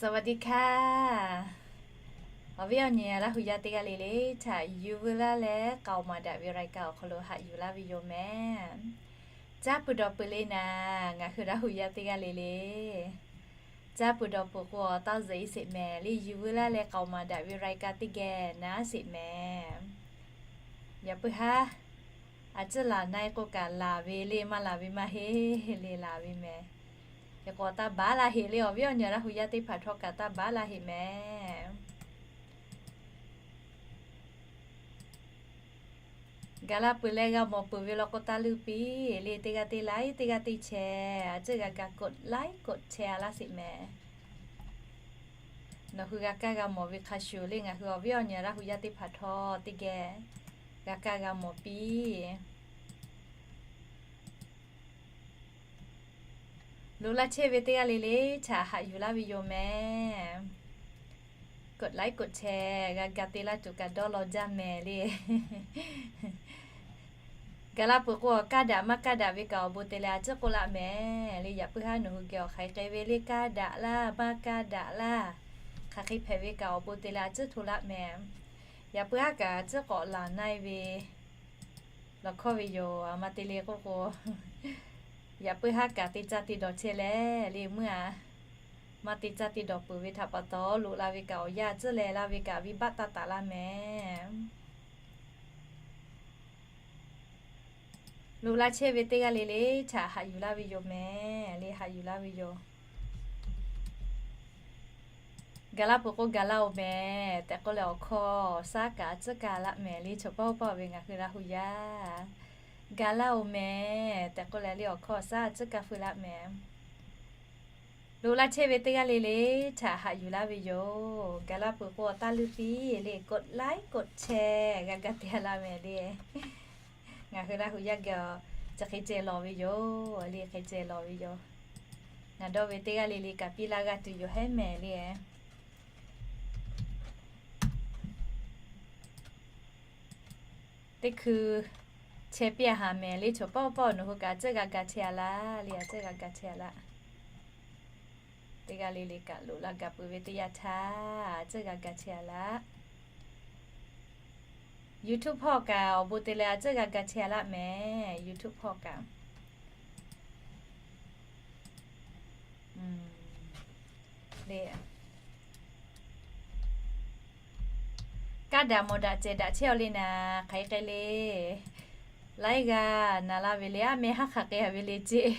สวัสดีค่ะ Awˬ viˉ awˬ nyi Laˇ hu yaˇ teˇ g'aˇ le le htaꞈ yuˬ veu laˇ leh k'aoˍ maˍ daꞈ ve รายการ awˬ hk'aw lo haꞈ yuˬ laˇ ve yoˬ mehˍ. Caˇ pui dawˬ pui le naˍ, ngaˬ hui Laˇ hu yaˇ teˇ g'aˇ le le caˇ pui dawˬ pui k'o, awˬ taˇ zuhꞈ e sheˍ mehˍ le, yuˬ veu laˇ leh k'aoˍ maˍ daꞈ ve รายการ teˇ geh naˉ sheˍ mehˍ. Yaꞈ puiˉ haˉ, a ciˉ laˬ na e k'o kaꞈ laˬ ve le, maˇ laˬ ve maˇ heˆ le, laˬ ve mehˍ. Hk'e k'o taˇ baˬ laˇ heˆ le, awˬ viˉ awˬ nyi Laˇ hu yaˇ teˇ hpaˍ htawˇ kaꞈ taˇ baˬ laˇ heˆ mehˍ. Gaˬ la peuˬ leh g'a mawˬ peuˬ ve law k'o, taˇ leuˇ piˇ le, teˇ g'aˇ teˇ like, teˇ g'aˇ teˇ share, a ciˉ g'a ga กดไลค์ กดแชร์ a laˇ sheˍ mehˍ. Nawˬ hui g'a kaˇ g'a mawˬ ve hk'a shuˍ le, ngaˬ hui awˬ viˉ awˬ nyi Laˇ hu yaˇ teˇ hpaˍ htawˇ teˇ geh g'a kaˇ g'a mawˬ piˇ. Loꞈ laˇ chehˇ ve teˇ g'aˇ le le htaꞈ haꞈ yuˬ laˇ ve yoˬ mehˍ. กดไลค์ กดแชร์ g'a ga te laˇ tuˬ kaꞈ dawˇ law jaˇ mehˍ le. Gaˬ la peuˬ k'o, kaˇ daꞈ maˇ kaˇ daꞈ ve kaꞈ awˬ bon te leh a ciˉ k'oˆ laˇ mehˍ le. Yaꞈ puiˉ haˉ nawˬ hui geh awˬ hk'aˬ hk'e k'ai ve le, kaˇ daꞈ laˇ maˇ kaˇ daꞈ laˇ, hk'aˬ hk'e hpehꞈ ve kaꞈ awˬ bon te leh a ciˉ hto laˇ mehˍ. Yaꞈ puiˉ haˉ kaꞈ a ciˉ k'awꞈ laˬ na e ve lawˬ hkawˇ ve yoˬ. A ma te le k'oˆ k'o, yaꞈ puiˉ haˉ kaꞈ te caˇ te dawˬ chehˇ leh le, meuˇ a maˇ te caˇ te dawˬ peuˬ ve htaꞈ pa taw, loꞈ la ve kaꞈ awˬ yanˇ a ciˉ leh laˇ ve kaꞈ venˇbaˆ taˇ taˍ laˇ mehˍ. Loꞈ laˇ chehˇ ve teˇ g'aˇ le le htaꞈ haꞈ yuˬ laˇ ve yoˬ mehˍ le, haꞈ yuˬ laˇ ve yoˬ. Gaˬ la peuˬ k'o, gaˬ laˇ oˬ mehˍ tehꞈ k'oˆ leh awˬ hkawˇ awˬ shaˉ kaꞈ a ciˉ kaˇ laˇ mehˍ le. Chaw paˇ oˇ paˇ ve ngaˬ hui Laˇ hu yaˇ, gaˬ laˇ oˬ mehˍ tehꞈ k'oˆ leh le awˬ hkawˇ awˬ shaˉ a ciˉ kaˇ feu laˇ mehˍ. Loꞈ laˇ chehˇ ve teˇ g'aˇ le le htaꞈ haꞈ yuˬ laˇ ve yoˬ. Gaˬ la peuˬ k'o, awˬ taˇ leuˇ piˇ le, กดไลค์ กดแชร์ g'a ga te a laˇ mehˍ le. Ngaˬ hui Laˇ hu yaˇ geh awˬ chi hk'e ceh lawˬ ve yoˬ le, hk'e ceh lawˬ ve yoˬ. Ngaˬ dawˇ ve teˇ g'aˇ le le kaꞈ piˇ laˇ g'a tuˬ yoˬ hehˉ mehˍ le. Teˇ hkui chehˇ piˇ a haˍ mehˍ le, chaw paˇ oˇ paˇ nawˬ hui kaꞈ a ciˉ g'a ga chehˇ a laˇ le, a ciˉ g'a ga chehˇ a laˇ. Teˇ g'aˇ le le kaꞈ loꞈ la gaˬ peuˬ ve teˇ yanˇ htaˇ a ciˉ g'a ga chehˇ a laˇ. YouTube hpawˇ kaꞈ awˬ bon te leh a ciˉ g'a ga chehˇ a laˇ mehˍ, YouTube hpawˇ kaꞈ. Le, kaˇ daꞈ mawˬ daꞈ cehˬ daꞈ chehˇ aw le naˍ, hk'aˬ hk'e le. Laiˉ g'aˇ naˍ laˇ ve le, aˉ meh haˉ hk'aˬ hk'e a ve le ceˇ.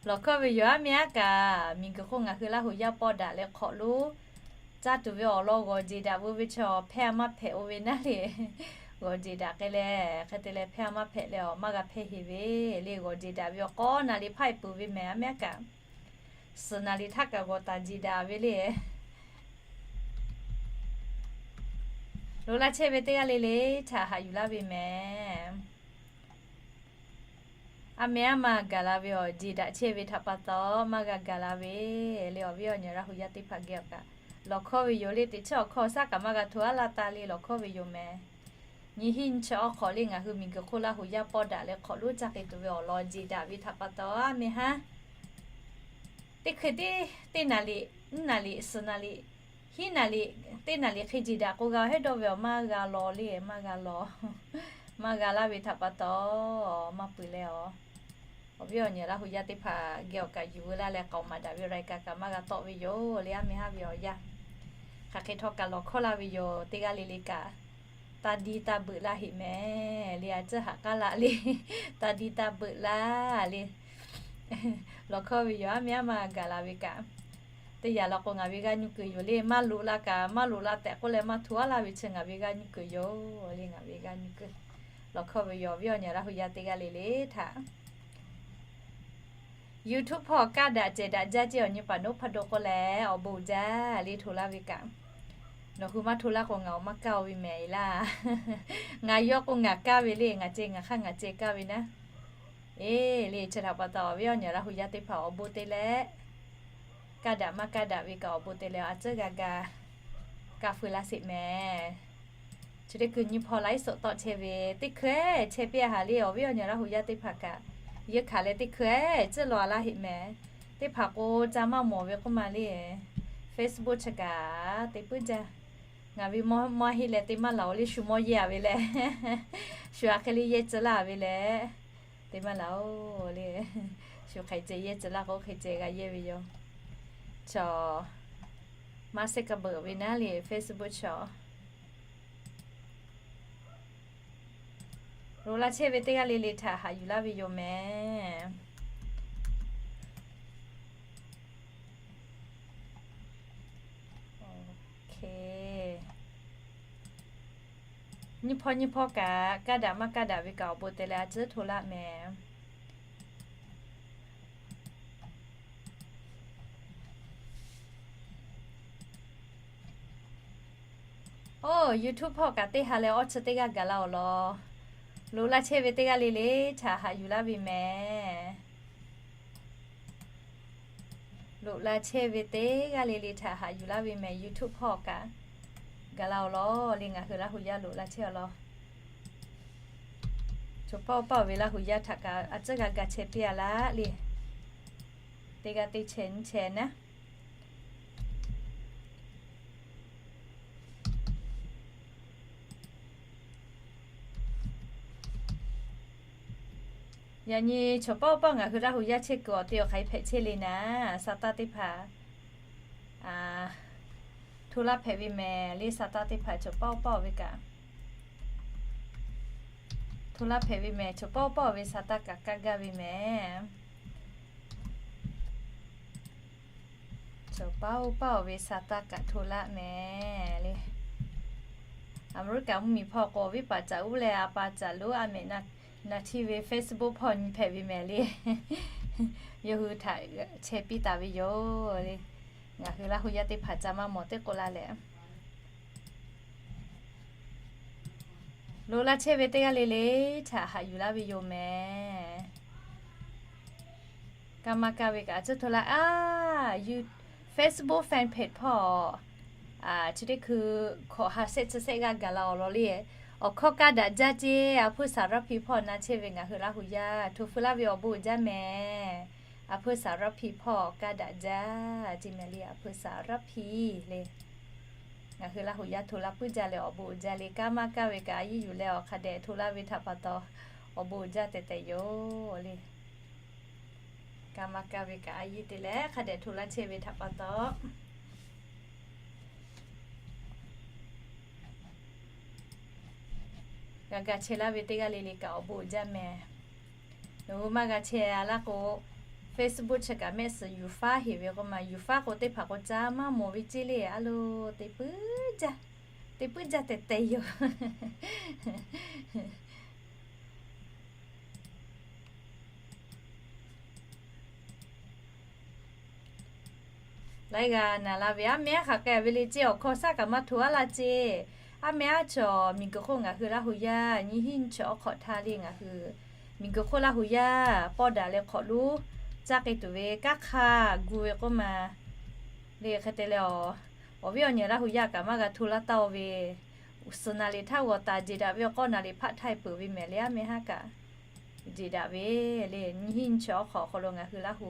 Lawˬ hkawˇ ve yoˬ, aˉ meh aˉ kaꞈ miˬ guiˬ hk'oˆ ngaˬ hui Laˇ hu yaˇ pawˆ daꞈ leh hk'awꞈ lonˉ caˇ tuˬ ve awˬ lawn g'awˬ jeˬ daꞈ veu ve chaw hpehˇ a maˇ hpehꞈ oˇ ve naˉ le. G'awˬ jeˬ daꞈ hk'e leh, hk'e te leh hpehˇ a maˇ hpehꞈ leh awˬ maˇ g'a hpehˇ heˍ ve le. G'awˬ jeˬ daꞈ ve awˬ k'awˉ naˍ riˍ hpaˇ e peuˬ ve mehˍ, aˉ meh aˉ kaꞈ suhˍ naˍ riˍ htaˇ kaꞈ g'awˬ taˍ jeˬ daꞈ ve le. Loꞈ laˇ chehˇ ve teˇ g'aˇ le le htaꞈ haꞈ yuˬ laˇ ve mehˍ. Aˉ meh aˉ ma gaˬ la ve awˬ jeˬ daꞈ chehˇ ve htaꞈ pa taw maˇ g'a gaˬ la ve le. Awˬ viˉ awˬ nyi Laˇ hu yaˇ teˇ hpaˍ geh awˬ kaꞈ lawˬ hkawˇ ve yoˬ le. Teˇ chiˉ awˬ hkawˇ shaˉ kaꞈ maˇ g'a hto aˉ laˇ taˍ le, lawˬ hkawˇ ve yoˬ mehˍ. Nyi hiˉ nyi chi awˬ hk'awꞈ le ngaˬ hui miˬ guiˬ hk'oˆ Laˇ hu yaˇ pawˆ daꞈ leh hk'awꞈ lonˉ caˇ k'ai tuˬ ve awˬ lawn jeˬ daꞈ ve htaꞈ pa taw aˉ meh haˉ teˇ hkui teˇ, teˇ naˍ riˍ, nyiˇ naˍ riˍ, suhˍ naˍ riˍ, hiˉ naˍ riˍ, teˇ naˍ riˍ hk'e jeˬ daꞈ k'o g'a hehˉ dawˇ ve awˬ maˇ g'a law le, maˇ g'a law. Maˇ g'a laˇ ve htaꞈ pa taw maˇ peuˬ leh awˬ, awˬ viˉ awˬ nyi Laˇ hu yaˇ teˇ hpaˍ geh awˬ kaꞈ yuˬ veu laˇ leh k'aoˍ maˍ daꞈ ve รายการ kaꞈ maˇ g'a tawˆ ve yoˬ le. Aˉ meh haˉ ve awˬ yanˇ hk'aˬ hk'e htawˇ kaꞈ lawˬ hkawˇ laˇ ve yoˬ. Teˇ g'aˇ le le kaꞈ taˇ diˇ taˇ beuꞈ laˇ heˆ mehˍ le. A ciˉ haꞈ k'aˉ laꞈ le, taˇ diˇ taˇ beuꞈ laˇ le. Lawˬ hkawˇ ve yoˬ, aˉ meh aˉ ma gaˬ la ve kaꞈ. Teˇ yanˇ law k'o ngaˬ ve g'aˇ nyuˇ kuiˬ yoˬ le. Maˇ loꞈ la kaꞈ maˇ loꞈ la tehꞈ k'oˆ leh maˇ hto aˉ laˇ ve chi ngaˬ ve g'aˇ nyuˇ kuiˬ yoˬ le, ngaˬ ve g'aˇ nyuˇ kuiˬ. Lawˬ hkawˇ ve yoˬ, awˬ viˉ awˬ nyi Laˇ hu yaˇ teˇ g'aˇ le le htaꞈ YouTube hpawˇ kaˇ daꞈ cehˬ daꞈ jaˇ ceˇ awˬ nyi paˍ noˉ hpaˇ do k'oˆ leh awˬ bon jaˇ le hto laˇ ve kaꞈ. Nawˬ hui maˇ hto laˇ k'o ngaˬ awˬ maˇ kaˇ oˇ ve mehˍ e laˇ. Ngaˬ yawˇ k'o ngaˬ kaˇ ve le, ngaˬ ceh ngaˬ hk'aˇ ngaˬ ceh kaˇ ve naˉ. Eˬ le, chi htaꞈ pa taw awˬ viˉ awˬ nyi Laˇ hu yaˇ teˇ hpaˍ awˬ bon te leh kaˇ daꞈ maˇ kaˇ daꞈ ve kaꞈ awˬ bon te leh a ciˉ g'a ga kaˇ feu laˇ sheˍ mehˍ. Chi teˇ hkui nyi hpawˇ ไลฟ์สด tawˆ chehˇ ve, teˇ hkui ehˉ chehˇ piˇ a haˍ le, awˬ viˉ awˬ nyi Laˇ hu yaˇ teˇ hpaˍ kaꞈ yeˇ hkanˍ leh teˇ hkui ehˉ ciˉ law a laˇ heˆ mehˍ. Teˇ hpaˍ k'o ca maˇ mawˬ ve k'oˆ ma le, Facebook chi kaꞈ te puiˉ jaˇ. Ngaˬ ve maˇ heˆ leh te maˇ laˬ-oˬ le, shu mawˇ yehˇ-a ve leh, shu aꞈ hk'e le yehˇ tcuh laˇ ve leh, te maˇ laˬ-oˬ le. Shu hk'e ceh yehˇ tcuh laˇ k'o hk'e ceh g'a yehˇ ve yoˬ. Chaw, maˇ shehˆ kaˇ beuꞈ ve naˉ le Facebook chaw. Loꞈ la chehˇ ve teˇ g'aˇ le le htaꞈ haꞈ yuˬ laˇ ve yoˬ mehˍ. Nyiˇ hpawˇ nyiˇ hpawˇ kaꞈ kaˇ daꞈ maˇ kaˇ daꞈ ve kaꞈ awˬ bon te leh a ciˉ hto laˇ mehˍ. Oˇ, YouTube hpawˇ kaꞈ teˇ ha leh awˇ chi teˇ g'aˇ gaˬ la-oˬ law. Loꞈ la chehˇ ve teˇ g'aˇ le le htaꞈ haꞈ yuˬ laˇ ve mehˍ. Loꞈ la chehˇ ve teˇ g'aˇ le le htaꞈ haꞈ yuˬ laˇ ve mehˍ. YouTube hpawˇ kaꞈ gaˬ la-oˬ law le, ngaˬ hui Laˇ hu yaˇ loꞈ la chehˇ-oˬ law. Chaw paˆ oˇ paˆ-oˬ ve Laˇ hu yaˇ htaꞈ kaꞈ a ciˉ g'a ga chehˇ piˇ-a laˇ le. Teˇ g'aˇ teˇ chehˇ nyiˇ chehˇ naˉ. Yaꞈ nyi chaw paˆ oˇ paˆ ngaˬ hui Laˇ hu yaˇ chehˇ kuiˬ awˬ te awˬ hk'aˬ hk'e hpehꞈ chehˇ le naˉ, sa taˇ teˇ hpaˍ hto laˇ hpehꞈ ve mehˍ le. Sa taˇ teˇ hpaˍ chaw paˆ oˇ paˆ-oˬ ve kaꞈ hto laˇ hpehꞈ ve mehˍ. Chaw paˆ oˇ paˆ-oˬ ve sa taˇ kaꞈ kaˇ gaˇ ve mehˍ. Chaw paˆ oˇ paˆ-oˬ ve sa taˇ kaꞈ hto laˇ mehˍ le. Aˍmeˍriˆkaˍ mvuhˇmiˬ hpawˇ k'o, viˉ paˍ caꞈ uˉ leh a pa caꞈ lonˉ a mehꞈ na htiˇ ve Facebook hpawˇ nyi hpehꞈ ve mehˍ le. Yawˇ hui htaꞈ chehˇ piˇ taˍ ve yoˬ le. Ngaˬ hui Laˇ hu yaˇ teˇ hpaˍ ca maˇ mawˬ teˇ k'oˆ laˇ leh, loꞈ la chehˇ ve teˇ g'aˇ le le htaꞈ haꞈ yuˬ laˇ ve yoˬ mehˍ. Kaˇ maˇ kaˇ ve kaꞈ a ciˉ hto laˇ a. Facebook fan page hpawˇ chi teˇ hkui hkawꞈ ha shehˆ chi shehˆ g'aˇ gaˬ la-oˬ law le. Awˬ hkawˇ kaˇ daꞈ jaˇ ceˇ. A hpfuhˇ Saˍ Raˇ hpiˇ hpawˇ na chehˇ ve ngaˬ hui Laˇ hu yaˇ hto feu laˇ ve awˬ bon uiˍ jaˇ mehˍ. A hpfuhˇ Saˍ Raˇ hpiˇ hpawˇ kaˇ daꞈ jaˇ ceˇ mehˍ le. A hpfuhˇ Saˍ Raˇ hpiˇ le. Ngaˬ hui Laˇ hu yaˇ hto laˇ puiˉ jaˇ leh awˬ bon uiˍ jaˇ le. Kaˇ maˇ kaˇ ve kaꞈ a yiˇ yuˬ leh awˬ hk'a dehꞈ hto laˇ ve htaꞈ pa taw, awˬ bon uiˍ jaˇ tehꞈ tehꞈ yoˬ le. Kaˇ maˇ kaˇ ve kaꞈ a yiˇ te leh hk'a dehꞈ hto laˇ chehˇ ve htaꞈ pa taw, g'a ga chehˇ laˇ ve teˇ g'aˇ le le kaꞈ awˬ bon uiˍ jaˇ mehˍ. Nawˬ hui maˇ g'a chehˇ-a laˇ k'o, Facebook chi kaꞈ mehˆ suhˍ yuˬ faˉ heˍ ve k'o ma, yuˬ faˉ k'o teˇ hpaˍ k'o ca maˇ mawˬ ve ceˇ le. A lo, te puiˉ jaˇ, te puiˉ jaˇ tehꞈ tehꞈ yoˬ. Laiˉ g'aˇ naˍ la ve, aˉ mehˉ aˉ hk'aˬ k'ai ve le ceˇ. Awˬ hkawˇ shaˉ kaꞈ maˇ hto aˉ laˇ ceˇ. Aˉ mehˉ aˉ chaw miˬguiˬ hk'oˆ ngaˬ hui Laˇ hu yaˇ nyiˇ hinˉ nyiˇ chi awˉ hk'awꞈ htaˇ le ngaˬ hui miˬguiˬ hk'oˆ Laˇ hu yaˇ pawˇ daꞈ leh hk'awꞈ lonˉ caˇ k'ai tuˬ ve kanˉ hk'aˇ gu ve k'oˆ ma le. Hk'e te leh, awˬ viˉ awˬ nyi Laˇ hu yaˇ kaꞈ maˇ g'a hto laˇ taˇ-oˬ ve, suhˍ naˍ riˍ htaˇ g'awˬ taˍ jeˬ daꞈ ve awˬ k'aw naˍ riˍ hpaˆ htaiˇ peuˬ ve mehˍ le. Aˉ mehˉ haˉ kaꞈ jeˬ daꞈ ve le. Nyiˇ hinˉ nyiˇ chi awˉ hk'awꞈ awˬ hk'aw lo ngaˬ hui Laˇ hu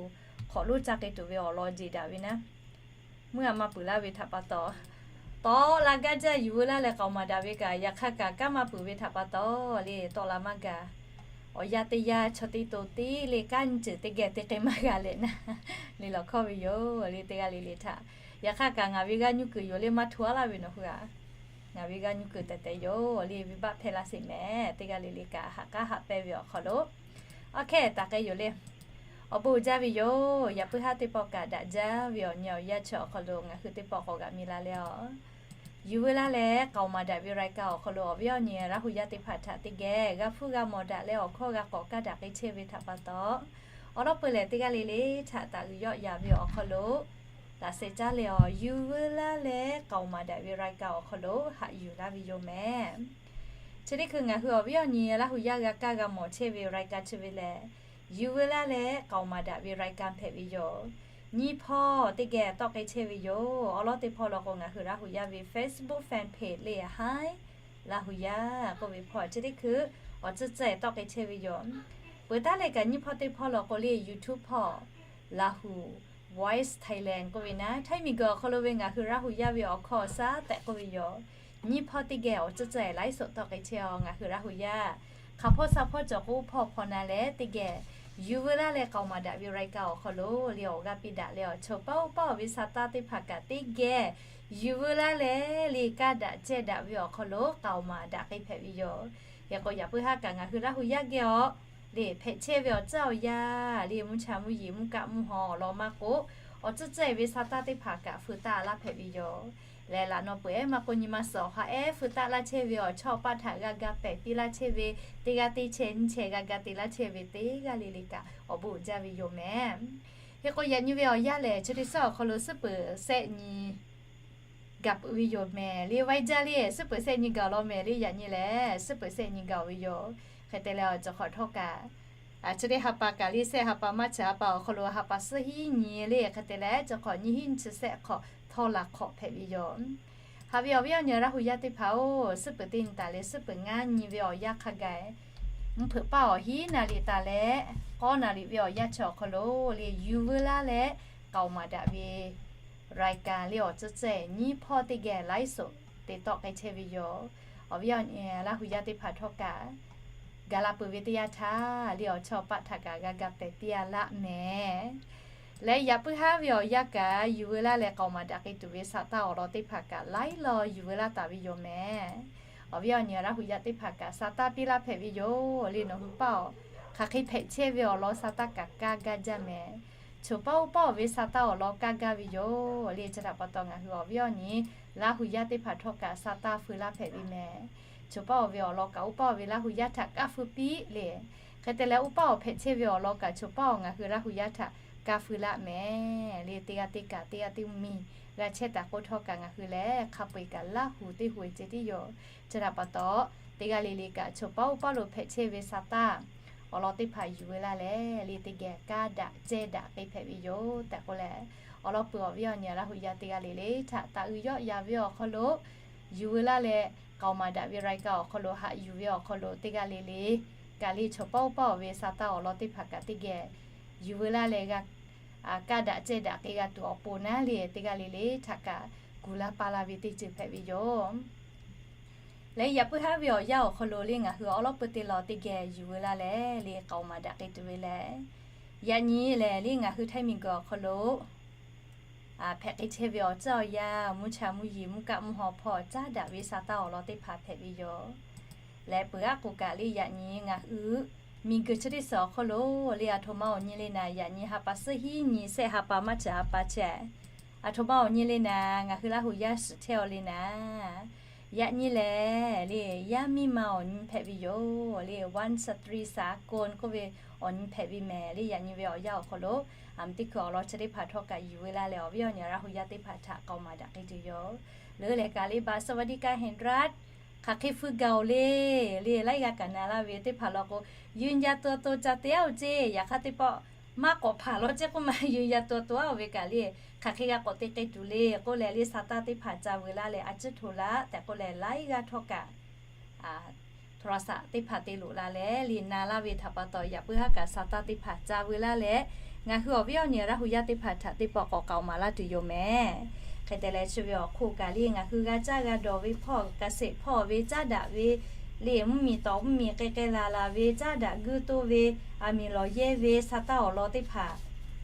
hk'awꞈ lonˉ caˇ k'ai tuˬ ve awˬ lawn jeˬ daꞈ ve naˉ, muˇ a maˇ peuˬ laˇ ve htaꞈ pa taw, tawˆ la gaˇ jaˇ. Yuˬ veu laˇ leh k'aoˍ maˍ daꞈ ve kaꞈ yaꞈ hk'aˇ kaꞈ kanˉ maˇ peuˬ ve htaꞈ pa taw le, tawˆ la maˇ gaˬ. Awˬ yanˇ teˇ yanˇ chaw teˇ to teˇ le kanˉ nyi ceuˬ teˇ geh teˇ hk'e maˇ g'a leh naˉ, le lawˬ hkawˇ ve yoˬ le. Teˇ g'aˇ le le htaꞈ yaꞈ hk'aˇ kaꞈ ngaˬ ve g'aˇ nyuˇ kuiˬ yoˬ le, maˇ hto aˉ laˇ ve nawˬ hui a. Ngaˬ ve g'aˇ nyuˇ kuiˬ tehꞈ tehꞈ yoˬ le, venˇbaˆ hpehˇ laˇ sheˍ mehˍ. Teˇ g'aˇ le le kaꞈ haꞈ k'aˉ haꞈ pehnˇ ve awˬ hk'aw lo, awˬ hkehˇ taˍ k'ai yoˬ le. Awˬ bon uiˍ jaˇ ve yoˬ. Yaꞈ puiˉ haˉ teˇ pawˆ kaꞈ daꞈ jaˇ ve awˬ nyi awˬ yanˇ chi awˬ hk'aw lo ngaˬ hui teˇ pawˆ k'awꞈ g'aꞈ mi la leh a, yuˬ veu laˇ leh k'aoˍ maˍ daꞈ ve รายการ awˬ hk'aw lo awˬ viˉ awˬ nyi Laˇ hu yaˇ teˇ hpaˍ htaꞈ teˇ geh g'a hpuˇ g'a mawˬ daꞈ leh awˬ hkawˇ g'a k'awꞈ kaˇ daꞈ k'ai chehˇ ve htaꞈ pa taw, awˬ lawn peuˬ lehˬ teˇ g'aˇ le le htaꞈ taˍ uiˍ yawˆ yan ve awˬ hk'aw lo laꞈ sheh caˉ leh awˬ, yuˬ veu laˇ leh k'aoˍ maˍ daꞈ ve รายการ awˬ hk'aw lo haꞈ yuˬ laˇ ve yoˬ mehˍ. Chi teˇ hkui ngaˬ hui awˬ viˉ awˬ nyi Laˇ hu yaˇ g'a kaˇ g'a mawˬ chehˇ ve รายการ chi ve lehˬ, yuˬ veu laˇ leh k'aoˍ maˍ daꞈ ve รายการ hpehꞈ ve yoˬ. Nyiˇ hpawˇ teˇ geh tawˆ k'ai chehˇ ve yoˬ. Awˬ lawn teˇ hpawˇ law k'o ngaˬ hui Laˇ hu yaˇ ve Facebook fan page le, Hi Laˇ hu yaˇ k'oˆ ve hpawˇ chi teˇ hkui awˬ tcuhˇ tcuhˇ tawˆ k'ai chehˇ ve yoˬ. Peuˬ taˉ leh kaꞈ nyiˇ hpawˇ teˇ hpawˇ law k'o le YouTube hpawˇ Lahu Voice Thailand k'oˆ ve naˉ, Htaiˇ miˬguiˬ awˬ hk'aw lo ve ngaˬ hui Laˇ hu yaˇ ve awˬ hkawˇ awˬ shaˉ tehꞈ k'oˆ ve yoˬ. Nyiˇ hpawˇ teˇ geh awˬ tcuhˉ tcuhˉ laiˉ soꞈ tawˆ k'ai chehˇ-aw ngaˬ hui Laˇ hu yaˇ. Hk'aˬ hpawˇ sha hpawˇ cawˬ k'o hpawˇ hpawˇ na leh teˇ geh yuˬ veu laˇ leh k'aoˍ maˍ daꞈ ve raiˍ kaꞈ awˬ hk'aw lo le awˬ g'aˇ piˇ daꞈ leh awˬ chawˇ paˇ oˇ paˇ-oˬ ve sa taˇ teˇ hpaˍ kaꞈ teˇ geh yuˬ veu laˇ leh le kaˇ daꞈ cehˇ daꞈ ve awˬ hk'aw lo k'aoˍ maˍ daꞈ k'ai hpehꞈ ve yoˬ. Hk'e k'o yaꞈ puiˉ haˉ kaꞈ ngaˬ hui Laˇ hu yaˇ geh awˬ le hpehꞈ chehˇ ve awˬ tcuhˉ awˬ yanˇ le mvuhˇ cha mvuhˇ yeˬ mvuhˇ kaˆ mvuhˇ haw awˬ lawn maˇ k'oˆ, awˬ tcuhˉ tcuhˉ-e ve sa taˇ teˇ hpaˍ kaꞈ feu taˆ laˇ hpehꞈ ve yoˬ. Leh laꞈ naw peuˬ ehˉ maˇ k'o nyi ma suhˍ awˬ ha ehˉ feu taˆ laˇ chehˇ ve awˬ chawˇ paˆ htaꞈ g'a ga pehˬ piˇ laˇ chehˇ ve, teˇ g'aˇ teˇ chehˇ nyiˇ chehˇ g'a ga te laˇ chehˇ ve teˇ g'aˇ le le kaꞈ awˬ bon uiˍ jaˇ ve yoˬ mehˍ. Hk'e k'o yaꞈ nyi ve awˬ yanˇ lehˬ chi teˇ suhˉ awˬ hk'aw lo suhˉ peuˍ sehˆ nyi gaˬ peuˬ ve yoˬ mehˍ le. Vaiˇ jaˇ le suhˉ peuˍ sehˆ nyi gaˬ law mehˍ le. Yaꞈ nyi lehˬ suhˉ peuˍ sehˆ nyi gaˬ ve yoˬ. Hk'e te leh awˬ cawˬ hk'awꞈ htawˇ kaꞈ, chi teˇ ha pa kaꞈ le sehˆ ha pa maˇ chi ha pa awˬ hk'aw lo ha pa suhˉ hiˉ nyi le hk'e te leh cawˬ hk'awꞈ nyiˇ hiˉ nyi chi sehˆ hk'awꞈ htawˇ laˬ hk'awꞈ hpehꞈ ve yoˬ. Haꞈ ve awˬ viˉ awˬ nyi Laˇ hu yaˇ teˇ hpaˍ-oˬ, suhˉ peuˍ teˇ nyi taˍ leh suhˉ peuˍ ngaˇ nyi ve awˬ yanˇ hk'a gaˬ mvuhˇ hpeuꞈ paˇ awˬ hiˉ naˍ riˍ taˍ leh k'awˇ naˍ riˍ ve awˬ yanˇ chi awˬ hk'aw lo le yuˬ veu laˇ leh k'aoˍ maˍ daꞈ ve raiˍ kaꞈ le awˬ tcuhˉ tcuhˉ nyiˇ hpawˇ teˇ geh laiˉ soꞈ te tawˆ k'ai chehˇ ve yoˬ. Awˬ viˉ awˬ nyi Laˇ hu yaˇ teˇ hpaˍ htawˇ kaꞈ gaˬ la peuˬ ve teˇ yanˇ htaˇ le awˬ chawˇ paˆ htaꞈ kaꞈ g'a ga pehˬ piˇ-a laˇ mehˍ. Leh yaꞈ puiˉ haˉ ve awˬ yanˇ kaꞈ yuˬ veu laˇ leh k'aoˍ maˍ daꞈ k'ai tuˬ ve sa taˇ awˬ lawn teˇ hpaˍ kaꞈ laiˉ law yuˬ veu laˇ taˍ ve yoˬ mehˍ. Awˬ viˉ awˬ nyi Laˇ hu yaˇ teˇ hpaˍ kaꞈ sa taˇ piˇ laˇ hpehꞈ ve yoˬ le. Nawˬ hui paˇ-oˬ, hk'aˬ hk'e hpehꞈ chehˇ ve awˬ lawn sa taˇ kaꞈ kaˇ gaˇ jaˇ mehˍ. Choˬ paˇ oˇ paˇ-oˬ ve sa taˇ awˬ lawn kaˇ gaˇ ve yoˬ le. Chi htaꞈ pa taw ngaˬ hui awˬ viˉ awˬ nyi Laˇ hu yaˇ teˇ hpaˍ htawˇ kaꞈ sa taˇ feu laˇ hpehꞈ ve mehˍ. Choˬ paˇ-oˬ ve awˬ lawn kaꞈ oˇ paˇ-oˬ ve Laˇ hu yaˇ htaꞈ kaˇ feu piˇ le. Hk'e te leh oˇ paˇ-oˬ hpehꞈ chehˇ ve awˬ lawn kaꞈ choˬ paˇ-oˬ ngaˬ hui Laˇ hu yaˇ htaꞈ kaˇ feu laˇ mehˍ le. Teˇ g'aˇ teˇ kaꞈ teˇ g'aˇ teˇ miˬ g'a chehˇ taˍ k'oˆ htawˇ kaꞈ ngaˬ hui lehˬ hk'a peu-eˬ kaꞈ Laˇ hu teˇ hu-e ceh tiˉ yoˬ. Chi htaꞈ pa taw teˇ g'aˇ le le kaꞈ choˬ paˇ oˇ paˇ lo hpehꞈ chehˇ ve sa taˇ awˬ lawn teˇ hpaˍ yuˬ veu laˇ leh le teˇ geh kaˇ daꞈ cehˇ daꞈ k'ai hpehꞈ ve yoˬ tehꞈ k'oˆ leh, awˬ lawn peuˬ awˬ viˉ awˬ nyi Laˇ hu yaˇ teˇ g'aˇ le le htaꞈ taꞈ uiˍ yawˆ yan ve awˬ hk'aw lo yuˬ veu laˇ leh k'aoˍ maˍ daꞈ ve raiˍ kaꞈ awˬ hk'aw lo haꞈ yuˬ ve awˬ hk'aw lo teˇ g'aˇ le le kaꞈ le choˬ paˇ oˇ paˇ-oˬ ve sa taˇ awˬ lawn teˇ hpaˍ kaꞈ teˇ geh yuˬ veu laˇ leh g'a kaˇ daꞈ cehˇ daꞈ k'ai g'a tuˬ awˬ pon naˉ le teˇ g'aˇ le le htaꞈ kaꞈ kuˬ laˇ pa la ve teˇ ceuˬ hpehꞈ ve yoˬ. Leh yaꞈ puiˉ haˉ ve awˬ yanˇ awˬ hk'aw lo le ngaˬ hui awˬ lawn peuˬ teˇ lawn teˇ geh yuˬ veu laˇ leh le k'aoˍ maˍ daꞈ k'ai tuˬ ve lehˬ, yaꞈ nyi lehˬ le ngaˬ hui Htaiˇ miˬguiˬ awˬ hk'aw lo hpehꞈ k'ai chehˇ ve awˬ tcuhˉ awˬ yanˇ mvuhˇ cha mvuhˇ yeˬ mvuhˇ kaˆ mvuhˇ haw hpawˇ caˉ daꞈ ve sa taˇ awˬ lawn teˇ hpaˍ hpehꞈ ve yoˬ. Leh peuˬ aˉ k'oˍ kaꞈ le yaꞈ nyi ngaˬ hui miˬguiˬ chi teˇ suhˍ awˬ hk'aw lo le aˬ htoꞈ ma awˬ nyi le naˍ, yaꞈ nyi ha pa suhˉ hiˉ nyi sehˆ ha pa maˇ chi ha pa chehˇ aˬ htoꞈ ma awˬ nyi le naˍ, ngaˬ hui Laˇ hu yaˇ shiˍ chehˇ-aw le naˍ. Yaꞈ nyi lehˬ le yaˇ miˇ ma awˬ nyi hpehꞈ ve yoˬ le. One Stri Sakon k'oˆ ve awˬ nyi hpehꞈ ve mehˍ le. Yaꞈ nyi ve awˬ yanˇ awˬ hk'aw lo aˬ miˬ teˇ hkui awˬ lawn chi teˇ hpaˍ htawˇ kaꞈ yuˬ veu laˇ leh awˬ viˉ awˬ nyi Laˇ hu yaˇ teˇ hpaˍ htaꞈ k'aoˍ maˍ daꞈ k'ai tuˬ yoˬ. Leuˉ leh kaꞈ le บัตรสวัสดิการแห่งรัฐ hk'aˬ hk'e feu gaˬ-oˬ le le laiˉ g'aˇ kaꞈ na laˇ ve teˇ hpaˍ law k'o, ยืนยันตัวตน ca te-aˉ-oˬ ceˇ. Yaꞈ hk'aˇ teˇ pawˆ maˇ k'awꞈ hpanˍ law ceˇ k'oˆ ma, ยืนยันตัวตน aˉ-oˬ ve kaꞈ le hk'aˬ hk'e g'a k'awꞈ te k'ai tuˬ le k'oˆ leh le sa taˇ teˇ hpaˍ ca veu laˇ leh a ciˉ hto laˇ tehꞈ k'oˆ leh laiˉ g'aˇ htawˇ kaꞈ โทรศัพท์ teˇ hpaˍ te loꞈ la leh le na laˇ ve htaꞈ pa taw yaꞈ puiˉ haˉ kaꞈ sa taˇ teˇ hpaˍ ca veu laˇ leh ngaˬ hui awˬ viˉ awˬ nyi Laˇ hu yaˇ teˇ hpaˍ htaꞈ teˇ pawˆ k'awꞈ k'aoˍ maˍ laˇ tuˬ yoˬ mehˍ. Hk'e te leh chi ve awˬ hk'oˆ kaꞈ le ngaˬ hui g'a caˇ g'a dawˬ ve hpawˇ เกษตร hpawˇ ve caˉ daꞈ ve le mvuhˇ miˬ tawˍ mvuhˇ miˬ k'ai k'ai la la ve caˉ daꞈ guiˇ toˇ ve aˬ miˍ lawˬ yehˇ ve sa taˇ awˬ lawn teˇ hpaˍ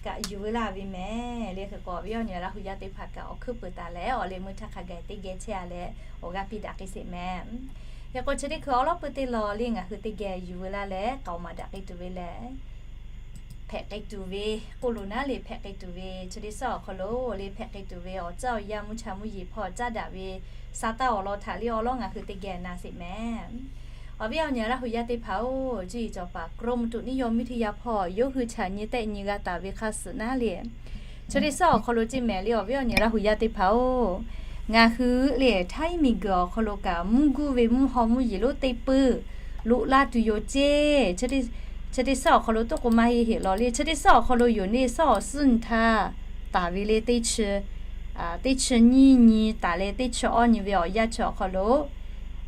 kaꞈ yuˬ veu laˇ ve mehˍ le. Hk'e k'o awˬ viˉ awˬ nyi Laˇ hu yaˇ teˇ hpaˍ kaꞈ awˬ hkuiˉ peuˬ taˍ leh awˬ leh meuˇ htaˇ hk'a gaˬ teˇ geh chehˇ-a leh awˬ g'aˇ piˇ daꞈ k'ai sheˍ mehˍ. Hk'e k'o chi teˇ hkui awˬ lawn peuˬ teˇ lawn le ngaˬ hui teˇ geh yuˬ veu laˇ leh k'aoˍ maˍ daꞈ k'ai tuˬ ve lehˬ, hpehꞈ k'ai tuˬ ve k'oˆ lo naˉ le hpehꞈ k'ai tuˬ ve chi teˇ suhˉ awˬ hk'aw lo le hpehꞈ k'ai tuˬ ve awˬ caˇ awˬ yanˇ mvuhˇ cha mvuhˇ yeˬ hpawˇ caˉ daꞈ ve sa taˇ awˬ lawn htaꞈ le awˬ lawn ngaˬ hui teˇ geh na sheˍ mehˍ. Awˬ viˉ awˬ nyi Laˇ hu yaˇ teˇ hpaˍ-oˬ, cuˇ yiˍ cawˬ paˍ กรมอุตุนิยมวิทยา hpawˇ yawˇ hui chaꞈ nyi tehˆ nyi g'a taˍ ve hk'a suhˍ naˉ le chi teˇ suhˉ awˬ hk'aw lo ceˇ mehˍ le. Awˬ viˉ awˬ nyi Laˇ hu yaˇ teˇ hpaˍ-oˬ, ngaˬ hui le Htaiˇ miˬguiˬ awˬ hk'aw lo kaꞈ mvuhˇ guˇ ve mvuhˇ haw mvuhˇ yeˬ lonˉ teˇ peuˬ loꞈ la tuˬ yoˬ ceˇ. Chi teˇ suhˉ awˬ hk'aw lo toˆ k'o maˇ heˆ heˆ law le. Chi teˇ suhˉ awˬ hk'aw lo yoˬ neˇ suhˉ awˬ suhˉ nyi htaˇ taˍ ve le teˇ chi, teˇ chi nyiˇ nyi taˍ leh teˇ chi awˇ nyi ve awˬ yanˇ chi awˬ hk'aw lo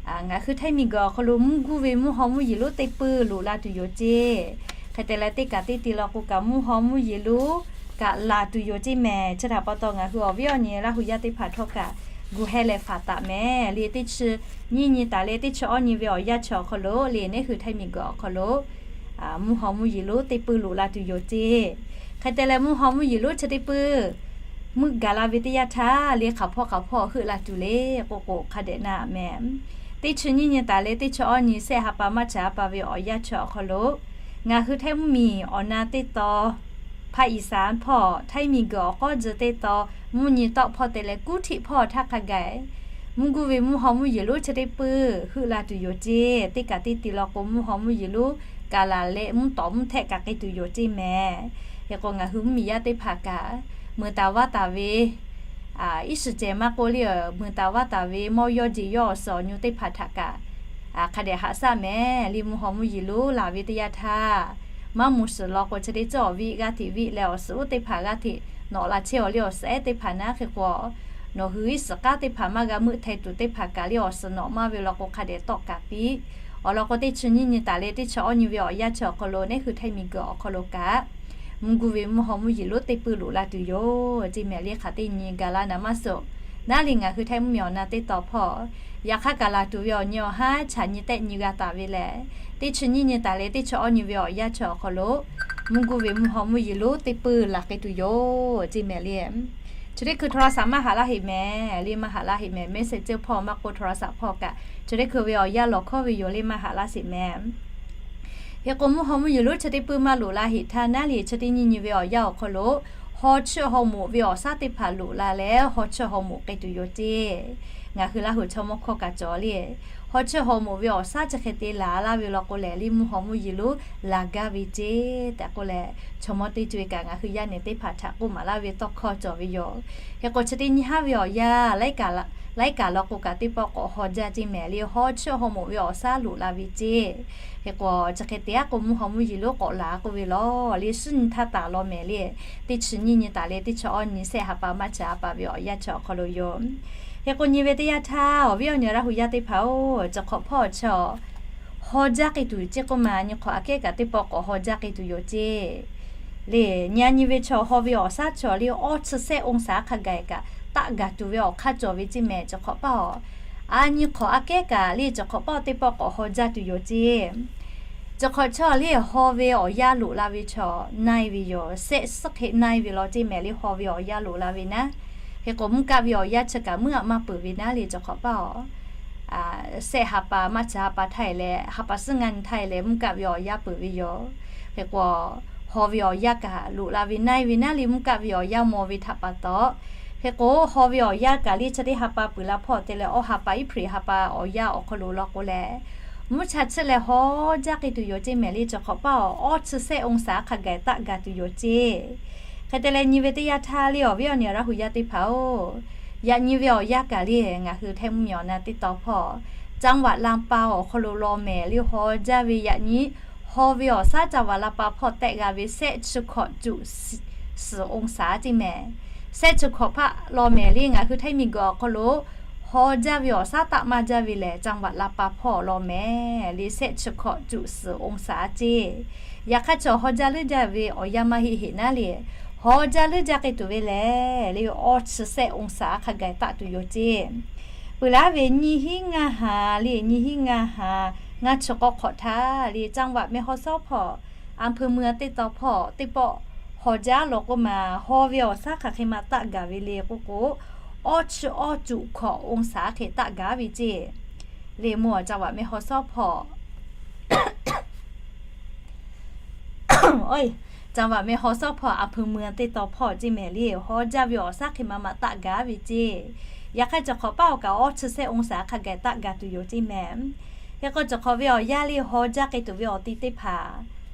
ngaˬ hui Htaiˇ miˬguiˬ awˬ hk'aw lo mvuhˇ guˇ ve mvuhˇ haw mvuhˇ yeˬ lonˉ teˇ peuˬ loꞈ la tuˬ yoˬ ceˇ. Hk'e te leh teˇ kaꞈ teˇ te law k'o kaꞈ mvuhˇ haw mvuhˇ yeˬ lonˉ kaꞈ laˬ tuˬ yoˬ ceˇ mehˍ. Chi htaꞈ pa taw ngaˬ hui awˬ viˉ awˬ nyi Laˇ huˍ yaˇ teˇ hpaˍ htawˇ kaꞈ gu heh leh faˍ taˍ mehˍ le. Teˇ chi nyiˇ nyi taˍ leh teˇ chi awˇ nyi ve awˬ yanˇ chi awˬ hk'aw lo le, neˉ hui htaiˇ miˬ guiˬ awˬ hk'aw lo mvuhˇ haw mvuhˇ yeˬ lonˉ teˇ puiˇ loꞈ la tuˬ yoˬ ceˇ. Hk'e te leh mvuhˇ haw mvuhˇ yeˬ lonˉ chi teˇ puiˇ meuˆ gaˬ la ve teˇ yanˇ htaˇ le, hk'aˬ hpawˇ hk'aˬ hpawˇ heuˆ la tuˬ le k'oˆ k'o hk'a dehꞈ na mehˍ. Teˇ chi nyiˇ nyi taˍ leh teˇ chi awˇ nyi sehˆ ha pa maˇ chi ha pa ve awˬ yanˇ chi awˬ hk'aw lo ngaˬ hui htaiˇ mvuhˇ miˬ awˬ na teˇ taw ภาคอีสาน hpawˇ htaiˇ miˬ guiˬ awˬ k'awˇ tcuh teˇ taw mvuhˇ nyi tawˆ hpawˇ te leh kuˉ htiˆ hpawˇ htaˇ hk'a gaˬ mvuhˇ guˇ ve mvuhˇ haw mvuhˇ yeˬ lonˉ chi teˇ puiˇ heuˆ la tuˬ yoˬ ceˇ. Teˇ kaꞈ teˇ ti law k'o mvuhˇ haw mvuhˇ yeˬ lonˉ kaꞈ laˬ leh mvuhˇ tawˍ mvuhˇ htehˆ kaꞈ k'ai tuˬ yoˬ ceˇ mehˍ. Hk'e k'o ngaˬ hui mvuhˇ miˬ yaˇ teˇ hpaˍ kaꞈ meuˬ taˍ vaˇ taˍ ve iˉ shiˍ cehˬ maˇ k'oˆ le, meuˬ taˍ vaˇ taˍ ve mawˇ yawˇ jeˬ yawˇ awˬ suhˍ awˬ nyu teˇ hpaˍ htaꞈ kaꞈ hk'a dehꞈ haꞈ shaˆ mehˍ le. Mvuhˇ haw mvuhˇ yeˬ lonˉ laˬ ve teˇ yanˇ htaˇ maˇ moˍ shiˍ law k'o chi teˇ ceuˬ awˬ viˉ g'aˇ hteꞈ viˆ leh awˬ suhˍ uˉ teˇ hpaˍ g'aˇ hteꞈ nawꞈ la chehˇ awˬ le awˬ suhˍ ehˉ teˇ hpaˍ naˉ. Hk'e k'o nawˬ hui iˉ shiˍ k'aˉ teˇ hpaˍ maˇ g'a meuˆ hteh tuˬ teˇ hpaˍ kaꞈ le awˬ suhˍ nawꞈ maˇ ve law k'o hk'a dehꞈ tawˆ kaꞈ piˇ. Awˬ lawn k'o teˇ chi nyiˇ nyi taˍ leh teˇ chi awˇ nyi ve awˬ yanˇ chi awˬ hk'aw lo neˉ hui htaiˇ miˬ guiˬ awˬ hk'aw lo kaꞈ mvuhˇ guˇ ve mvuhˇ haw mvuhˇ yeˬ lonˉ teˇ puiˇ loꞈ la tuˬ yoˬ ceˇ mehˍ le. Hk'aˬ teˇ nyi gaˬ la naˍ maˇ suh naˉ le, ngaˬ hui htaiˇ mvuhˇ miˬ awˬ na teˇ taw hpawˇ yaꞈ hk'aˇ kaꞈ laˬ tuˬ ve awˬ nyi awˬ haˉ chaꞈ nyi tehˆ nyi g'a taˍ ve lehˬ, teˇ chi nyiˇ nyi taˍ leh teˇ chi awˇ nyi ve awˬ yanˇ chi awˬ hk'aw lo mvuhˇ guˇ ve mvuhˇ haw mvuhˇ yeˬ lonˉ teˇ puiˇ laˬ k'ai tuˬ yoˬ ceˇ mehˍ le. Chi teˇ hkui โทรศัพท์ maˇ haꞈ laˇ heꞈ mehˍ le, maˇ haꞈ laˇ heꞈ mehˍ. Messenger hpawˇ maˇ k'oˆ โทรศัพท์ hpawˇ kaꞈ chi teˇ hkui ve awˬ yanˇ lawˬ hkawˉ ve yoˬ le, maˇ haꞈ laˇ sheˍ mehˍ. Hk'e k'o mvuhˇ haw mvuhˇ yeˬ lonˉ chi teˇ puiˇ maˇ loꞈ la heꞈ htaˇ naˉ le, chi teˇ nyiˇ nyi ve awˬ yanˇ awˬ hk'aw lo haw chiˇ haw moꞈ ve awˬ shaˉ teˇ hpaˍ loꞈ la leh haw chiˇ haw moꞈ k'ai tuˬ yoˬ ceˇ. Ngaˬ hui Laˇ huˍ chaw mawˇ hkawˇ kaꞈ cawˬ le, haw chiˇ haw moꞈ ve awˬ shaˉ chi hk'e te laˬ laˇ ve law k'o lehˬ le mvuhˇ haw mvuhˇ yeˬ lonˉ laˬ gaˇ ve ceˇ tehꞈ k'oˆ leh, chaw mawˇ teˇ co-e kaꞈ ngaˬ hui yaˇ nehˬ teˇ hpaˍ htaꞈ k'oˆ maˍ laˇ ve tawˇ hkawˇ cawˬ ve yoˬ. Hk'e k'o chi teˇ nyi haˉ ve awˬ yanˇ laiˉ kaꞈ lawˬ k'o kaꞈ teˇ pawˆ k'awꞈ haw jaˇ ceˇ mehˍ le, haw chiˇ haw moꞈ ve awˬ shaˉ loꞈ la ve ceˇ. Hk'e k'o chi hk'e te aˉ k'o mvuhˇ haw mvuhˇ yeˬ lonˉ k'awꞈ laˬ k'oˆ ve law le, suhˉ nyi htaˇ taˍ law mehˍ le. Teˇ chi nyiˇ nyi taˍ leh teˇ chi awˇ nyi sehˆ ha pa maˇ chi ha pa ve awˬ yanˇ chi awˬ hk'aw lo yoˬ. Hk'e k'o nyi ve teˇ yanˇ htaˇ awˬ viˉ awˬ nyi Laˇ huˍ yaˇ teˇ hpaˍ-oˬ, chi hk'awꞈ hpawˇ chi haw jaˇ k'ai tuˬ ceˇ k'oˆ ma, nyi hk'awꞈ aꞈ kehˉ kaꞈ teˇ pawˆ k'awꞈ haw jaˇ k'ai tuˬ yoˬ ceˇ. Le, nyi a nyi ve chaw haw ve awˬ shaˉ chaw le awˇ chi sehˆ องศา hk'a gaˬ kaꞈ taˆ gaˬ tuˬ ve awˬ hk'aˇ cawˬ ve ceˇ mehˍ. Chi hk'awꞈ paˇ-oˬ, a nyi hk'awꞈ aꞈ kehˉ kaꞈ le chi hk'awꞈ paˇ teˇ pawˆ k'awꞈ haw jaˇ tuˬ yoˬ ceˇ. Chi hk'awꞈ chaw le haw ve awˬ yanˇ loꞈ la ve chaw na-e ve yoˬ. Sehˆ suhˉ hk'e na-e ve law ceˇ mehˍ le, haw ve awˬ yanˇ loꞈ la ve naˉ. Hk'e k'o mvuhˇ kaˆ ve awˬ yanˇ chi kaꞈ meuˆ aꞈ maˇ peuˬ ve naˉ le, chi hk'awꞈ paˇ-oˬ, sehˆ ha pa maˇ chi ha pa htaˇ e leh ha pa suhˉ ngaˇ nyi htaˇ e leh mvuhˇ kaˆ ve awˬ yanˇ peuˬ ve yoˬ. Hk'e k'o haw ve awˬ yanˇ kaꞈ loꞈ la ve na-e ve naˉ le, mvuhˇ kaˆ ve awˬ yanˇ maw ve htaꞈ pa taw. Hk'e k'o haw ve awˬ yanˇ kaꞈ le chi teˇ ha pa peuˬ la hpawˇ te leh awˇ ha pa iˉ hpreꞈ ha pa awˬ yanˇ awˬ hk'aw lo law k'o leh, mvuhˇ cha chiˇ leh haw jaˇ k'ai tuˬ yoˬ ceˇ mehˍ le. Chi hk'awꞈ paˇ-oˬ, awˇ chi sehˆ องศา hk'a gaˬ taˆ gaˬ tuˬ yoˬ ceˇ. Hk'e te leh nyi ve teˇ yanˇ htaˇ le awˬ viˉ awˬ nyi Laˇ huˍ yaˇ teˇ hpaˍ-oˬ, yaꞈ nyi ve awˬ yanˇ kaꞈ le ngaˬ hui htaiˇ mvuhˇ miˬ awˬ na teˇ taw hpawˇ จังหวัดลำปาง awˬ hk'aw lo law mehˍ le, haw jaˇ ve yaꞈ nyi haw ve awˬ shaˉ จังหวัดลำปาง hpawˇ tehˆ g'a ve sehˆ chi hkawꞈ cuꞈ suhˍ องศา ceˇ mehˍ. Sehˆ chi hkawꞈ hpaˆ law mehˍ le, ngaˬ hui htaiˇ miˬ guiˬ awˬ hk'aw lo haw jaˇ ve awˬ shaˉ taˆ maˇ jaˇ ve lehˬ จังหวัดลำปาง hpawˇ law mehˍ le, sehˆ chi hkawꞈ cuꞈ suhˍ องศา ceˇ. Yaꞈ hk'aˇ chi haw jaˇ leuˉ jaˇ ve awˬ yanˇ maˇ heˆ heˆ naˉ le, haw jaˇ leuˉ jaˇ k'ai tuˬ ve lehˬ le awˇ chi sehˆ องศา hk'a gaˬ taˆ tuˬ yoˬ ceˇ. Peuˬ laˇ ve nyiˇ hinˉ ngaˇ ha le, nyiˇ hinˉ ngaˇ ha ngaˇ chi k'awˇ hk'awꞈ htaˇ le จังหวัดแม่ฮ่องสอน hpawˇ อำเภอเมือง teˇ taw hpawˇ teˇ pawˆ haw jaˇ law k'oˆ ma, haw ve awˬ shaˉ hk'aˬ hk'e ma taˆ gaˬ ve le k'oˆ k'o, awˇ chi awˇ cuꞈ hkawꞈ องศา hk'e taˆ gaˬ ve ceˇ. Le mvuhˇ จังหวัดแม่ฮ่องสอน hpawˇ จังหวัดแม่ฮ่องสอน hpawˇ อำเภอเมือง teˇ taw hpawˇ ceˇ mehˍ le, haw jaˇ ve awˬ shaˉ hk'e ma ma taˆ gaˬ ve ceˇ. Yaꞈ hk'aˇ chi hk'awꞈ paˇ awˬ kaꞈ awˇ chi sehˆ องศา hk'a gaˬ taˆ gaˬ tuˬ yoˬ ceˇ mehˍ. Hk'e k'o chi hk'awꞈ ve awˬ yanˇ le haw jaˇ k'ai tuˬ ve awˬ ti teˇ hpaˍ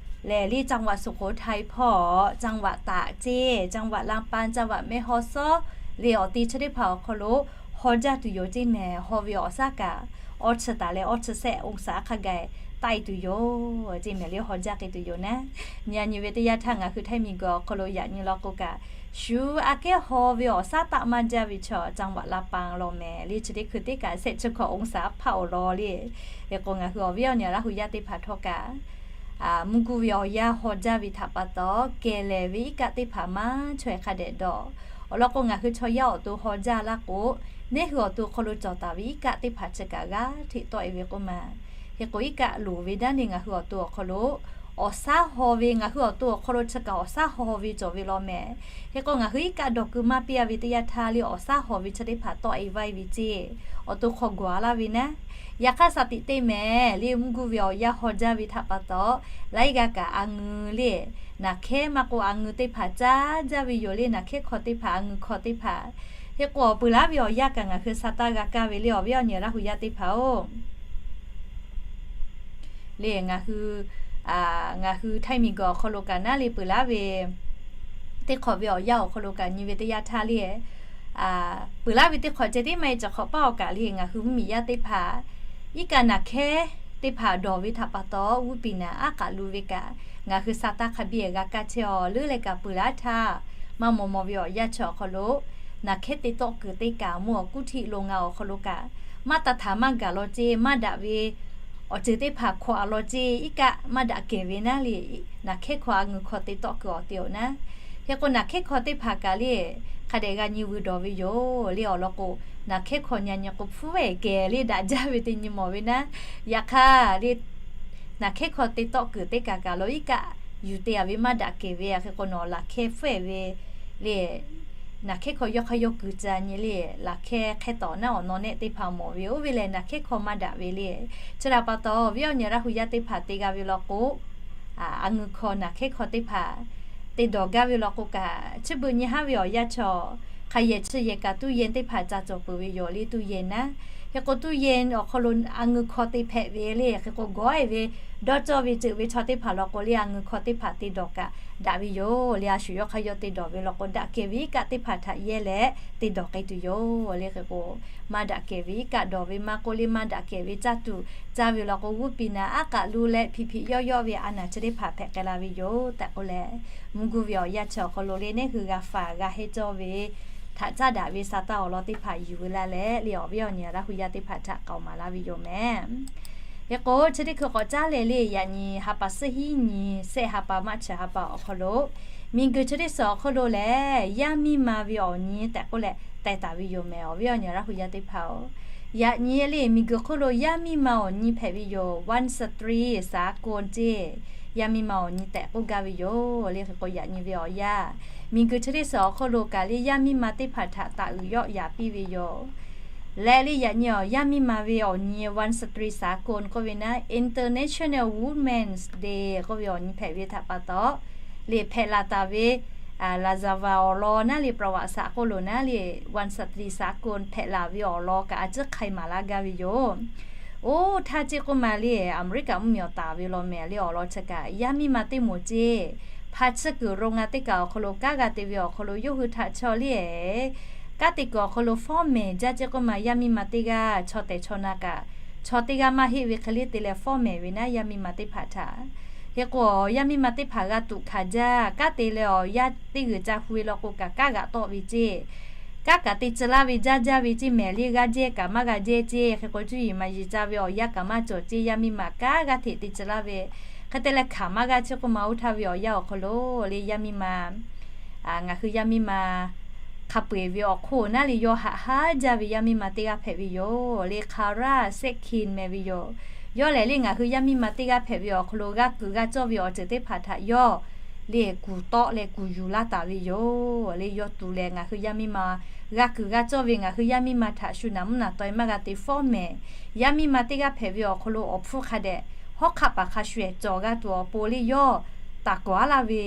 lehˬ le จังหวัดสุโขทัย hpawˇ จังหวัดตาก ceˇ, จังหวัดลำปาง จังหวัดแม่ฮ่องสอน le awˬ ti chi teˇ hpaˍ awˬ hk'aw lo haw jaˇ tuˬ yoˬ ceˇ mehˍ. Haw ve awˬ shaˉ kaꞈ awˇ chi taˍ leh awˇ chi sehˆ องศา hk'a gaˬ taˆ-e tuˬ yoˬ ceˇ mehˍ le, haw jaˇ k'ai tuˬ yoˬ naˉ. Nyi a nyi ve teˇ yanˇ htaˇ ngaˬ hui htaiˇ miˬ guiˬ awˬ hk'aw lo yaꞈ nyi law k'o kaꞈ, shu aꞈ kehˉ haw ve awˬ shaˉ taˆ maˇ jaˇ ve chaw จังหวัดลำปาง law mehˍ le, chi teˇ hkui teˇ kaꞈ sehˆ chi hkawꞈ องศา hpaˆ awˬ lawn le. Hk'e k'o ngaˬ hui awˬ viˉ awˬ nyi Laˇ huˍ yaˇ teˇ hpaˍ htawˇ kaꞈ mvuhˇ guˇ ve awˬ yanˇ haw jaˇ ve htaꞈ pa taw, kehˬ lehˬ ve iˉ kaˆ teˇ hpaˍ maˇ chaweh hk'a dehꞈ dawˬ. Awˬ lawn k'o, ngaˬ hui chaw yaˇ awˬ to haw jaˇ laˇ k'o, neˇ hui awˬ to hk'aw lo cawˬ taˍ ve iˉ kaˆ teˇ hpaˍ chi kaꞈ g'aˇ hteꞈ tawˆ e ve k'oˆ ma. Hk'e k'o, iˉ kaˆ loˍ ve daˇ neˇ ngaˬ hui awˬ to awˬ hk'aw lo awˬ shaˉ haw ve, ngaˬ hui awˬ to awˬ hk'aw lo chi kaꞈ awˬ shaˉ haw ve cawˬ ve law mehˍ. Hk'e k'o, ngaˬ hui iˉ kaˆ dawˬ keu maˇ piˇ a ve teˇ yanˇ htaˇ le, awˬ shaˉ haw ve chi teˇ hpaˍ tawˆ e vaˇ e ve ceˇ, awˬ to hk'aw gawˬ a laˇ ve naˉ. Yaꞈ hk'aˇ, shaˍ tiꞈ teˇ mehˍ le, mvuhˇ guˇ ve awˬ yanˇ haw jaˇ ve htaꞈ pa taw, laiˉ g'aˇ kaꞈ a ngeu le, naˬ hkehˉ maˇ k'o a ngeu teˇ hpaˍ caˇ jaˇ ve yoˬ le, naˬ hkehˉ hkaw teˇ hpaˍ, a ngeu hkaw teˇ hpaˍ. Hk'e k'o, awˬ peuˬ laˉ ve awˬ yanˇ kaꞈ ngaˬ hui sa taˇ g'a kaˇ ve le, awˬ viˉ awˬ nyi Laˇ hu yaˇ teˇ hpaˍ-oˬ. Le ngaˬ hui, ngaˬ hui Htaiˇ miˬguiˬ awˬ hk'aw lo kaꞈ naˉ le peuˬ laˉ ve teˇ hk'awꞈ ve awˬ yanˇ awˬ hk'aw lo kaꞈ nyi ve teˇ yanˇ htaˇ le, peuˬ laˉ ve teˇ hk'awꞈ ceh tiˉ maˇ heˆ, chi hk'awꞈ paˇ awˬ kaꞈ le ngaˬ hui mvuhˇmiˬ yaˇ teˇ hpaˍ iˉ kaˆ naˬ hkehˉ teˇ hpaˍ dawˬ ve htaꞈ pa taw, g'uˇ piˍ naˍ aˉ k'aꞈ lu ve kaꞈ, ngaˬ hui sa taˇ hk'a biˇ g'a kaˇ chehˇ-aw. Leuˉ leh kaꞈ peuˬ laˉ htaˇ, maˇ maw maw ve awˬ yanˇ chi awˬ hk'aw lo naˬ hkehˉ te tawˆ kuiˬ teˇ kaꞈ mvuhˇ awˬ kuˇ htiˆ lo ngaˬ awˬ hk'aw lo kaꞈ, maˇ taˇ htaˍ maˇ gaˬ law ceˇ, maˇ daꞈ ve awˬ ceuˬ teˇ hpaˍ hkawꞈ a law ceˇ, iˉ kaˆ maˇ daꞈ kehˬ ve naˉ le, naˬ hkehˉ hkaw a ngeu hkaw te tawˆ kuiˬ awˬ te-oˬ naˉ. Hk'e k'o, naˬ hkehˉ hkaw teˇ hpaˍ kaꞈ le, hk'a dehꞈ g'a nyi veu dawˬ ve yoˬ le. Awˬ lawn k'o, naˬ hkehˉ hkaw nyi nyi k'o hpfuhˇ ehˍ kehˬ le daꞈ jaˇ ve teˇ nyi mawˬ ve naˉ. Yaꞈ hk'aˇ le, naˬ hkehˉ hkaw te tawˆ kuiˬ teˇ kaꞈ kaꞈ lo iˉ kaˆ yuˬ te a ve maˇ daꞈ kehˬ ve. Hk'e k'o, nawˬ laˬ hkehˇ hpfuhˇ ehˍ ve le, naˬ hkehˉ hk'aw yawˇ hk'aˇ yawˇ kuiˬ ca nyi le, laˬ hkehˇ hk'e tawˍ naˉ awˬ naw nehˆ teˇ hpaˍ mawˬ ve. Oˇ ve lehˬ, naˬ hkehˉ hk'aw maˇ daꞈ ve le. Chi htaꞈ pa taw, awˬ viˉ awˬ nyi Laˇ hu yaˇ teˇ hpaˍ te g'a ve law k'o, a ngeu hkaw naˬ hkehˉ hk'aw teˇ hpaˍ te dawˬ gaˇ ve law k'o kaꞈ, chi beuꞈ nyi haˉ ve awˬ yanˇ chaw hk'a yehˬ chi yehˬ kaꞈ tuˇ yehˬ teˇ hpaˍ ca cawˬ peuˬ ve yoˬ le, tuˇ yehˬ naˉ. Hk'e k'o, tuˇ yehˬ awˬ hk'aw lo a ngeu hkaw te hpehꞈ ve le. Hk'e k'o, gawˉ e ve dawˇ cawˇ ve ceuˬ ve chaw teˇ hpaˍ law k'o le, a ngeu hkaw teˇ hpaˍ te dawˬ kaꞈ daꞈ ve yoˬ le. A shu yawˇ hk'aˇ yawˇ te dawˬ ve law k'o, daꞈ kehˬ ve iˉ kaˆ teˇ hpaˍ htaꞈ yehˇ leh te dawˬ k'ai tuˬ yoˬ le. Hk'e k'o, maˇ daꞈ kehˬ ve iˉ kaˆ dawˬ ve maˇ k'oˆ le, maˇ daꞈ kehˬ ve caˇ tuˬ caˇ ve law k'o, g'uˇ piˍ naˍ aˉ k'aꞈ lu leh hpiꞈ hpiꞈ yawˇ yawˇ ve a naˬ chi teˇ hpaˍ hpehꞈ k'ai la ve yoˬ tehꞈ k'oˆ leh, mvuhˇ guˇ ve awˬ yanˇ chi awˬ hk'aw lo le neˇ hui g'a faˍ g'a heˆ cawˇ ve htaꞈ caˇ daꞈ ve sa taˇ awˬ lawn teˇ hpaˍ yuˬ ve la leh le, awˬ viˉ awˬ nyi Laˇ hu yaˇ teˇ hpaˍ htaꞈ k'aoˍ maˍ laˇ ve yoˬ mehˍ. Hk'e k'o, chi teˇ hkui k'awꞈ caˉ leh le, yaꞈ nyi ha pa suhˉ hiˉ nyi sehˆ ha pa maˇ chi ha pa awˬ hk'aw lo, miˬguiˬ chi teˇ suhˍ awˬ hk'aw lo lehˬ, yaˇ miˇ ma ve awˬ nyi tehꞈ k'oˆ leh teh taˍ ve yoˬ mehˍ, awˬ viˉ awˬ nyi Laˇ hu yaˇ teˇ hpaˍ-oˬ. Yaꞈ nyi le, miˬguiˬ hk'oˆ lo yaˇ miˇ ma awˬ nyi hpehꞈ ve yoˬ, วันสตรีสากล ceˇ, yaˇ miˇ ma awˬ nyi tehꞈ k'oˆ gaˇ ve yoˬ le. Hk'e k'o, yaꞈ nyi ve awˬ yanˇ, miˬguiˬ chi teˇ suhˍ awˬ hk'oˆ lo kaꞈ le, yaˇ miˇ ma teˇ hpaˍ htaꞈ taˍ uiˍ yawˆ yaꞈ piˇ ve yoˬ. Leh le, yaꞈ nyi awˬ yaˇ miˇ ma ve awˬ nyi วันสตรีสากล k'oˆ ve naˉ, International Women's Day k'oˆ ve awˬ nyi hpehꞈ ve htaꞈ pa taw, le hpehꞈ laˬ taˍ ve หลักสิบวัน awˬ lawn naˉ le ประวัติศาสตร์ k'oˆ lo naˉ le วันสตรีสากล hpehꞈ laˬ ve awˬ lawn kaꞈ a ciˉ hk'ai maˍ laˇ gaˇ ve yoˬ. Oˇ htaˇ ceˇ k'oˆ ma le, Aˍmeˍriˆkaꞈ mvuhˇmiˬ awˬ taˍ ve law mehˍ le awˬ lawn chi kaꞈ yaˇ miˇ ma teˇ moˍ ceˇ, hpa tsuhˇ kuiˬ โรงงาน teˇ kaꞈ awˬ hk'aw lo kanˉ g'a te ve awˬ hk'aw lo yawˇ hui htaꞈ chaw le kanˉ te kuiˬ awˬ hk'aw lo fawˉ mehˍ jaˇ ceˇ k'oˆ ma, yaˇ miˇ ma teˇ g'aˇ chaw tehˬ chaw na kaꞈ, chaw teˇ g'aˇ maˇ heˆ ve hk'e le te leh fawˉ mehˍ ve naˉ yaˇ miˇ ma teˇ hpaˍ htaꞈ. Hk'e k'o, yaˇ miˇ ma teˇ hpaˍ g'a tuꞈ hkanˍ jaˇ, kanˉ te leh awˬ yaˇ teˇ g'uiˬ ca hu ve law k'o kaꞈ kanˉ g'aꞈ tawˆ ve ceˇ, kanˉ kaꞈ te tcuh laˇ ve jaˇ jaˇ ve ceˇ mehˍ le, g'aˇ jehˇ kaꞈ maˇ g'a jehˇ ceˇ. Hk'e k'o, cuˇ yiˍ maˍ yiˍ ca ve awˬ yanˇ kaꞈ maˇ cawˬ ceˇ, yaˇ miˇ ma kanˉ g'aˇ hteꞈ te tcuh laˇ ve. Hk'e te leh hkanˍ maˇ g'a ceˇ k'oˆ ma, oˇ htaˇ ve awˬ yanˇ awˬ hk'aw lo le yaˇ miˇ ma ngaˬ hui yaˇ miˇ ma hk'a peu-eˬ ve awˬ hk'oˆ naˉ le yawˇ haꞈ haˉ jaˇ ve yaˇ miˇ ma teˇ g'aˇ hpehꞈ ve yoˬ le, Kara Setkin meh ve yoˬ. Yawˇ lehˬ le ngaˬ hui yaˇ miˇ ma teˇ g'aˇ hpehꞈ ve awˬ hk'aw lo g'a kuiˬ g'a cawˇ ve awˬ ceuˬ teˇ hpaˍ htaꞈ yawˇ le kuˬ tawˆ leh kuˬ yuˬ laˇ taˍ ve yoˬ le. Yawˇ tuˬ lehˬ ngaˬ hui yaˇ miˇ ma g'a kuiˬ g'a cawˇ ve ngaˬ hui yaˇ miˇ ma htaꞈ shu naˍ mvuhˇ naˍ taw e maˇ g'a te fawˉ mehˍ. Yaˇ miˇ ma teˇ g'aˇ hpehꞈ ve awˬ hk'aw lo awˬ hpfuhˇ hk'a dehꞈ hawˉ hk'aˆ paˍ hk'a shuˍ ehˍ cawˬ g'a tuˬ awˬ pon le yawˇ taˍ kawˍ a laˇ ve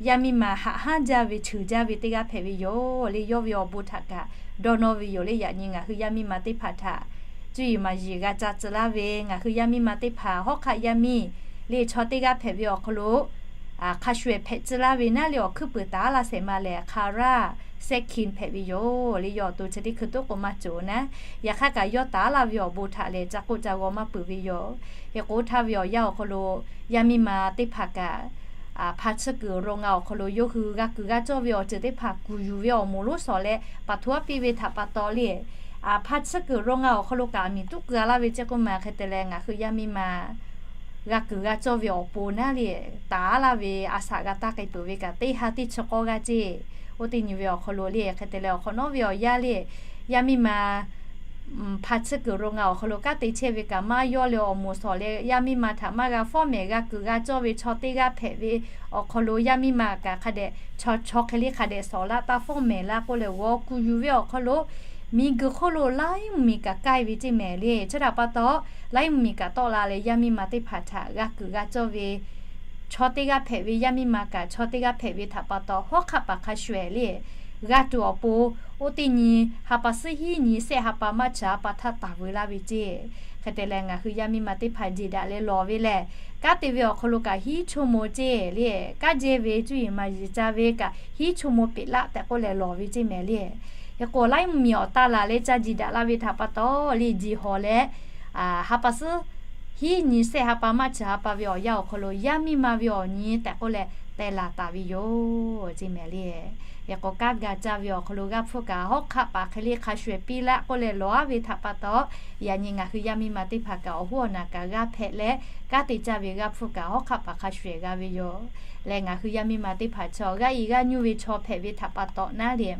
yaˇ miˇ ma haꞈ haˉ jaˇ ve cheuˬ jaˇ ve teˇ g'aˇ hpehꞈ ve yoˬ le. Yawˇ ve awˬ bon htaꞈ kaꞈ dawˇ nawˇ ve yoˬ le. Yaꞈ nyi ngaˬ hui yaˇ miˇ ma teˇ hpaˍ htaꞈ cuˇ yiˍ maˍ yiˍ g'a ca tcuh laˇ ve, ngaˬ hui yaˇ miˇ ma teˇ hpaˍ hawˉ hk'aˆ yaˇ miˇ le chaw teˇ g'aˇ hpehꞈ ve awˬ hk'aw lo hk'a shuˍ ehˍ hpehꞈ tcuh laˇ ve naˉ le awˬ hkuiˉ puiˍ taˍ laˇ shehˍ ma lehˬ, Kara Setkin hpehꞈ ve yoˬ le. Yawˇ awˬ to chi teˇ hkui toˉ k'o maˇ cawˬ naˉ, yaꞈ hk'aˇ kaꞈ yawˇ taˍ laˇ ve awˬ bon htaꞈ lehˬ ca k'oˆ ca g'aw maˇ peuˬ ve yoˬ. Hk'e k'o oˇ htaˇ ve awˬ yanˇ awˬ hk'aw lo yaˇ miˇ ma teˇ hpaˍ kaꞈ hpa tsuhˇ kuiˬ โรงงาน awˬ hk'aw lo yawˇ hui g'a kuiˬ g'a cawˇ ve awˬ ceuˬ teˇ hpaˍ kuˬ yuˬ ve awˬ moˍ lonˉ shawˍ leh paˍ htoꞈ aˉ piˇ ve htaꞈ pa taw le, hpa tsuhˇ kuiˬ โรงงาน awˬ hk'aw lo kaꞈ miˬ tuˉ keu a laˇ ve ceˇ k'oˆ ma. Hk'e te leh ngaˬ hui yaˇ miˇ ma g'a kuiˬ g'a cawˇ ve awˬ pon naˉ le, taˍ laˇ ve a shaꞈ g'a taˇ k'ai peuˬ ve kaꞈ teˇ ha teˇ chi k'awˇ g'aˇ ceˇ. Oˇ teˇ nyi ve awˬ hk'aw lo le, hk'e te leh awˬ hk'awꞈ nawˉ ve awˬ yanˇ le, yaˇ miˇ ma hpa tsuhˇ kuiˬ ro ngaˬ awˬ hk'aw lo kanˉ te chehˇ ve kaꞈ maˇ yawˇ leh awˬ moˍ shawˍ leh yaˇ miˇ ma htaꞈ maˇ g'a fawˉ mehˍ g'a kuiˬ g'a cawˇ ve chaw teˇ g'aˇ hpehꞈ ve awˬ hk'aw lo yaˇ miˇ ma kaꞈ hk'a dehꞈ chaw hk'e le hk'a dehꞈ shawˍ laˇ taˇ fawˉ mehˍ laˇ k'oˆ leh g'aw kuˬ yuˬ ve awˬ hk'aw lo miˬguiˬ hk'oˆ lo laiˉ mvuhˇmiˬ kaꞈ k'ai ve ceˇ mehˍ le. Chi htaꞈ pa taw, laiˉ mvuhˇmiˬ kaꞈ tawˆ la leh yaˇ miˇ ma teˇ hpaˍ htaꞈ g'a kuiˬ g'a cawˇ ve chaw teˇ g'aˇ hpehꞈ ve, yaˇ miˇ ma kaꞈ chaw teˇ g'aˇ hpehꞈ ve htaꞈ pa taw, hawˉ hk'aˆ paˍ hk'a shuˍ ehˍ le g'a tuˬ awˬ pon, oˇ teˇ nyi ha pa suhˉ hiˉ nyi sehˆ ha pa March ha pa htaˇ taˍ veu laˇ ve ceˇ. Hk'e te leh ngaˬ hui yaˇ miˇ ma teˇ hpaˍ jeˬ daꞈ leh lawˬ ve lehˬ, kanˉ te ve awˬ hk'aw lo kaꞈ hiˉ chaw mo ceˇ le. Kanˉ jehˇ ve cuˇ yiˍ maˍ yiˍ ca ve kaꞈ hiˉ chaw mo peꞈ laˆ tehꞈ k'oˆ leh lawˬ ve ceˇ mehˍ le. Hk'e k'o laiˉ mvuhˇmiˬ awˬ taˇ laˬ leh ca jeˬ daꞈ laˇ ve htaꞈ pa taw le, jeˬ hawˬ leh ha pa suhˉ hiˉ nyi sehˆ ha pa March ha pa ve awˬ yanˇ awˬ hk'aw lo yaˇ miˇ ma ve awˬ nyi tehꞈ k'oˆ leh teh laˬ taˍ ve yoˬ ceˇ mehˍ le. Hk'e k'o kanˉ ga caˇ ve awˬ hk'aw lo g'aˇ hpfuhˇ kaꞈ hawˉ hk'aˆ paˍ hk'e le hk'a shuˍ ehˍ piˇ laˆ k'oˆ leh lawˬ aˉ ve htaꞈ pa taw, yaꞈ nyi ngaˬ hui yaˇ miˇ ma teˇ hpaˍ kaꞈ awˬ hoˉ awˬ naˬ kaꞈ g'aˇ hpehꞈ leh kanˉ te caˇ ve g'aˇ hpfuhˇ kaꞈ hawˉ hk'aˆ paˍ hk'a shuˍ ehˍ g'a ve yoˬ. Leh ngaˬ hui yaˇ miˇ ma teˇ hpaˍ chaw g'aˇ e g'aˇ nyuˇ ve chaw hpehꞈ ve htaꞈ pa taw naˉ le,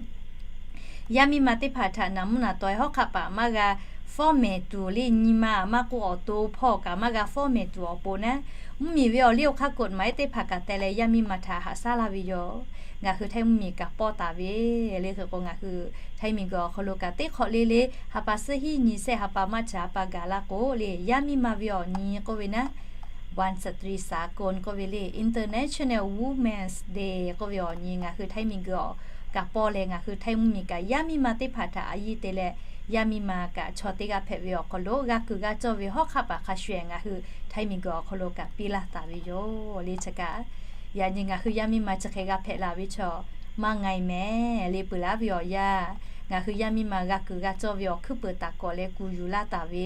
yaˇ miˇ ma teˇ hpaˍ htaꞈ naˬ mvuhˇ naˬ taweh hawˉ hk'aˆ paˍ maˇ g'a fawˉ mehˍ tuˬ le, nyi ma maˇ k'oˆ awˬ to hpawˇ kaꞈ maˇ g'a fawˉ mehˍ tuˬ awˬ pon naˉ, mvuhˇmiˬ ve awˬ liˇ awˬ hk'aˇ กฎหมาย teˇ hpaˍ kaꞈ teh leh yaˇ miˇ ma htaꞈ haꞈ shaˉ laˇ ve yoˬ. Ngaˬ hui htaiˇ mvuhˇmiˬ kaꞈ pawˇ taˍ ve le. Hk'e k'o ngaˬ hui htaiˇ miˬguiˬ awˬ hk'aw lo kaꞈ teˇ hk'awꞈ le le ha pa suhˉ hiˉ nyi sehˆ ha pa March ha pa gaˬ laˇ k'o le, yaˇ miˇ ma ve awˬ nyi k'oˆ ve naˉ, วันสตรีสากล k'oˆ ve le, International Women's Day k'oˆ ve awˬ nyi ngaˬ hui htaiˇ miˬguiˬ awˬ kaꞈ pawˇ leh ngaˬ hui htaiˇ mvuhˇmiˬ kaꞈ yaˇ miˇ ma teˇ hpaˍ htaꞈ a yiˇ te leh, yaˇ miˇ ma kaꞈ chaw teˇ g'aˇ hpehꞈ ve awˬ hk'aw lo g'a kuiˬ g'a cawˇ ve hawˉ hk'aˆ paˍ hk'a shuˍ ehˍ ngaˬ hui htaiˇ miˬguiˬ awˬ hk'aw lo kaꞈ piˇ laˇ taˍ ve yoˬ le. Chi kaꞈ yaꞈ nyi ngaˬ hui yaˇ miˇ ma chi hk'e g'a hpehꞈ la ve chaw maˇ nga e mehˍ le. Peuˬ laˇ ve awˬ yanˇ, ngaˬ hui yaˇ miˇ ma g'a kuiˬ g'a cawˇ ve awˬ hkuiˉ peuˬ taˍ kawꞈ leh kuˬ yuˬ laˇ taˍ ve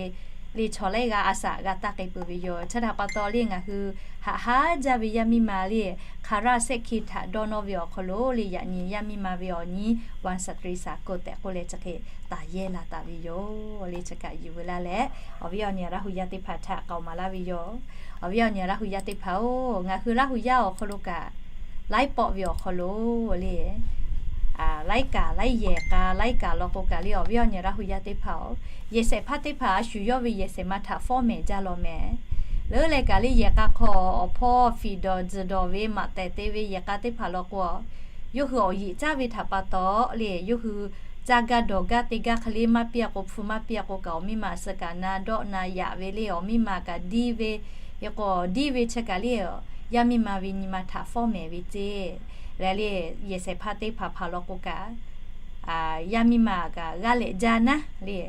le chaw laiˉ g'aˇ a shaꞈ g'a taˇ k'ai peuˬ ve yoˬ. Chi htaꞈ pa taw le ngaˬ hui haꞈ haˉ jaˇ ve yaˇ miˇ ma le, hk'aˬ raˇ sehˆ hki htaꞈ dawˇ nawˇ ve awˬ hk'aw lo le yaꞈ nyi yaˇ miˇ ma ve awˬ nyi วันสตรีสากล tehꞈ k'oˆ leh chi hk'e taˍ yehˇ la taˍ ve yoˬ le. Chi kaꞈ yuˬ veu laˇ leh awˬ viˉ awˬ nyi Laˇ hu yaˇ teˇ hpaˍ htaꞈ k'aoˍ maˍ laˇ ve yoˬ. Awˬ viˉ awˬ nyi Laˇ hu yaˇ teˇ hpaˍ-oˬ, ngaˬ hui Laˇ hu yaˇ awˬ hk'aw lo kaꞈ laiˉ pawˆ ve awˬ hk'aw lo le laiˉ kaꞈ laiˉ yehˬ k'a laiˉ kaꞈ law k'o kaꞈ le awˬ viˉ awˬ nyi Laˇ hu yaˇ teˇ hpaˍ-oˬ, yehˬ shehˍ hpaˇ teˇ hpaˍ a shu yawˇ ve yehˬ shehˍ ma htaꞈ fawˉ mehˍ jaˇ law mehˍ. Leuˉ leh kaꞈ le yehˬ k'a hk'aw awˬ hpawˇ fiˍ dawˬ tzuhˬ dawˬ ve maꞈ tehˬ te ve yehˬ k'a teˇ hpaˍ law k'o, yawˇ hui awˬ yeꞈ caˇ ve htaꞈ pa taw le yawˇ hui caˇ gaˇ dawˬ gaˇ te gaˇ hk'e le maˇ piˇ-a k'o, hpu maˇ piˇ-a k'o kaꞈ awˬ miˇ ma suh kaꞈ na dawˆ na yaꞈ ve le awˬ miˇ ma kaꞈ diˇ ve, hk'e k'o diˇ ve chi kaꞈ le yaˇ miˇ ma ve nyi ma htaꞈ fawˉ mehˍ ve ceˇ. Leh le yehˬ shehˍ hpaˇ teˇ hpaˍ hpaˍ law k'o kaꞈ yaˇ miˇ ma kaꞈ g'aˇ lehꞈ jaˇ naˉ le.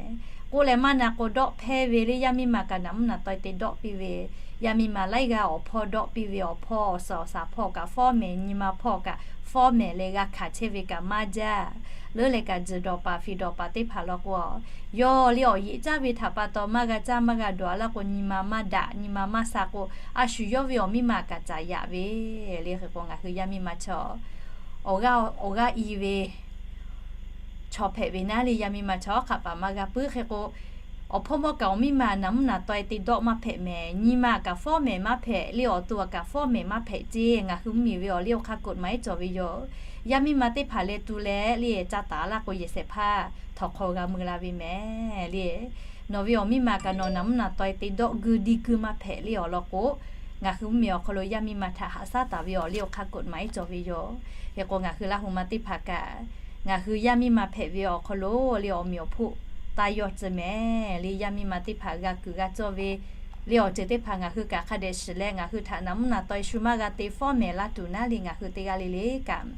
K'oˆ leh maˇ na k'o dawˆ hpehˇ ve le yaˇ miˇ ma kaꞈ naˬ mvuhˇ naˬ taweh te dawˆ piˇ ve, yaˇ miˇ ma laiˉ g'aˇ awˬ hpawˇ dawˆ piˇ ve awˬ hpawˇ awˬ suhˍ awˬ shaˍ hpawˇ kaꞈ fawˉ mehˍ, nyi ma hpawˇ kaꞈ fawˉ mehˍ leh g'a hkanˍ chehˇ ve kaꞈ maˇ jaˇ. Leuˉ leh kaꞈ tzuhˬ dawˬ paˍ fiˍ dawˬ paˍ teˇ hpaˍ law k'o, yawˇ le awˬ yeꞈ caˇ ve htaꞈ pa taw maˇ g'a caˇ maˇ g'a dawˬ-a laˇ k'o nyi ma maˇ daꞈ nyi ma maˇ sha k'o, a shu yawˇ ve awˬ miˇ ma kaꞈ caˍ yaꞈ ve le. Hk'e k'o ngaˬ hui yaˇ miˇ ma chaw awˬ g'aˇ awˬ g'aˇ i ve chaw hpehꞈ ve naˉ le yaˇ miˇ ma chaw hk'aˬ paˍ maˇ g'a puiˉ. Hk'e k'o awˬ hpawˇ mawˇ kaꞈ awˬ miˇ ma naˬ mvuhˇ naˬ taweh te dawˆ maˇ hpehꞈ mehˍ, nyi ma kaꞈ fawˉ mehˍ maˇ hpehꞈ le awˬ to kaꞈ fawˉ mehˍ maˇ hpehꞈ ceˇ. Ngaˬ hui mvuhˇmiˬ ve awˬ liˇ awˬ hk'aˇ กฎหมาย cawˬ ve yoˬ. Yaˇ miˇ ma teˇ hpaˍ leh tu leh le ca taˍ laˇ k'o yehˬ shehˍ hpaˇ htawnˍ hk'aw g'a mui la ve mehˍ le. Nawˬ ve awˬ miˇ ma kaꞈ nawˬ naˬ mvuhˇ naˬ taweh te dawˆ guiˇ diˇ guiˇ maˇ hpehꞈ le awˬ lawn k'o, ngaˬ hui mvuhˇmiˬ awˬ hk'aw lo yaˇ miˇ ma htaꞈ haꞈ shaˉ taˍ ve awˬ liˇ awˬ hk'aˇ กฎหมาย cawˬ ve yoˬ. Hk'e k'o ngaˬ hui Laˇ hu ma teˇ hpaˍ kaꞈ ngaˬ hui yaˇ miˇ ma hpehꞈ ve awˬ hk'aw lo le awˬ meꞈ awˬ hpoˆ taˇ yawˇ tcuh mehˍ le. Yaˇ miˇ ma teˇ hpaˍ g'a kuiˬ g'a cawˇ ve le awˬ ceuˬ teˇ hpaˍ ngaˬ hui kaꞈ hk'a dehꞈ shiˍ leh ngaˬ hui htaꞈ naˬ mvuhˇ naˬ taweh shu maˇ g'a te fawˉ mehˍ laˇ tuˬ naˉ le ngaˬ hui teˇ g'aˇ le le kaꞈ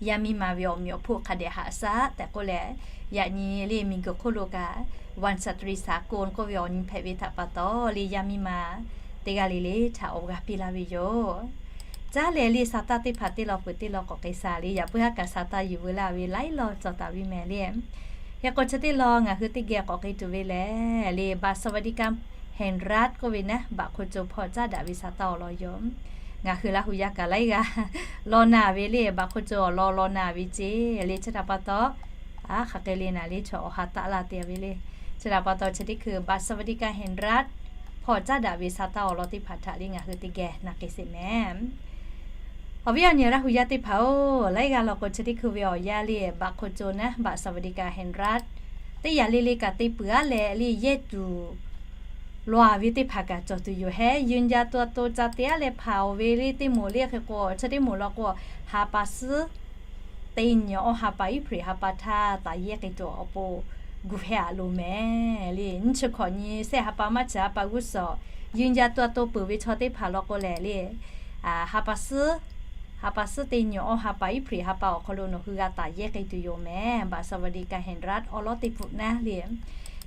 yaˇ miˇ ma ve awˬ meꞈ awˬ hpoˆ hk'a dehꞈ haꞈ shaˉ tehꞈ k'oˆ leh, yaꞈ nyi le miˬguiˬ hk'oˆ lo kaꞈ วันสตรีสากล k'oˆ ve awˬ nyi hpehꞈ ve htaꞈ pa taw le yaˇ miˇ ma teˇ g'aˇ le le htaꞈ awˬ g'aˇ piˇ laˇ ve yoˬ. Caˉ leh le sa taˇ teˇ hpaˍ teˇ law peuˬ teˇ law k'awꞈ k'ai sha le yaꞈ puiˉ haˉ kaꞈ sa taˇ yuˬ veu laˇ ve laiˉ law cawˬ taˍ ve mehˍ le. Hk'e k'o chi teˇ law ngaˬ hui teˇ geh k'awꞈ k'ai tuˬ ve lehˬ le บัตรสวัสดิการแห่งรัฐ k'oˆ ve naˉ baꞈ hk'o co hpawˇ caˉ daꞈ ve sa taˇ awˬ lawn yoˬ. Ngaˬ hui Laˇ hu yaˇ kaꞈ laiˉ g'aˇ law na ve le baꞈ hk'o co awˬ lawn law na ve ceˇ le chi htaꞈ pa taw, a hk'aˬ hk'e le naˍ le chaw awˬ ha taˆ laˇ te ve le. Chi htaꞈ pa taw chi teˇ hkui บัตรสวัสดิการแห่งรัฐ hpawˇ hk'aw caˉ daꞈ ve sa taˇ awˬ lawn teˇ hpaˍ htaꞈ le ngaˬ hui teˇ geh na k'ai sheˍ mehˍ. Awˬ viˉ awˬ nyi Laˇ hu yaˇ teˇ hpaˍ-oˬ, laiˉ g'aˇ law k'o chi teˇ hkui ve awˬ yanˇ le baꞈ hk'o co naˉ, บัตรสวัสดิการแห่งรัฐ teˇ yanˇ le le kaꞈ te peuˬ aˉ leh le yehˇ tuˬ law ve teˇ hpaˍ kaꞈ cawˬ tuˬ yoˬ hehˉ. ยืนยันตัวตน ca te aˉ leh hpanˍ-oˬ ve le teˇ moˍ le hk'e k'o, chi teˇ moˍ law k'o, ha pa suhˉ teˇ nyi awˇ ha pa April ha pa htaˇ taˍ yehˇ k'ai tuˬ awˬ pon gu heh aꞈ loˍ mehˍ le. Nyiˇ chi hkawꞈ nyi sehˆ ha pa maˇ chi ha pa g'uˇ suhˍ ยืนยันตัวตน peuˬ ve chaw teˇ hpaˍ law k'o lehˬ le, ha pa suhˉ, ha pa suhˉ teˇ nyi awˇ ha pa April ha pa awˬ hk'aw lo nawˬ hui g'a taˍ yehˇ k'ai tuˬ yoˬ mehˍ. บัตรสวัสดิการแห่งรัฐ awˉ lawˉ teˇ pfuhˆ naˉ le.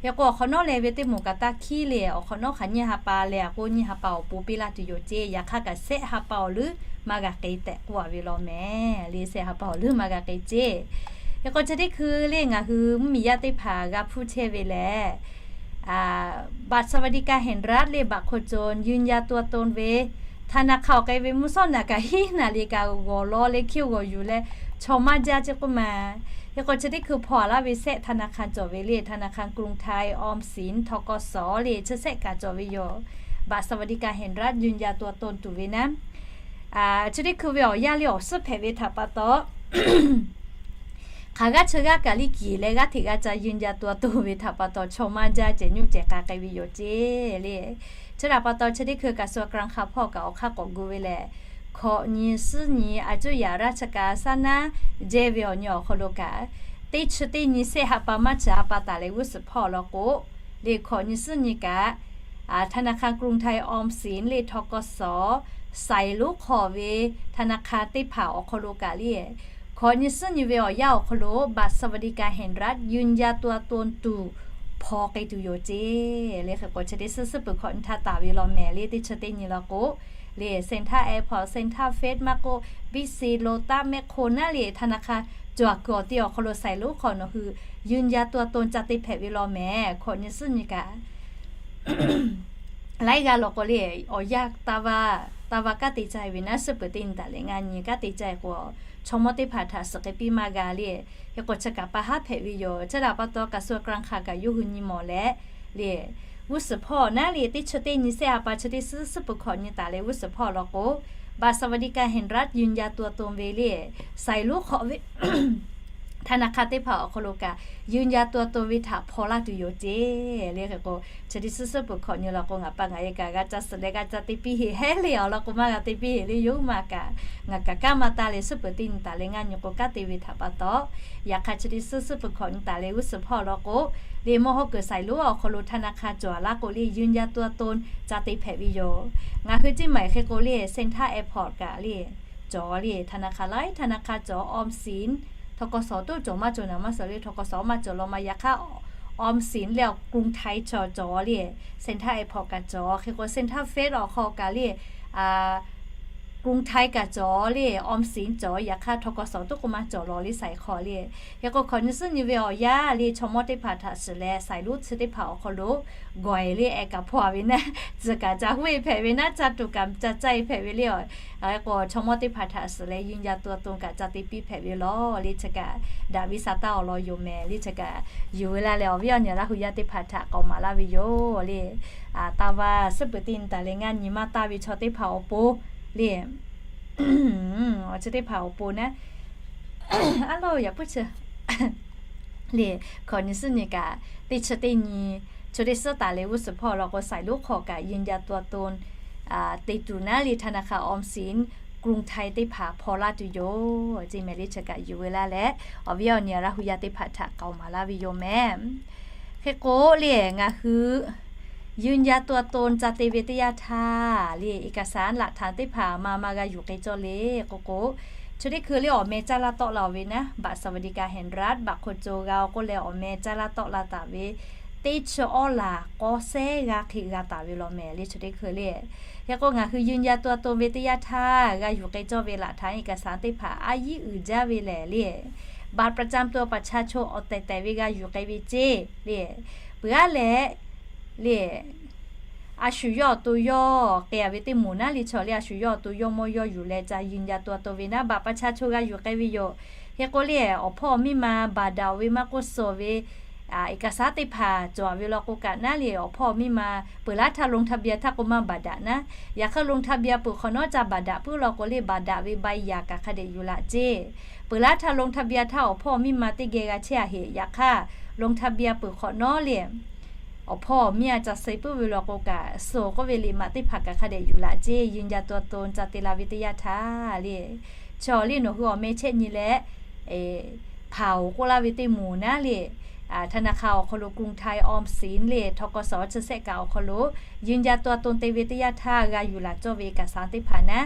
Hk'e k'o awˬ hk'awꞈ nawˉ leh ve teˇ moˍ kaꞈ taˇ hkiˉ le, awˬ hk'awꞈ nawˉ hk'aˬ nyiˇ ha pa leh a k'o nyiˇ ha pa awˬ pon piˇ laˇ tuˬ yoˬ ceˇ. Yaꞈ hk'aˇ kaꞈ sehˆ ha pa awˬ leuˉ maˇ g'a k'ai tehꞈ k'oˆ a ve law mehˍ le. Sehˆ ha pa awˬ leuˉ maˇ g'a k'ai ceˇ. Hk'e k'o chi teˇ hkui le ngaˬ hui mvuhˇmiˬ yaˇ teˇ hpaˍ g'a hpuˇ chehˇ ve lehˬ, บัตรสวัสดิการแห่งรัฐ le บัตรคนจน ยืนยันตัวตน ve ธนาคาร awˬ k'ai ve mvuhˇ shawˉ naꞈ kaꞈ hiˉ naꞈ le kaꞈ g'awˬ law leh hkiˇ g'awˬ yuˬ leh chaw maˇ jaˇ ceˇ k'oˆ ma. Hk'e k'o chi teˇ hkui hpaw a laˇ ve sehˆ ธนาคาร cawˬ ve le, ธนาคารกรุงไทย ออมสิน ทกส le chi sehˆ kaꞈ cawˬ ve yoˬ. บัตรสวัสดิการแห่งรัฐ ยืนยันตัวตน tuˬ ve naˉ, chi teˇ hkui ve awˬ yanˇ le awˬ suhˉ hpehꞈ ve htaꞈ pa taw, hk'aˬ g'aˇ chi g'aˇ kaꞈ liˇ kiˬ leh g'aˇ hteꞈ g'a ca ยืนยันตัวตน ve htaꞈ pa taw chaw maˇ jaˇ ceh nyoˇ ceh k'a k'ai ve yoˬ ceˇ le. Chi htaꞈ pa taw chi teˇ hkui kaꞈ กระทรวงการคลัง hpawˇ kaꞈ awˬ hk'aˇ k'awꞈ gu ve lehˬ, hkawꞈ nyi suhˉ nyi a cuˇ yaꞈ raˇ chi kaꞈ saˉ naˉ jehˇ ve awˬ nyi awˬ hk'aw lo kaꞈ, teˇ chi teˇ nyi sehˆ ha pa maˇ chi ha pa taˍ leh g'uˇ suhˍ hpawˇ law k'o, le hkawꞈ nyi suhˉ nyi kaꞈ ธนาคารกรุงไทย ออมสิน le ทกส saiˍ lonˉ hk'aw ve ธนาคาร teˇ hpaˍ awˬ hk'aw lo kaꞈ le, hkawꞈ nyi suhˉ nyi ve awˬ yanˇ awˬ hk'aw lo บัตรสวัสดิการแห่งรัฐ ยืนยันตัวตน tuˬ hpaw k'ai tuˬ yoˬ ceˇ. Le hk'e k'o chi teˇ suhˉ suhˉ peuˬ hkawꞈ nyi htaˇ taˍ ve law mehˍ le. Teˇ chi teˇ nyi law k'o, le Central Airport, Central Fed maˇ k'oˆ, Big C, Lotus, Macro naˉ le ธนาคาร cawˬ kuiˬ awˬ te awˬ hk'aw lo saiˍ lonˉ hk'aw nawˬ hui ยืนยันตัวตน ca te hpehꞈ ve law mehˍ. Hkawꞈ nyi suhˉ nyi kaꞈ laiˉ g'aˇ law k'o le, awˬ yanˇ taˇ vaˇ, taˇ vaˇ kanˉ te caˇ ve naˉ, suhˉ peuˬ teˇ nyi taˍ leh ngaˇ nyi kanˉ te caˇ k'o, chaw mawˇ teˇ hpaˍ htaꞈ suhˍ k'ai piˇ maˇ g'a le. Hk'e k'o chi kaꞈ pa haˉ hpehꞈ ve yoˬ. Chi htaꞈ pa taw kaꞈ กระทรวงการคลัง kaꞈ yawˇ hui nyi mawˬ leh le, g'uˇ suhˍ hpawˇ naˉ le teˇ chi teˇ nyi sehˆ ha pa chi teˇ suhˉ suhˉ peuˬ hkawꞈ nyi taˍ leh g'uˇ suhˍ hpawˇ law k'o, บัตรสวัสดิการแห่งรัฐ ยืนยันตัวตน ve le, saiˍ lonˉ hk'aw ve ธนาคาร teˇ hpaˍ awˬ hk'aw lo kaꞈ ยืนยันตัวตน ve htaꞈ hpaw laˇ tuˬ yoˬ ceˇ. Le hk'e k'o chi teˇ suhˉ suhˉ peuˬ hkawꞈ nyi law k'o ngaˬ pa ngaˬ e kaꞈ g'a ca suhˍ leh g'a ca te piˇ heˆ hehˉ le. Awˬ lawn k'o maˇ g'a te piˇ heˆ le, yawˇ hui maˇ kaꞈ ngaˬ kaꞈ kanˉ maˇ taˇ leh suhˉ peuˬ teˇ nyi taˍ leh ngaˇ nyi k'o kanˉ te ve htaꞈ pa taw, yaꞈ hk'aˇ chi teˇ suhˉ suhˉ peuˬ hkawꞈ nyi taˍ leh g'uˇ suhˍ hpawˇ law k'o, le mawˇ hawˉ kuiˬ saiˍ lonˉ awˬ hk'aw lo ธนาคาร cawˬ laˇ k'o le ยืนยันตัวตน ca te hpehꞈ ve yoˬ. Ngaˬ hui ceˇ maˬ hk'e k'o le Central Airport kaꞈ le cawˬ le ธนาคาร laiˉ ธนาคาร cawˬ, ออมสิน ทกส toˆ cawˬ maˇ cawˬ naˍ maˇ suhˍ le ทกส maˇ cawˬ law ma. Yaꞈ hk'aˇ ออมสิน leh กรุงไทย cawˬ cawˬ le, Central Airport kaꞈ cawˬ. Hk'e k'o Central Fed awˬ hk'aw kaꞈ le กรุงไทย kaꞈ cawˬ le, ออมสิน cawˬ. Yaꞈ hk'aˇ ทกส toˆ k'o maˇ cawˬ law le saiˍ hk'aw le. Hk'e k'o hkawꞈ nyi suhˉ nyi ve awˬ yanˇ le chaw mawˇ teˇ hpaˍ htaꞈ suhˍ leh saiˍ lonˉ chi teˇ hpaˍ awˬ hk'aw lo gawˬ e le ehˉ kaꞈ hpaw ve naˉ, tcuh kaꞈ ca huˉ e hpehꞈ ve naˉ, ca tuˬ kaꞈ ca caˇ e hpehꞈ ve le. Hk'e k'o chaw mawˇ teˇ hpaˍ htaꞈ suhˍ leh ยืนยันตัวตน kaꞈ ca te piˇ hpehꞈ ve law le. Chi kaꞈ daꞈ ve sa taˇ awˬ lawn yoˬ mehˍ le. Chi kaꞈ yuˬ ve la leh awˬ viˉ awˬ nyi Laˇ hu yaˇ teˇ hpaˍ htaꞈ k'awꞈ maˍ laˇ ve yoˬ le. Taˇ vaˇ suhˉ peuˬ teˇ nyi taˍ leh ngaˇ nyi maˇ taˇ ve chaw teˇ hpaˍ awˬ pon le, chi teˇ hpaˍ awˬ pon naˉ, a lo yaꞈ puiˉ chi le hkawꞈ nyi suhˉ nyi kaꞈ teˇ chi teˇ nyi, chaw teˇ suhˉ taˍ leh g'uˇ suhˍ hpawˇ law k'o saiˍ lonˉ hk'aw kaꞈ ยืนยันตัวตน te tuˬ naˉ le ธนาคาร ออมสิน กรุงไทย teˇ hpaˍ hpaw laˇ tuˬ yoˬ ceˇ mehˍ le. Chi kaꞈ yuˬ ve la leh awˬ viˉ awˬ nyi Laˇ hu yaˇ teˇ hpaˍ htaꞈ k'awꞈ maˍ laˇ ve yoˬ mehˍ. Hk'e k'o le ngaˬ hui ยืนยันตัวตน ca te ve teˇ yanˇ htaˇ le เอกสาร หลักฐาน teˇ hpaˍ ma ma g'a yuˬ k'ai cawˇ le k'o k'o, chi teˇ hkui le awˬ meh caˇ laˇ tawˆ la ve naˉ, บัตรสวัสดิการแห่งรัฐ บัตรคนจน g'a k'oˆ leh awˬ meh caˇ laˇ tawˆ la taˍ ve teˇ chi awˉ laˬ k'awˇ sehˉ g'aˇ hk'e g'a taˍ ve law mehˍ le. Chi teˇ hkui le hk'e k'o ngaˬ hui ยืนยันตัวตน ve teˇ yanˇ htaˇ g'a yuˬ k'ai cawˇ ve หลักฐาน เอกสาร teˇ hpaˍ a yiˉ uiˍ jaˇ ve lehˬ le, บัตรประจำตัวประชาชน awˬ tehˬ tehˬ ve g'a yuˬ k'ai ve ceˇ le. Peuˬ aˉ leh le a shu yawˇ awˬ to yawˇ k'ai a ve teˇ moˍ naˉ le chaw le a shu yawˇ awˬ to yawˇ mawˇ yawˇ yuˬ leh ca ยืนยันตัวตน ve naˉ บัตรประชาชน g'a yuˬ k'ai ve yoˬ. Hk'e k'o le awˬ hpawˇ awˬ miˇ ma baˬ daꞈ ve maˇ k'oˆ suh ve เอกสาร teˇ hpaˍ cawˬ ve law k'o kaꞈ naˉ le, awˬ hpawˇ awˬ miˇ ma peuˬ laˉ htaˇ ลงทะเบียน htaˇ k'o maˇ บัตร daꞈ naˉ. Yaꞈ hk'aˇ ลงทะเบียน peuˬ hk'awꞈ nawˉ ca บัตร daꞈ puiˉ law k'o le, บัตร daꞈ ve ใบหย่า kaꞈ hk'a dehꞈ yuˬ laꞈ ceˇ. Peuˬ laˉ htaˇ ลงทะเบียน htaˇ awˬ hpawˇ awˬ miˇ ma teˇ geh g'a chehˇ a heꞈ. Yaꞈ hk'aˇ ลงทะเบียน peuˬ hk'awꞈ nawˉ le, awˬ hpawˇ awˬ miˇ a ca suh puiˉ ve law k'o kaꞈ, suh k'oˆ ve liꞈ maꞈ teˇ hpaˍ kaꞈ hk'a dehꞈ yuˬ laꞈ ceˇ. ยืนยันตัวตน ca te la ve teˇ yanˇ htaˇ le, chaw le nawˬ hui awˬ meh chehˇ nyi leh ผ่าน k'oˆ laˇ ve teˇ moˍ naˉ le, ธนาคาร awˬ hk'aw lo กรุงไทย ออมสิน le ทกส chi shehˆ kaꞈ awˬ hk'aw lo ยืนยันตัวตน te ve teˇ yanˇ htaˇ g'a yuˬ laꞈ cawˇ ve เอกสาร teˇ hpaˍ naˉ.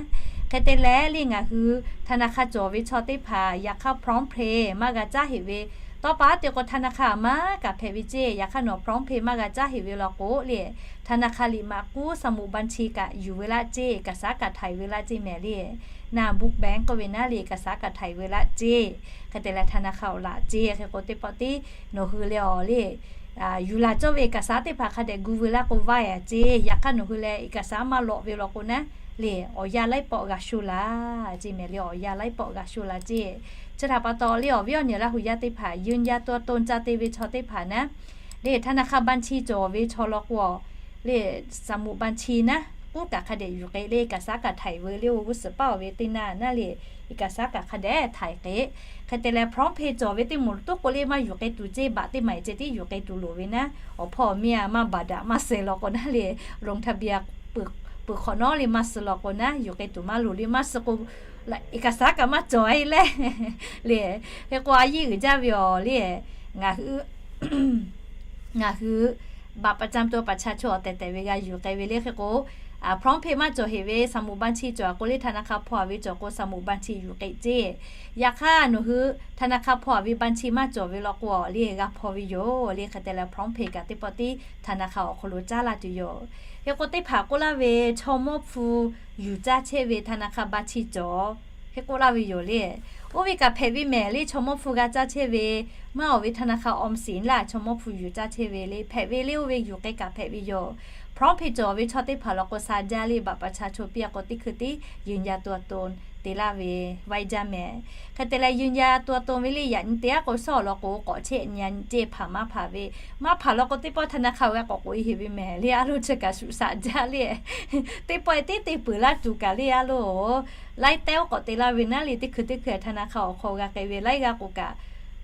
Hk'e te leh le ngaˬ hui ธนาคาร cawˬ ve chaw teˇ hpaˍ yaꞈ hk'aˇ พร้อมเพย์ maˇ g'a caˉ heꞈ ve, tawˇ pa te k'o ธนาคาร maˇ kaꞈ hpehꞈ ve ceˇ. Yaꞈ hk'aˇ nawˬ พร้อมเพย์ maˇ g'a caˉ heꞈ ve law k'o le, ธนาคาร liꞈ maꞈ k'uˉ สมุดบัญชี kaꞈ yuˬ ve laˇ ceˇ, เอกสาร kaꞈ ถ่าย ve laˇ ceˇ mehˍ le. Naˇ บุคแบงก์ k'oˆ ve naˉ le เอกสาร kaꞈ ถ่าย ve laˇ ceˇ. Hk'e te leh ธนาคาร awˬ laꞈ ceˇ. Hk'e k'o teˇ pawˆ tiˉ nawˬ hui leh awˬ le yuˬ laꞈ cawˇ ve เอกสาร teˇ hpaˍ hk'a dehꞈ gu veu laˇ k'o vaˇ a ceˇ. Yaꞈ hk'aˇ nawˬ hui leh เอกสาร maˇ lawꞈ ve law k'o naˉ le, awˬ yanˇ laiˉ pawˆ g'a sho laˇ ceˇ mehˍ le. Awˬ yanˇ laiˉ pawˆ g'a sho laˇ ceˇ. Chi htaꞈ pa taw le awˬ viˉ awˬ nyi Laˇ hu yaˇ teˇ hpaˍ ยืนยันตัวตน ca te ve chaw teˇ hpaˍ naˉ le, ธนาคาร บัญชี cawˬ ve chaw law k'o le, สมุดบัญชี naˉ k'uˉ kaꞈ hk'a dehꞈ yuˬ k'e le, เอกสาร kaꞈ ถ่าย veu le. Oˇ g'uˇ suhˍ paˇ ve teˇ naˇ naˉ le, เอกสาร kaꞈ hk'a dehꞈ ถ่าย k'e. Hk'e te leh พร้อมเพย์ cawˬ ve teˇ moˍ tuˉ k'o le maˇ yuˬ k'e tuˬ ceˇ, บัตร teˇ maˬ ceh tiˉ yuˬ k'e tuˬ loˍ ve naˉ. Awˬ hpawˇ awˬ miˇ a maˇ บัตร daꞈ maˇ suh law k'o naˉ le, ลงทะเบียน peuˬ hk'awꞈ nawˉ le maˇ suh law k'o naˉ, yuˬ k'e tuˬ maˇ loˍ le maˇ suh k'o, เอกสาร kaꞈ maˇ cawˬ e le le. Hk'e k'o a yiˇ uiˍ jaˇ ve awˬ le, ngaˬ hui ngaˬ hui บัตรประจำตัวประชาชน awˬ tehˬ tehˬ ve g'a yuˬ k'ai ve le. Hk'e k'o พร้อมเพย์ maˇ cawˬ heꞈ ve สมุดบัญชี cawˬ a k'o le, ธนาคาร hpaw a ve cawˬ k'o สมุดบัญชี yuˬ k'e ceˇ. Yaꞈ hk'aˇ nawˬ hui ธนาคาร hpaw a ve บัญชี maˇ cawˬ ve law k'o le g'a hpaw ve yoˬ le. Hk'e te leh พร้อมเพย์ kaꞈ teˇ pawˆ tiˉ ธนาคาร awˬ hk'aw lo caˉ laˇ tuˬ yoˬ. Hk'e k'o teˇ hpaˍ k'oˆ laˇ ve, chaw mawˇ hpu yuˬ caˇ chehˇ ve ธนาคาร บัญชี cawˬ hk'e k'oˆ laˇ ve yoˬ le. Oˇ ve kaꞈ hpehꞈ ve mehˍ le, chaw mawˇ hpu g'a caˇ chehˇ ve, maˇ awˬ ve ธนาคาร ออมสิน laˇ chaw mawˇ hpu yuˬ caˇ chehˇ ve le hpehꞈ ve le. Oˇ ve yuˬ k'e kaꞈ hpehꞈ ve yoˬ. พร้อมเพย์ cawˬ ve chaw teˇ hpaˍ law k'o sha jaˇ le, บัตรประชาชน piˇ a k'o teˇ hkui tiˉ ยืนยันตัวตน te laˇ ve vaˇ jaˇ mehˍ. Hk'e te leh ยืนยันตัวตน ve le yaꞈ nyi te a k'o shawˉ law k'o k'awꞈ chehˇ nyi a nyi ceˇ, hpaˍ maˇ hpaˍ ve, maˇ hpaˍ law k'o teˇ pawˆ ธนาคาร g'a k'awꞈ k'oꞈ e heꞈ ve mehˍ le. A lo chi kaꞈ shuˍ shaꞈ jaˇ le, teˇ pawˆ e teˉ te peuˬ laˇ tuˬ kaꞈ le a lo laiˉ tehˉ oˉ k'awꞈ te laˇ ve naˉ le. Teˇ hkui teˇ hkui ธนาคาร awˬ hk'aw g'a k'ai ve laiˉ g'aˇ k'o kaꞈ,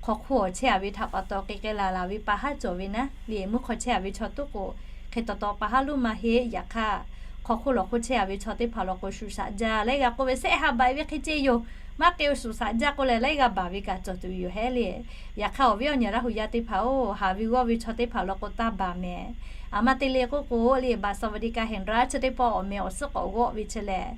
hk'aw hk'oˆ awˬ chehˇ a ve htaꞈ pa taw k'e k'ai laˬ laˬ ve pa haˉ cawˬ ve naˉ le. Mvuhˇ hk'aw chehˇ a ve chaw tuˉ k'o hk'e taw taw pa haˉ luˇ maˇ heˆ. Yaꞈ hk'aˇ hk'aw hk'oˆ lawˬ hk'oˆ chehˇ a ve chaw teˇ hpaˍ law k'o shuˍ shaꞈ jaˇ. Laiˉ g'aˇ k'oˆ ve shehˆ ha baˬ e ve hk'e ceˇ yoˬ, maˇ k'e shuˍ shaꞈ jaˇ k'oˆ leh laiˉ g'aˇ baˬ ve kaꞈ cawˬ tuˬ yoˬ hehˉ le. Yaꞈ hk'aˇ awˬ viˉ awˬ nyi Laˇ hu yaˇ teˇ hpaˍ-oˬ, haˍ ve g'awˇ ve chaw teˇ hpaˍ law k'o taˇ baˬ mehˍ. A ma te le k'oˆ k'o le, บัตรสวัสดิการแห่งรัฐ chi teˇ pawˆ awˬ meh awˬ suhˉ k'awꞈ g'awˆ ve chi lehˬ,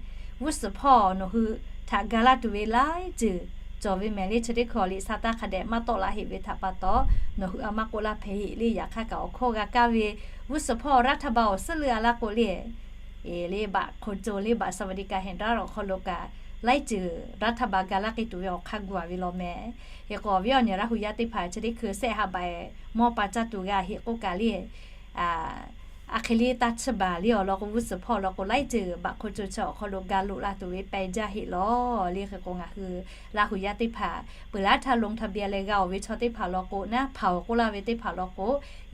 g'uˇ suhˍ hpawˇ nawˬ hui htaꞈ ga laˇ tuˬ ve laiˉ ceuˬ cawˬ ve mehˍ le. Chi teˇ hkui awˬ liꞈ sha taˇ hk'a dehꞈ maˇ tawˆ la heꞈ ve htaꞈ pa taw, nawˬ hui a maˇ k'oˆ laˇ hpehꞈ heꞈ le. Yaꞈ hk'aˇ kaꞈ awˬ hkawˇ g'a kaˇ ve g'uˇ suhˍ hpawˇ รัฐบาล awˬ suhˉ leuˇ a laˇ k'o le, le บัตรคนจน le บัตรสวัสดิการแห่งรัฐ awˬ hk'aw lo kaꞈ laiˉ ceuˬ รัฐบาล ga laˇ k'e tuˬ ve awˬ hk'aˇ gu a ve law mehˍ. Hk'e k'o awˬ viˉ awˬ nyi Laˇ hu yaˇ teˇ hpaˍ chi teˇ hkui shehˆ ha baˬ e mawˇ pa caˇ tuˬ g'a heꞈ k'oˆ kaꞈ le, a hk'e le taˇ chiˇ baˬ le. Awˬ lawn k'o g'uˇ suhˍ hpawˇ law k'o laiˉ ceuˬ บัตรคนจน chi awˬ hk'aw lo ga loꞈ la tuˬ ve peh jaˇ heˆ lawˬ le. Hk'e k'o ngaˬ hui Laˇ hu yaˇ teˇ hpaˍ peuˬ laˉ htaˇ ลงทะเบียน leh g'a oˬ ve chaw teˇ hpaˍ law k'o naˉ, hpaˍ awˬ k'oˆ laˇ ve teˇ hpaˍ law k'o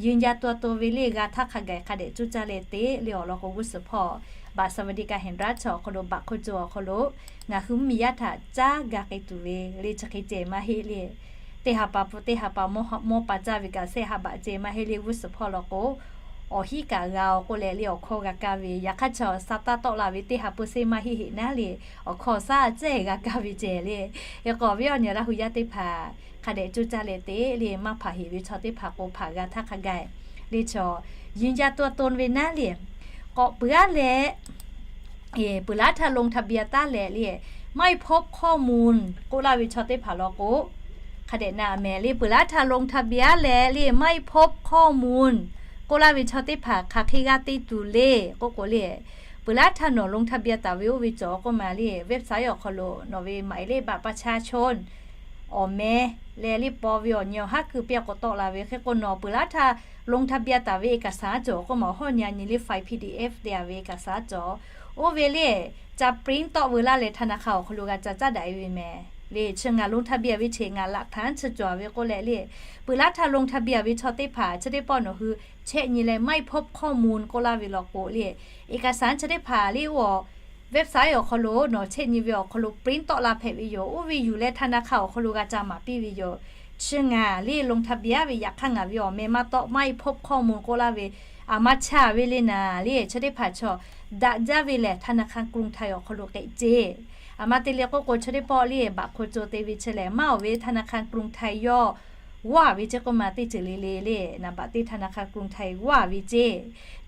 ยืนยันตัวตน ve le g'a htaˇ hk'a gaˬ hk'a dehꞈ cuˇ caˇ leh te le. Awˬ lawn k'o g'uˇ suhˍ hpawˇ บัตรสวัสดิการแห่งรัฐ chi awˬ hk'aw lo บัตรคนจน awˬ hk'aw lo ngaˬ hui mvuhˇmiˬ yaˇ htaꞈ caˉ ga k'ai tuˬ ve le chi hk'e ceh maˇ heˆ le. Teˇ ha pa pu teˇ ha pa mawˇ pa caˇ ve kaꞈ shehˆ ha baˬ ceh maˇ heˆ le. G'uˇ suhˍ hpawˇ law k'o awˬ hinˉ kaꞈ g'a oˬ k'oˆ leh le awˬ hkawˇ g'a kaˇ ve, yaꞈ hk'aˇ chi awˬ sha taˇ tawˆ la ve teˇ ha pu shehˆ maˇ heˆ heꞈ naˉ le, awˬ hkawˇ shaˉ cehˇ g'a kaˇ ve ceh le. Hk'e k'o awˬ viˉ awˬ nyi Laˇ hu yaˇ teˇ hpaˍ hk'a dehꞈ cuˇ caˇ leh te le, maˇ hpaˍ heꞈ ve chaw teˇ hpaˍ k'o hpaˍ g'a htaˇ hk'a gaˬ le. Chaw ยืนยันตัวตน ve naˉ le, k'awꞈ peuˬ aˉ leh peuˬ laˉ htaˇ ลงทะเบียน taˉ leh le, ไม่พบข้อมูล k'oˆ laˇ ve chaw teˇ hpaˍ law k'o hk'a dehꞈ na mehˍ le. Peuˬ laˉ htaˇ ลงทะเบียน leh le ไม่พบข้อมูล k'oˆ laˇ ve chaw teˇ hpaˍ hk'aˬ hk'e g'a te tuˬ le k'oˆ k'o le, peuˬ laˉ htaˇ nawˬ ลงทะเบียน taˍ ve oˇ ve cawˬ k'oˆ ma le, website awˬ hk'aw lo nawˬ ve หมายเลขบัตรประชาชน awˬ meh leh le paw ve awˬ nyi awˬ haˉ keu piˇ k'awꞈ tawˆ la ve. Hk'e k'o nawˬ peuˬ laˉ htaˇ ลงทะเบียน taˍ ve เอกสาร cawˬ k'oˆ ma, awˬ hawˉ nyi a nyi le file PDF te a ve เอกสาร cawˬ. Oˇ ve le ca print tawˆ veu laˇ leh ธนาคาร awˬ hk'aw lo g'a ca caˉ daꞈ e ve mehˍ. le, chi ngaˬ ลงทะเบียน ve chi ngaˬ หลักฐาน chi cawˬ ve k'oˆ leh le, peuˬ laˇ htaˇ ลงทะเบียน ve chaw teˇ hpaˍ chi teˇ pawˆ nawˬ hui chehˇ nyi leh ไม่พบข้อมูล k'oˆ laˇ ve law k'o le, เอกสาร chi teˇ hpaˍ le oˇ website awˬ hk'aw lo nawˬ chehˇ nyi ve awˬ hk'aw lo print tawˆ la hpehꞈ ve yoˬ. Oˇ ve yuˬ leh ธนาคาร awˬ hk'aw lo g'a ca maˍ piˇ ve yoˬ. Chi ngaˬ le ลงทะเบียน ve yaꞈ hk'aˇ ngaˬ ve awˬ meh maˇ tawˆ ไม่พบข้อมูล k'oˆ laˇ ve, aˬ ma chaˇ ve le naˍ le, chi teˇ hpaˍ chaw daꞈ jaˇ ve lehˬ ธนาคารกรุงไทย awˬ hk'aw lo k'ehꞈ ceˇ. Aˬ ma te le k'oˆ k'o chi teˇ pawˆ le baꞈ hk'o co te ve chi lehˬ maˇ awˬ ve ธนาคารกรุงไทย yawˇ g'aˇ ve ceˇ k'oˆ ma teˇ ceuˬ le le le, naˍ baꞈ teˇ ธนาคารกรุงไทย g'aˇ ve ceˇ.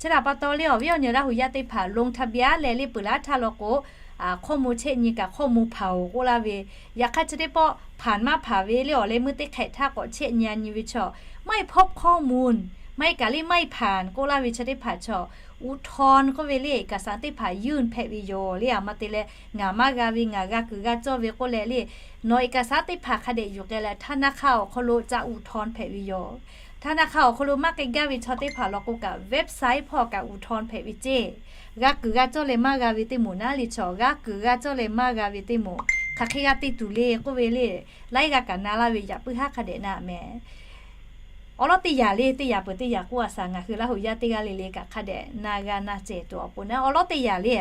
Chi htaꞈ pa taw le awˬ viˉ awˬ nyi Laˇ huˍ yaˇ teˇ hpaˍ ลงทะเบียน leh le peuˬ laˇ htaˇ law k'o, hkawˇ mvuh chehˇ nyi kaꞈ hkawˇ mvuh hpanˍ-oˬ k'oˆ laˇ ve, yaꞈ hk'aˇ chi teˇ pawˆ hpanˍ maˇ hpanˍ ve le awˬ leh meuˇ teˇ hk'ehꞈ htaˇ k'awꞈ chehˇ nyi a nyi ve chaw, ไม่พบข้อมูล maˇ heˆ kaꞈ le ไม่ผ่าน k'oˆ laˇ ve chi teˇ hpaˍ chaw, อุทธรณ์ k'oˆ ve le เอกสาร teˇ hpaˍ ยื่น hpehꞈ ve yoˬ le. Aˬ ma te leh ngaˬ maˇ g'a ve, ngaˬ g'a kuiˬ g'a cawˇ ve k'oˆ leh le, nawˬ เอกสาร teˇ hpaˍ hk'a dehꞈ yuˬ k'ai leh ธนาคาร awˬ hk'aw lo ca อุทธรณ์ hpehꞈ ve yoˬ. ธนาคาร awˬ hk'aw lo maˇ k'ai gaˇ ve chaw teˇ hpaˍ law k'o kaꞈ website hpawˇ kaꞈ อุทธรณ์ hpehꞈ ve ceˇ. G'a kuiˬ g'a cawˇ leh maˇ g'a ve teˇ moˍ naˉ le chaw, g'a kuiˬ g'a cawˇ leh maˇ g'a ve teˇ moˍ, hk'aˬ hk'e g'a te tuˬ le k'oˆ ve le, laiˉ g'a kaꞈ na laˇ ve yaꞈ puiˉ haˉ hk'a dehꞈ na mehˍ. Awˉ lawˉ teˇ yanˍ le, teˇ yanˍ peuˬ teˇ yanˍ k'oˆ a shaˍ, ngaˬ hui Laˇ huˍ yaˇ teˇ g'aˇ le le kaꞈ hk'a dehꞈ na g'a na cehˬ tuˬ awˬ pon naˉ, awˉ lawˉ teˇ yanˍ le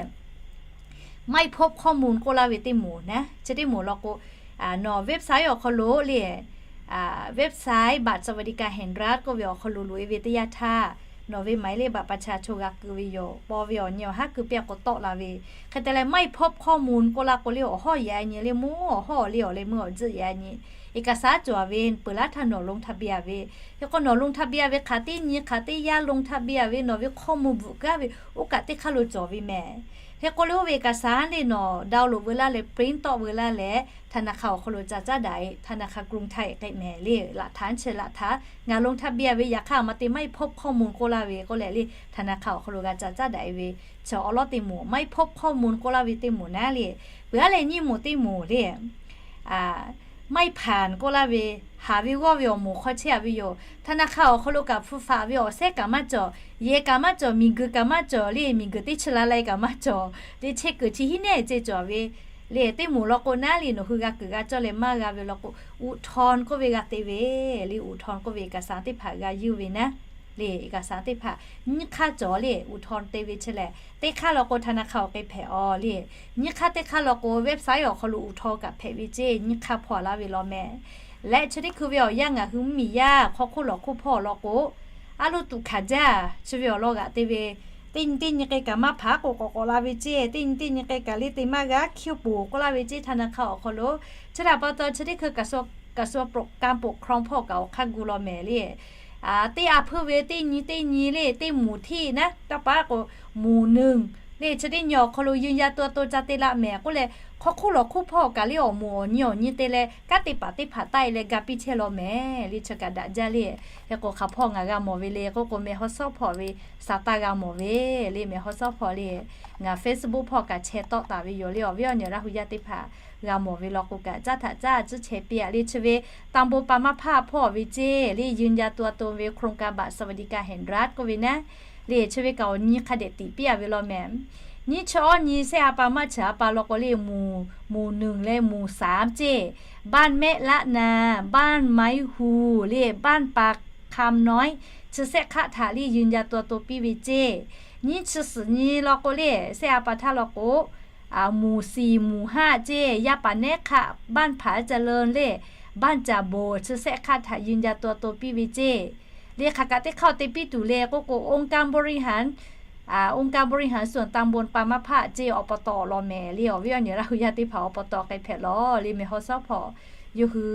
ไม่พบข้อมูล k'oˆ laˇ ve teˇ moˍ naˉ, chi teˇ moˍ law k'o, nawˬ website awˬ hk'aw lo le, website บัตรสวัสดิการแห่งรัฐ k'oˆ ve awˬ hk'aw lo loꞈ e ve teˇ yanˇ htaˇ, nawˬ ve หมายเลขบัตรประชาชน g'a keu ve yoˬ. Paw ve awˬ nyi awˬ haˉ keu piˇ a k'o tawˆ la ve. Hk'e te leh ไม่พบข้อมูล k'oˆ laˇ k'o le awˬ hawˉ yaꞈ nyi le, mvuhˇ awˬ hawˉ le awˬ leh meuˇ awˬ tzuhˆ yaꞈ nyi. เอกสาร cawˬ ve peuˬ laˇ htaˇ nawˬ ลงทะเบียน ve, hk'e k'o nawˬ ลงทะเบียน ve hk'aˬ teˇ nyi hk'aˬ teˇ yanˇ ลงทะเบียน ve nawˬ ve hkawˇ mvuh bvuhꞈ gaˇ ve oˇ kaꞈ teˇ hk'aˇ lo cawˬ ve mehˍ. Hk'e k'o le oˇ ve เอกสาร le nawˬ download veu laˇ leh print tawˆ veu laˇ leh ธนาคาร awˬ hk'aw lo ca caˉ daꞈ e, ธนาคารกรุงไทย k'ai mehˍ le. Laꞈ htaꞈ chi laꞈ htaꞈ ngaˬ ลงทะเบียน ve yaꞈ hk'aˇ aˬ ma te ไม่พบข้อมูล k'oˆ laˇ ve k'oˆ leh le ธนาคาร awˬ hk'aw lo g'a ca caˉ daꞈ e ve chi awˉ lawˉ teˇ moˍ, ไม่พบข้อมูล k'oˆ laˇ ve teˇ moˍ naˉ le. Peuˬ aˉ leh nyiˇ moˍ teˇ moˍ le ไม่ผ่าน k'oˆ laˇ ve, haˍ ve g'awˇ ve awˬ moˍ hk'aw chehˇ a ve yoˬ. ธนาคาร awˬ hk'aw lo kaꞈ hpu faꞈ ve awˬ sehˉ kaꞈ maˇ cawˬ, yehˬ kaꞈ maˇ cawˬ, miˬguiˬ kaꞈ maˇ cawˬ le, miˬguiˬ teˇ chi la la kaꞈ maˇ cawˬ le, chehˇ kuiˬ chi hiˉ nehˇ ceh cawˬ ve le teˇ moˍ law k'o naˉ le nawˬ hui g'a kuiˬ g'a cawˇ leh maˇ g'a ve law k'o, อุทธรณ์ k'oˆ ve g'a te ve le, อุทธรณ์ k'oˆ ve เอกสาร teˇ hpaˍ g'a yeuˇ ve naˉ le, เอกสาร teˇ hpaˍ nyiˇ hk'aˇ cawˬ le อุทธรณ์ te ve chi lehˬ, teˇ hk'aˇ law k'o ธนาคาร awˬ k'ai hpehꞈ aw le, nyiˇ hk'aˇ teˇ hk'aˇ law k'o website awˬ hk'aw lo อุทธรณ์ kaꞈ hpehꞈ ve ceˇ, nyiˇ hk'aˇ hpawˇ laˇ ve law mehˍ. Leh chi teˇ hkui ve awˬ yanˇ ngaˬ hui mvuhˇmiˬ yaˇ hk'aw hk'oˆ lawˬ hk'oˆ hpawˇ law k'o, a lo tuꞈ hkanˍ jaˇ chi ve awˬ lawn g'aꞈ te ve, teˇ nyi teˇ nyi k'ai kaꞈ maˇ hpanˍ k'o k'awꞈ k'awꞈ la ve ceˇ, teˇ nyi teˇ nyi k'ai kaꞈ le te maˇ g'a hkiˇ poˬ k'oˆ laˇ ve ceˇ ธนาคาร awˬ hk'aw lo. Chi htaꞈ pa taw chi teˇ hkui กระทรวง กระทรวงการปกครอง hpawˇ kaꞈ awˬ hk'aˇ gu law mehˍ le. Teˇ a hpuiˇ ve teˇ nyi teˇ nyi le teˇ moˍ htiˆ naˉ, taˇ paˉ k'o moˍ nuiˬ le chi teˇ nyi awˬ hk'aw lo ยืนยันตัวตน ca te laˇ mehˍ k'oˆ leh, hk'aw hk'oˆ lawˬ hk'oˆ hpawˇ kaꞈ le awˬ moˍ awˬ nyi awˬ nyi te leh kanˉ te paˍ teˇ hpaˍ taˆ e leh ga piˇ chehˇ law mehˍ le, chi kaꞈ daꞈ jaˇ le. Hk'e k'o hk'aˬ hpawˇ ngaˬ g'a mawˬ ve le k'oˆ k'o, meh haw sawˉ hpawˇ ve saˍ taˇ g'a mawˬ ve le, meh haw sawˉ hpawˇ le ngaˬ Facebook hpawˇ kaꞈ chehˇ tawˆ taˍ ve yoˬ le. Awˬ viˉ awˬ nyi Laˇ huˍ yaˇ teˇ hpaˍ g'a mawˬ ve law k'o kaꞈ caˉ htaꞈ caˉ tcuhˉ chehˇ piˇ a le. Chi ve ตำบลปางมะพร้าว hpawˇ ve ceˇ le ยืนยันตัวตน ve โครงการบัตรสวัสดิการแห่งรัฐ k'oˆ ve naˉ le, chi ve kaꞈ awˬ nyi hk'a dehꞈ tiꞈ piˇ a ve law mehˍ. Nyiˇ chi awˇ nyi sehˆ ha pa maˇ chi ha pa law k'o le, moˍ nuiˬ leh moˍ saˍ ceˇ, บ้านแม่ละนา บ้านไม้ฮู le บ้านปาคำน้อย chi sehˆ hk'aˆ htaꞈ le ยืนยันตัวตน piˇ ve ceˇ. Nyiˇ chi suhˍ nyi law k'o le, sehˆ ha pa htaˇ law k'o, moˍ siˍ moˍ haˆ ceˇ, yaˇ paˍ nehˉ hk'aˆ บ้านผาเจริญ le บ้านจ่าโบ chi sehˆ hk'aˆ htaꞈ ยืนยันตัวตน piˇ ve ceˇ. Le hk'aˬ kaꞈ teˇ hk'aˇ te piˇ tuˬ le k'oˆ k'o, องค์การบริหาร องค์การบริหารส่วนตำบลปางมะพร้าว ceˇ, awˬ pa taw law mehˍ le. Awˬ viˉ awˬ nyi Laˇ huˍ yaˇ teˇ hpaˍ awˬ pa taw k'ai hpehꞈ law le, meh haw sawˉ hpawˇ yawˇ hui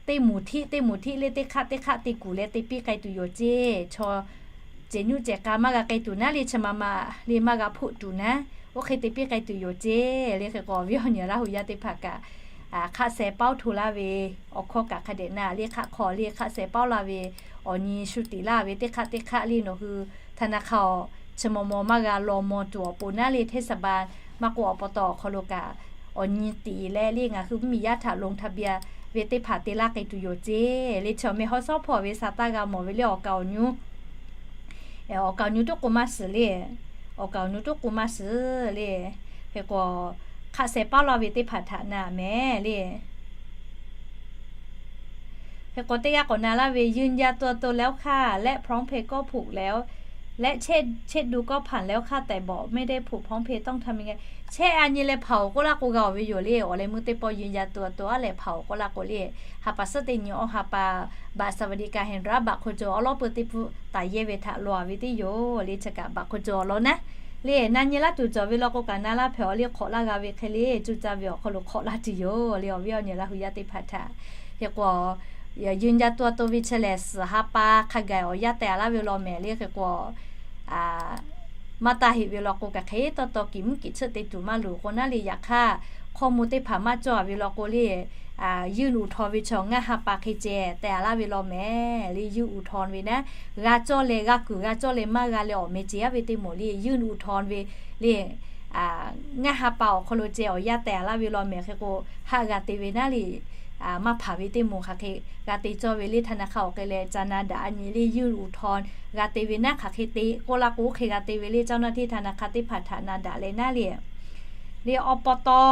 teˇ moˍ htiˆ teˇ moˍ htiˆ le teˇ hk'aˆ teˇ hk'aˆ te kuˬ leh te piˇ k'ai tuˬ yoˬ ceˇ. Chaw cehˬ nyuˇ cehˬ k'a maˇ g'a k'ai tuˬ naˉ le, chi ma ma le maˇ g'a hpoˆ tuˬ naˉ, oˇ hk'e te piˇ k'ai tuˬ yoˬ ceˇ. Le hk'e k'o awˬ viˉ awˬ nyi Laˇ huˍ yaˇ teˇ hpaˍ kaꞈ hk'aˆ seh paoˉ hto laˇ ve awˬ hkawˇ kaꞈ hk'a dehꞈ na le, hk'aˆ hk'aw le hk'aˆ seh paoˉ laˇ ve awˬ nyi shu tiꞈ laˇ ve teˇ hk'aˆ teˇ hk'aˆ le nawˬ hui ธนาคาร awˬ chi maw maw maˇ g'a law maw tuˬ awˬ pon naˉ le เทศบาล maˇ k'oˆ awˬ pa taw awˬ hk'aw lo kaꞈ awˬ nyi tiꞈ leh le ngaˬ hui mvuhˇmiˬ yaˇ htaꞈ ลงทะเบียน ve teˇ hpaˍ te laˇ k'ai tuˬ yoˬ ceˇ. Le chi awˬ meh haw sawˉ hpawˇ ve saˍ taˇ g'a mawˬ ve le awˬ kaˍ awˬ nyu awˬ kaˍ awˬ nyu toˉ k'o maˇ shiˍ le, awˬ kaˍ awˬ nyu toˉ k'o maˇ shiˍ le. Hk'e k'o, hk'aˬ shehˍ paˇ laˇ ve teˇ hpaˍ htaꞈ na mehˍ le. Hk'e k'o teˇ g'aˇ k'awꞈ na laˇ ve ยืนยันตัวตนแล้วค่ะ และเช็คดูก็ผ่านแล้วค่ะ แต่บอกไม่ได้ผูกพร้อมเพย์ ต้องทำยังไง chehˇ a nyi leh hpaˍ-oˬ k'oˆ laˇ k'o g'a-oˬ ve yoˬ le. Awˬ leh meuˇ teˇ pawˆ ยืนยันตัวตน a leh hpaˍ-oˬ k'oˆ laˇ k'o le, ha pa suhˉ teˇ nyi awˇ ha pa บัตรสวัสดิการแห่งรัฐ บัตรคนจน awˬ lawn peuˬ teˇ pfuhˆ taˍ yehˇ ve htaꞈ lawˬ-a ve teˇ yoˬ le. Chi kaꞈ บัตรคนจน awˬ lawn naˉ le, na nyi laˇ tuˬ cawˬ ve law k'o kaꞈ na laˇ hpehꞈ-aw le, hk'awꞈ laˇ g'a ve hk'e le, cuˇ caˇ ve awˬ hk'aw lo hk'awꞈ laˇ tuˬ yoˬ le. Awˬ viˉ awˬ nyi Laˇ hu yaˇ teˇ hpaˍ htaꞈ hk'e k'o, ยืนยันตัวตน ve chi lehˬ, suhˍ ha pa hk'a gaˬ awˬ yaˇ teh-a laˇ ve law mehˍ le. Hk'e k'o, maˇ taˇ heˆ ve law k'o kaꞈ hk'e tawˇ tawˇ kiꞈ mvuhˇ kiꞈ tsuhˆ te tuˬ maˇ loˍ k'o naˉ le. Yaꞈ hk'aˇ, hkawˇ mvuh teˇ hpaˍ maˇ cawˇ-a ve law k'o le, ยื่นอุทธรณ์ ve chaw ngaˇ ha pa hk'e ceh teh-a laˇ ve law mehˍ le. ยื่นอุทธรณ์ ve naˉ, g'a cawˇ leh g'a kuiˬ g'a cawˇ leh maˇ g'a leh awˬ meh ce-a ve teˇ moˍ le, ยื่นอุทธรณ์ ve le, ngaˇ ha pa awˬ hk'aw lo ceh awˬ yaˇ teh-a laˇ ve law mehˍ. Hk'e k'o, haˆ g'a te ve naˉ le, maˇ hpaˍ ve teˇ moˍ hk'aˬ hk'e g'a te cawˇ ve le. ธนาคาร awˬ hk'e leh ca na daꞈ a nyi le, ยื่นอุทธรณ์ g'a te ve naˉ hk'aˬ hk'e te k'oˆ laˇ k'o, oˇ hk'e g'a te ve le. เจ้าหน้าที่ธนาคาร teˇ hpaˍ htaꞈ na daꞈ leh naˉ le, le awˬ pa taw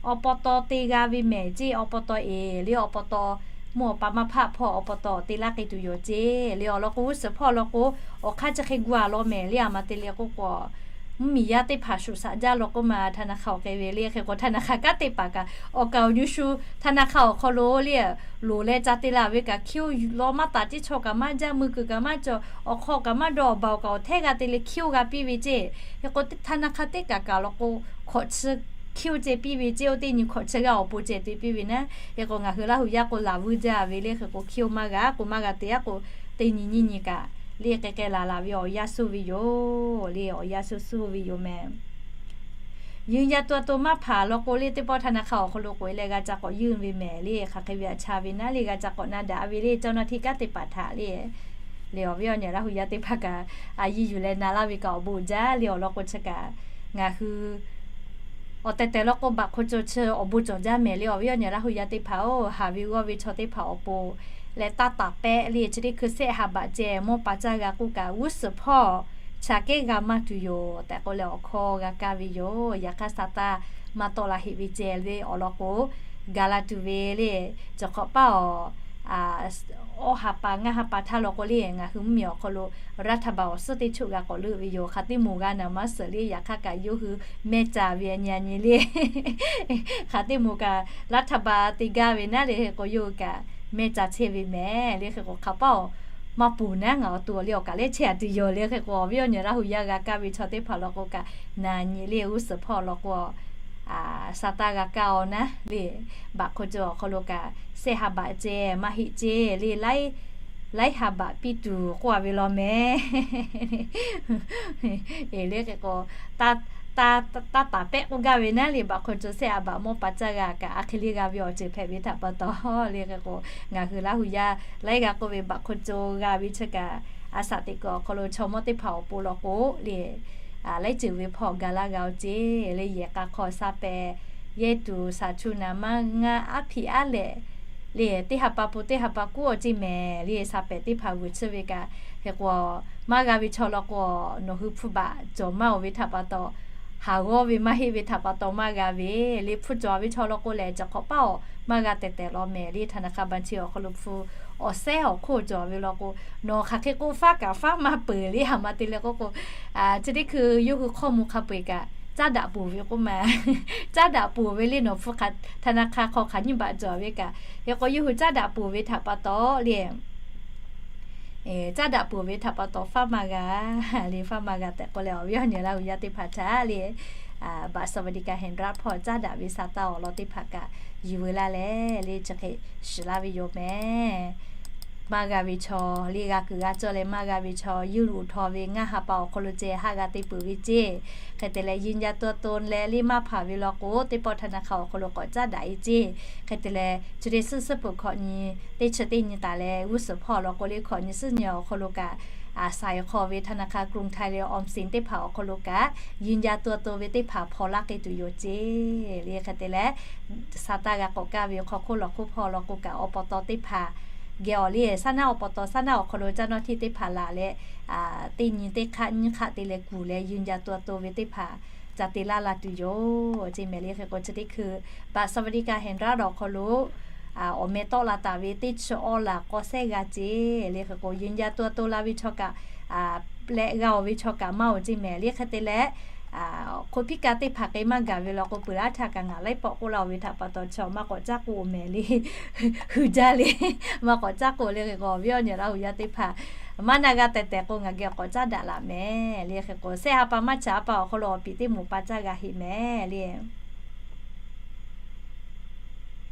awˬ pa taw te g'a ve mehˍ ceˇ. Awˬ pa taw eˬ le, awˬ pa taw mvuhˇ awˬ pa maˇ hpaˆ hpawˇ awˬ pa taw te laˇ k'ai tuˬ yoˬ ceˇ le. Awˬ lawn k'o, g'uˇ suhˍ hpawˇ law k'o, awˬ hk'aˇ chi hk'e gu-a law mehˍ le. A ma te leh k'oˆ k'o, mvuhˇmiˬ yaˇ teˇ hpaˍ shuˍ shaꞈ jaˇ law k'oˆ ma, ธนาคาร awˬ hk'e ve le. Hk'e k'o, ธนาคาร kanˉ te paˍ kaꞈ awˬ kaˍ awˬ nyi shu ธนาคาร awˬ hk'aw lo le, loˍ leh ca te la ve kaꞈ คิว law maˇ taˍ ceˇ, chaw kaꞈ maˇ jaˇ, mui kuiˬ kaꞈ maˇ cawˬ, awˬ hk'aw kaꞈ maˇ dawˇ, awˬ baˬ awˬ kaꞈ awˬ htehˉ g'a te leh คิว g'a piˇ ve ceˇ. Hk'e k'o, ธนาคาร teˇ kaꞈ kaꞈ law k'o, hkawꞈ chi คิว ceh piˇ ve ceˇ. Oˇ teˇ nyi hkawꞈ chi g'aˇ awˬ pon ceh te piˇ ve naˉ. Hk'e k'o, ngaˬ hui Laˇ hu yaˇ k'o laˬ vuiˇ jaˇ ve le. Hk'e k'o, คิว maˇ g'a k'o maˇ g'a te-a k'o, teˇ nyi nyiˇ nyi kaꞈ le k'ai k'ai laˬ laˬ ve awˬ yanˇ suh ve yoˬ le. Awˬ yanˇ suh suh ve yoˬ mehˍ. ยืนยันตัวตน maˇ hpaˍ law k'o le, teˇ pawˆ ธนาคาร awˬ hk'aw lo k'oꞈ-e leh g'a ca k'awꞈ ยื่น ve mehˍ le. Hk'aˬ hk'e ve aꞈ cha ve naˉ le, g'a ca k'awꞈ na daꞈ ve le. เจ้าหน้าที่ kanˉ te paˍ htaꞈ le, le awˬ viˉ awˬ nyi Laˇ hu yaˇ teˇ hpaˍ kaꞈ a yiˇ yuˬ leh na laˇ ve kaꞈ awˬ bon jaˇ le. Awˬ lawn k'o, chi kaꞈ ngaˬ hui awˬ tehˬ tehˬ law k'o, บัตรคนจน chi awˬ bon cawˬ jaˇ mehˍ le. Awˬ viˉ awˬ nyi Laˇ hu yaˇ teˇ hpaˍ-oˬ, haˍ ve g'awˇ ve chaw teˇ hpaˍ awˬ pon leh taˇ taˍ pehˆ le. Chi teˇ hkui shehˆ ha baꞈ ceh mawˇ pa caˇ g'a k'oˆ kaꞈ, g'uˇ suhˍ hpawˇ cha kehˉ g'a maˇ tuˬ yoˬ tehꞈ k'oˆ leh awˬ hkawˇ g'a kaˇ ve yoˬ. Yaꞈ hk'aˇ, sa taˇ maˇ tawˆ la heˆ ve ceh le. Awˬ lawn k'o, gaˬ la tuˬ ve le. Cawˬ hk'awꞈ paˇ awˬ awˇ ha pa ngaˇ ha pa htaˇ law k'o le, ngaˬ hui mvuhˇmiˬ awˬ hk'aw lo รัฐบาล awˬ suhˉ teˇ choˆ g'a k'awꞈ leuˆ ve yoˬ. Hk'aˬ teˇ moˍ g'a naˬ maˇ suhˍ le. Yaꞈ hk'aˇ kaꞈ yawˇ hui mehˇ ca ve a nyi a nyi le. Hk'aˬ teˇ moˍ kaꞈ รัฐบาล te gaˇ ve naˉ le. Hk'e k'o, yawˇ hui kaꞈ mehˇ ca chehˇ ve mehˍ le. Hk'e k'o, hk'aˬ paˇ awˬ maˇ ponˬ naˉ, ngaˬ awˬ to awˬ le awˬ kaˬ lehˉ chehˇ-a tuˬ yoˬ le. Hk'e k'o, awˬ viˉ awˬ nyi Laˇ hu yaˇ g'a kaˇ ve chaw teˇ hpaˍ law k'o kaꞈ, na nyi le, g'uˇ suhˍ hpawˇ law k'o, sa taˇ g'a kaˇ-aw naˉ le. บัตรคนจน awˬ hk'aw lo kaꞈ, shehˆ ha baꞈ ceh maˇ heˆ ceˇ le, laiˉ ha baꞈ piˇ tuˬ k'oˆ-a ve law mehˍ. Eˬ le, hk'e k'o, taˇ taˍ pehˆ k'oˆ gaˇ ve naˉ le. บัตรคนจน shehˆ ha baꞈ mawˇ pa caˇ g'a kaꞈ, a hk'e le g'a ve awˬ ceuˬ hpehꞈ ve htaꞈ pa taw le. Hk'e k'o, ngaˬ hui Laˇ hu yaˇ laiˉ g'a k'oˆ ve บัตรคนจน g'a ve chi kaꞈ, a shaꞈ teꞈ kuiˬ awˬ hk'aw lo chaw mawˇ teˇ hpaˍ awˬ pon law k'o le, laiˉ ceuˬ ve hpawˇ ga laˇ g'a-o ceˇ le. Yehˬ k'a hk'aw sa pehˍ yehˇ tuˬ, shaˍ chu naˍ maˇ ngaˇ aˉ hpiꞈ aˉ lehꞈ le, teˇ ha pa pon teˇ ha pa kuˉ-aw ceˇ mehˍ le. Sa pehˍ teˇ hpaˍ vuiˬ tsuhˇ ve kaꞈ, hk'e k'o, maˇ g'a ve chaw law k'o, nawˬ hui hpu baꞈ cawˬ maˇ-oˬ ve htaꞈ pa taw, haˍ g'awˇ ve maˇ heˆ ve htaꞈ pa taw maˇ g'a ve le. Hpu cawˬ ve chaw law k'o lehˬ, cawˬ hk'awꞈ paˇ-oˬ, maˇ g'a tehˬ tehˬ law mehˍ le. ธนาคาร บัญชี awˬ hk'aw lo hpu awˬ sehˉ awˬ hk'oˆ cawˬ ve law k'o, nawˬ hk'aˬ hk'e k'oˆ faˉ kaꞈ faˉ maˇ peuˬ le. A ma te leh k'oˆ k'o, chi teˇ hkui yawˇ hui hkawˇ mvuh hk'a peu-eˬ kaꞈ, caˉ daꞈ ponˬ ve k'oˆ ma. Caˉ daꞈ ponˬ ve le, nawˬ hpu ธนาคาร hk'aw hk'aˬ nyiˇ baꞈ cawˬ ve kaꞈ, hk'e k'o yawˇ hui caˉ daꞈ ponˬ ve htaꞈ pa taw le, caˉ daꞈ ponˬ ve htaꞈ pa taw faˉ maˇ g'a le, faˉ maˇ g'a tehꞈ k'oˆ leh, awˬ viˉ awˬ nyi Laˇ hu yaˇ teˇ hpaˍ htaꞈ le, บัตรสวัสดิการแห่งรัฐ hpawˇ caˉ daꞈ ve sa taˇ awˬ lawn teˇ hpaˍ kaꞈ yuˬ veu laˇ leh le, chi hk'e shiˍ laˇ ve yoˬ mehˍ. Maˇ g'a ve chaw le, g'a kuiˬ g'a cawˇ leh maˇ g'a ve chaw, ยื่นอุทธรณ์ ve ngaˇ ha pa awˬ hk'aw lo ceh haˆ g'a te peuˬ ve ceˇ. Hk'e te leh ยืนยันตัวตน leh le maˇ hpaˍ ve law k'o, teˇ pawˆ ธนาคาร awˬ hk'aw lo k'awꞈ caˉ daꞈ-e ceˇ. Hk'e te leh chi teˇ suhˉ suhˉ peuˬ hkawꞈ nyi teˇ chi teˇ nyi taˍ leh, g'uˇ suhˍ hpawˇ law k'o le hkawꞈ nyi suhˉ nyi awˬ hk'aw lo kaꞈ, a saiˍ hk'aw ve ธนาคารกรุงไทย le, ออมสิน teˇ hpaˍ awˬ hk'aw lo kaꞈ, ยืนยันตัวตน ve teˇ hpaˍ hpaw laˇ k'ai tuˬ yoˬ ceˇ le. Hk'e te leh, sa taˇ g'a k'awꞈ kaˇ ve hk'aw hk'oˆ lawˬ hk'oˆ hpawˇ law k'o kaꞈ, awˬ pa taw teˇ hpaˍ geh awˬ le, saˉ naˉ awˬ pa taw saˉ naˉ awˬ hk'aw lo caˇ nawˇ hteˇ teˇ hpaˍ laˬ leh, teˇ nyi teˇ hk'aˆ nyiˇ hk'aˆ te leh kuˬ leh yunˇ jaˇ tuˇ a to ve teˇ hpaˍ ca te laˇ la tuˬ yoˬ ceˇ mehˍ le. Hk'e k'o chi teˇ hkui บัตรสวัสดิการแห่งรัฐ awˬ hk'aw lo awˬ meh tawˆ la taˍ ve teˇ chi awˇ laˬ k'awꞈ sehˉ g'a ceˇ le. Hk'e k'o yunˇ jaˇ tuˇ a to la ve chaw kaꞈ, leh g'a oˬ ve chaw kaꞈ maˇ oˬ ceˇ mehˍ le. Hk'e te leh, hk'oˆ piˇ ka teˇ hpaˍ k'e maˇ gaˬ ve law k'o, peuˬ laˇ htaˇ kaꞈ ngaˬ laiˉ pawˆ k'oˆ laˇ oˬ ve htaꞈ pa taw chaw maˇ k'awꞈ caˉ k'o mehˍ le. Hui jaˇ le. Maˇ k'awꞈ caˉ k'o le. Hk'e k'o awˬ viˉ awˬ nyi Laˇ hu yaˇ teˇ hpaˍ, maˇ na g'a tehˬ tehˬ k'o ngaˬ geh k'awꞈ caˉ daꞈ laꞈ mehˍ le. Hk'e k'o sehˉ ha pa maˇ chaꞈ ha pa awˬ hk'aw lo awˬ piˍ teˇ moˍ pa caˇ g'a heˆ mehˍ le.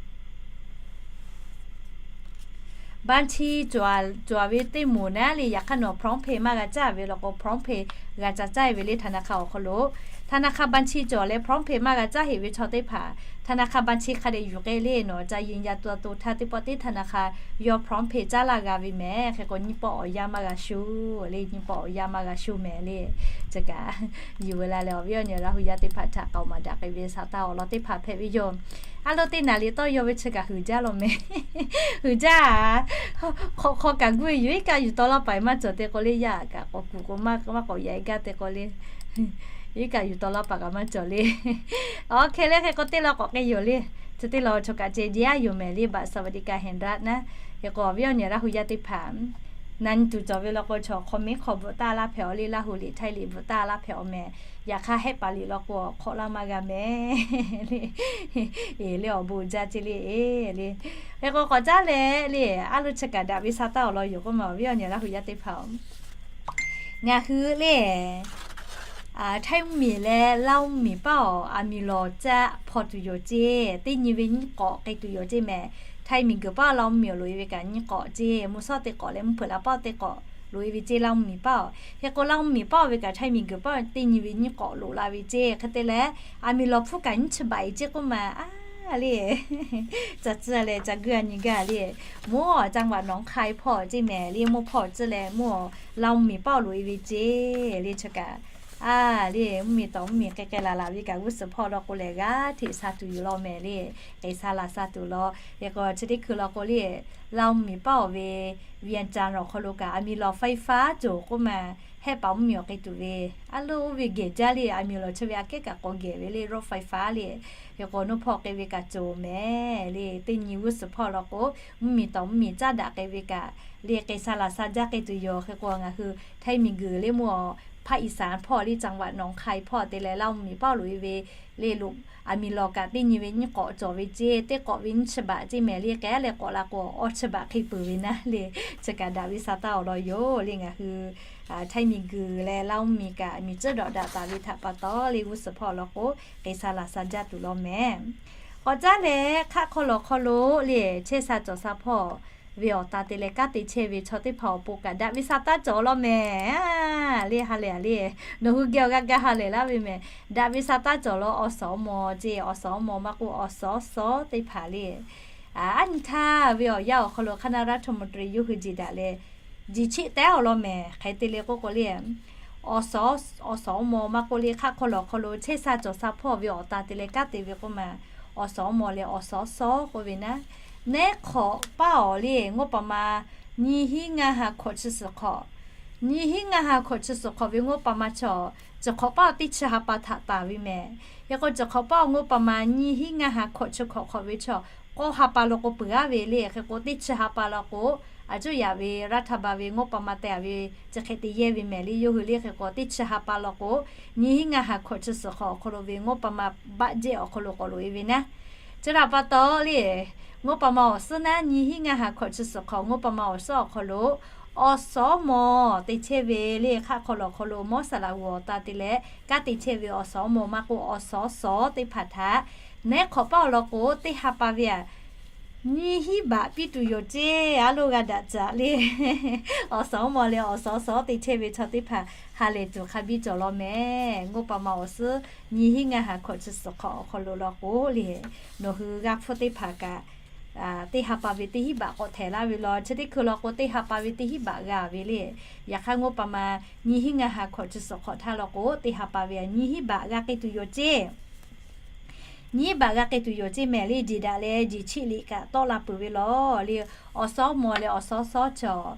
Banchi cawˬ ve teˇ moˍ naˉ le, yaꞈ hk'aˇ nawˬ PromptPay maˇ g'a caˇ ve law k'o, PromptPay g'a ca caˇ ve le ธนาคาร awˬ hk'aw lo. ธนาคาร Banchi cawˬ leh PromptPay maˇ g'a caˇ heˆ ve chaw teˇ hpaˍ, ธนาคาร Banchi hk'a dehꞈ yuˬ k'ai le. Nawˬ ca yunˇ jaˇ tuˇ a to htaˇ teˇ pawˆ teˇ ธนาคาร yawˇ PromptPay caˇ laˇ g'a ve mehˍ. Hk'e k'o nyiˇ pawˆ awˬ yanˇ maˇ g'a shuˇ le, nyiˇ pawˆ awˬ yanˇ maˇ g'a shuˇ mehˍ le. Chi kaꞈ yuˬ ve la leh awˬ viˉ awˬ nyi Laˇ hu yaˇ teˇ hpaˍ htaꞈ k'aoˍ maˍ daꞈ k'ai ve sa taˇ awˬ lawn teˇ hpaˍ hpehꞈ ve yoˬ. A lo teˇ naˍ liꞈ tawˇ yaw ve chi kaꞈ huiˍ jaˇ law mehˍ. Huiˍ jaˇ. Hk'aw hk'aw kaꞈ gu ve yoˬ. Iˉ kaˆ yuˬ taw laˇ paˍ maˇ cawˬ te k'o le, yaˇ kaꞈ k'awꞈ kuˬ k'o maˇ k'awꞈ yaꞈ e gaˇ te k'o le. Iˉ kaˆ yuˬ taw laˇ paˍ kaꞈ maˇ cawˬ le. Awˬ hk'e le, hk'e k'o teˇ law k'awꞈ k'ai yoˬ le. Chi teˇ law chaw kaꞈ ceh jehˇ a yoˬ mehˍ le, บัตรสวัสดิการแห่งรัฐ naˉ. Hk'e k'o awˬ viˉ awˬ nyi Laˇ hu yaˇ teˇ hpaˍ, na nyi tuˬ cawˬ ve law k'o, chaw comment hk'aw bvuhꞈ taˇ laˇ hpehꞈ awˬ le, Laˇ hu liꞈ Htaiˇ liꞈ bvuhꞈ taˇ laˇ hpehꞈ awˬ mehˍ. Yaꞈ hk'aˇ hehˆ paˍ liꞈ law k'o hk'awꞈ laˇ maˇ g'a mehˍ le. Eˬ le, awˬ bon jaˇ ceˇ le, eˬ le. Hk'e k'o k'awꞈ caˉ leh le, a lo chi kaꞈ daꞈ ve sa taˇ awˬ lawn yoˬ k'oˆ ma awˬ viˉ awˬ nyi Laˇ hu yaˇ teˇ hpaˍ-oˬ. Ngaˬ hui le, Htaiˇ mvuhˇmiˬ leh Laˇ huˉ miˬ paˇ awˬ aˬ miˍ lawˬ caˇ hpaw tuˬ yoˬ ceˇ. Teˇ nyi ve nyiˇ k'awꞈ k'ai tuˬ yoˬ ceˇ mehˍ. Htaiˇ miˬ guiˬ paˇ Laˇ huˉ miˬ awˬ loꞈ e ve kaꞈ nyiˇ k'awꞈ ceˇ. Mvuhˇ shawˉ teˇ k'awꞈ leh mvuhˇ hpeuꞈ laˬ paˇ teˇ k'awꞈ loꞈ e ve ceˇ Laˇ huˉ miˬ paˇ-oˬ. Hk'e k'o Laˇ huˉ miˬ paˇ-oˬ ve kaꞈ Htaiˇ miˬ guiˬ paˇ teˇ nyi ve nyiˇ k'awꞈ loꞈ la ve ceˇ. Hk'e te leh, aˬ miˍ lawˬ hpfuhˇ kaꞈ nyiˇ chi baꞈ e ceˇ k'oˆ ma a le. Ca tcuh leh ca guˇ a nyi gaˇ le. Mvuhˇ awˬ จังหวัดหนองคาย hpawˇ ceˇ mehˍ le, mvuhˇ hpawˇ tcuh leh mvuhˇ awˬ Laˇ huˉ miˬ paˇ awˬ loꞈ e ve ceˇ le. Chi kaꞈ a le, mvuhˇ miˬ tawˍ mvuhˇ miˬ k'ai k'ai laˬ laˬ ve kaꞈ g'uˇ suhˍ hpawˇ law k'o lehˬ g'aˇ hteꞈ sha tuˬ yoˬ law mehˍ le. K'ai sha laˬ sha tuˬ law. Hk'e k'o chi teˇ hkui law k'o le, Laˇ huˉ miˬ paˇ awˬ ve เวียงจันทน์ awˬ hk'aw lo kaꞈ aˬ miˍ lawˬ ไฟฟ้า cawˬ k'oˆ ma, hehˆ paˍ mvuhˇ miˬ awˬ k'ai tuˬ ve. A lo oˇ ve gehˬ jaˇ le, aˬ miˍ lawˬ chi ve aꞈ kehˉ kaꞈ k'awꞈ gehˬ ve le, รถไฟฟ้า le. Hk'e k'o nuˇ hpawˇ k'ai ve kaꞈ cawˬ mehˍ le. Teˇ nyi g'uˇ suhˍ hpawˇ law k'o, mvuhˇ miˬ tawˍ mvuhˇ miˬ caˉ daꞈ k'ai ve kaꞈ le, k'ai sha laˬ sha jaˇ k'ai tuˬ yoˬ. Hk'e k'o ngaˬ hui Htaiˇ miˬ guiˬ le mvuhˇ awˬ ภาคอีสาน hpawˇ le, จังหวัดหนองคาย hpawˇ te leh Laˇ huˉ miˬ paˇ loꞈ e ve le lo, aˬ miˍ lawˬ kaꞈ teˇ nyi ve nyiˇ k'awꞈ cawˬ ve ceˇ. Teˇ k'awꞈ ve nyiˇ chi baꞈ ceˇ mehˍ le. K'ai a leh k'awꞈ la k'o awˇ chi baꞈ hk'e peuˬ ve naˉ le. Chi kaꞈ daꞈ ve sa taˇ awˬ lawn yoˬ le. Ngaˬ hui Htaiˇ miˬ guiˬ leh Laˇ huˉ miˬ kaꞈ miˬ cuˉ dawꞈ daꞈ taˍ ve htaꞈ pa taw le, g'uˇ suhˍ hpawˇ law k'o k'ai sha laˬ sha jaˇ tuˬ law mehˍ. K'awꞈ caˉ leh hk'aˆ hk'aw lawˬ hk'aw lo le, chehˇ sha cawˬ sha hpawˇ ve awˬ ta te leh kanˉ te chehˇ ve chaw teˇ hpaˍ awˬ pon kaꞈ daꞈ ve sa taˇ cawˬ law mehˍ le. Ha lehˬ le, nawˬ hui geh awˬ g'aˇ gaˇ ha lehˬ laˇ ve mehˍ. Daꞈ ve sa taˇ cawˬ law, awˬ suhˍ awˬ mawˬ ceˇ, awˬ suhˍ awˬ mawˬ maˇ k'oˆ awˬ suhˍ awˬ suhˍ teˇ hpaˍ le. A nyi htaˇ ve awˬ yanˇ awˬ hk'aw lo คณะรัฐมนตรี yawˇ hui jeˬ daꞈ leh, jeˬ cheˆ tehˉ awˬ lawn mehˍ. Hk'e te le k'oˆ k'o le, awˬ suhˍ awˬ suhˍ awˬ mawˬ maˇ k'oˆ le, hk'aˆ hk'aw lawˬ hk'aw lo chehˇ sha cawˬ sha hpawˇ ve awˬ ta te leh kanˉ te ve k'oˆ ma, awˬ suhˍ awˬ mawˬ leh awˬ suhˍ awˬ suhˍ k'oˆ ve naˉ, neˉ hk'awꞈ paˇ awˬ le งบประมาณ nyiˇ hinˉ ngaˇ ha hkawꞈ chi suhˍ hk'awꞈ, nyiˇ hinˉ ngaˇ ha hkawꞈ chi suhˍ hk'awꞈ ve งบประมาณ chaw, ciˬ hk'awꞈ paˇ teˇ chi ha pa htaꞈ taˍ ve mehˍ. Hk'e k'o ciˬ hk'awꞈ paˇ งบประมาณ nyiˇ hinˉ ngaˇ ha hkawꞈ chi hk'awꞈ hk'awꞈ ve chaw, k'awˇ ha pa law k'o peuˬ aˉ ve le. Hk'e k'o teˇ chi ha pa law k'o, a cuˇ yaꞈ ve รัฐบาล ve งบประมาณ te a ve chi hk'e te yehˇ ve mehˍ le. Yawˇ hui le hk'e k'o teˇ chi ha pa law k'o, nyiˇ hinˉ ngaˇ ha hkawꞈ chi suhˍ hk'awꞈ awˬ hk'aw lo ve งบประมาณ budget awˬ hk'aw lo k'awꞈ loꞈ e ve naˉ. Chi htaꞈ pa taw le, งบประมาณ awˬ suhˉ naˉ, nyiˇ hinˉ ngaˇ ha hkawꞈ chi suhˍ hk'awꞈ งบประมาณ awˬ suhˉ awˬ hk'aw lo awˬ suhˍ awˬ mawˬ te chehˇ ve le. Hk'aˆ hk'aw lawˬ hk'aw lo mawˇ saˍ laꞈ g'uˬ awˬ ta te leh kanˉ te chehˇ ve awˬ suhˍ awˬ mawˬ maˇ k'oˆ awˬ suhˍ awˬ suhˍ teˇ hpaˍ htaꞈ neˉ hk'awꞈ paˇ awˬ lawn k'o teˇ ha pa ve aꞈ nyiˇ hinˉ baꞈ piˇ tuˬ yoˬ ceˇ. A lo g'a daꞈ caꞈ le. Awˬ suhˍ awˬ mawˬ leh awˬ suhˍ awˬ suhˍ te chehˇ ve chaw teˇ hpaˍ ha lehˬ tuˬ hk'a biˇ cawˬ law mehˍ. งบประมาณ awˬ suhˉ nyiˇ hinˉ ngaˇ ha hkawꞈ chi suhˍ hk'awꞈ awˬ hk'aw lo law k'o le, nawˬ hui g'a hpfuhˇ teˇ hpaˍ kaꞈ teˇ ha pa ve teˇ hinˉ baꞈ k'awꞈ htehˍ laˇ ve law. Chi teˇ hkui law k'o teˇ ha pa ve teˇ hinˉ baꞈ g'a ve le. Yaꞈ hk'aˇ งบประมาณ nyiˇ hinˉ ngaˇ ha hkawꞈ chi suhˍ hk'awꞈ htaˇ law k'o teˇ ha pa ve nyiˇ hinˉ baꞈ g'a k'ai tuˬ yoˬ ceˇ. nyiˇ baꞈ g'a k'ai tuˬ yoˬ ceˇ mehˍ le. Jeˬ daꞈ leh jeˬ chiˆ liꞈ kaꞈ tawˆ la peuˬ ve lawˬ le. Awˬ suhˉ mawˬ leh awˬ suhˉ suhˉ chaw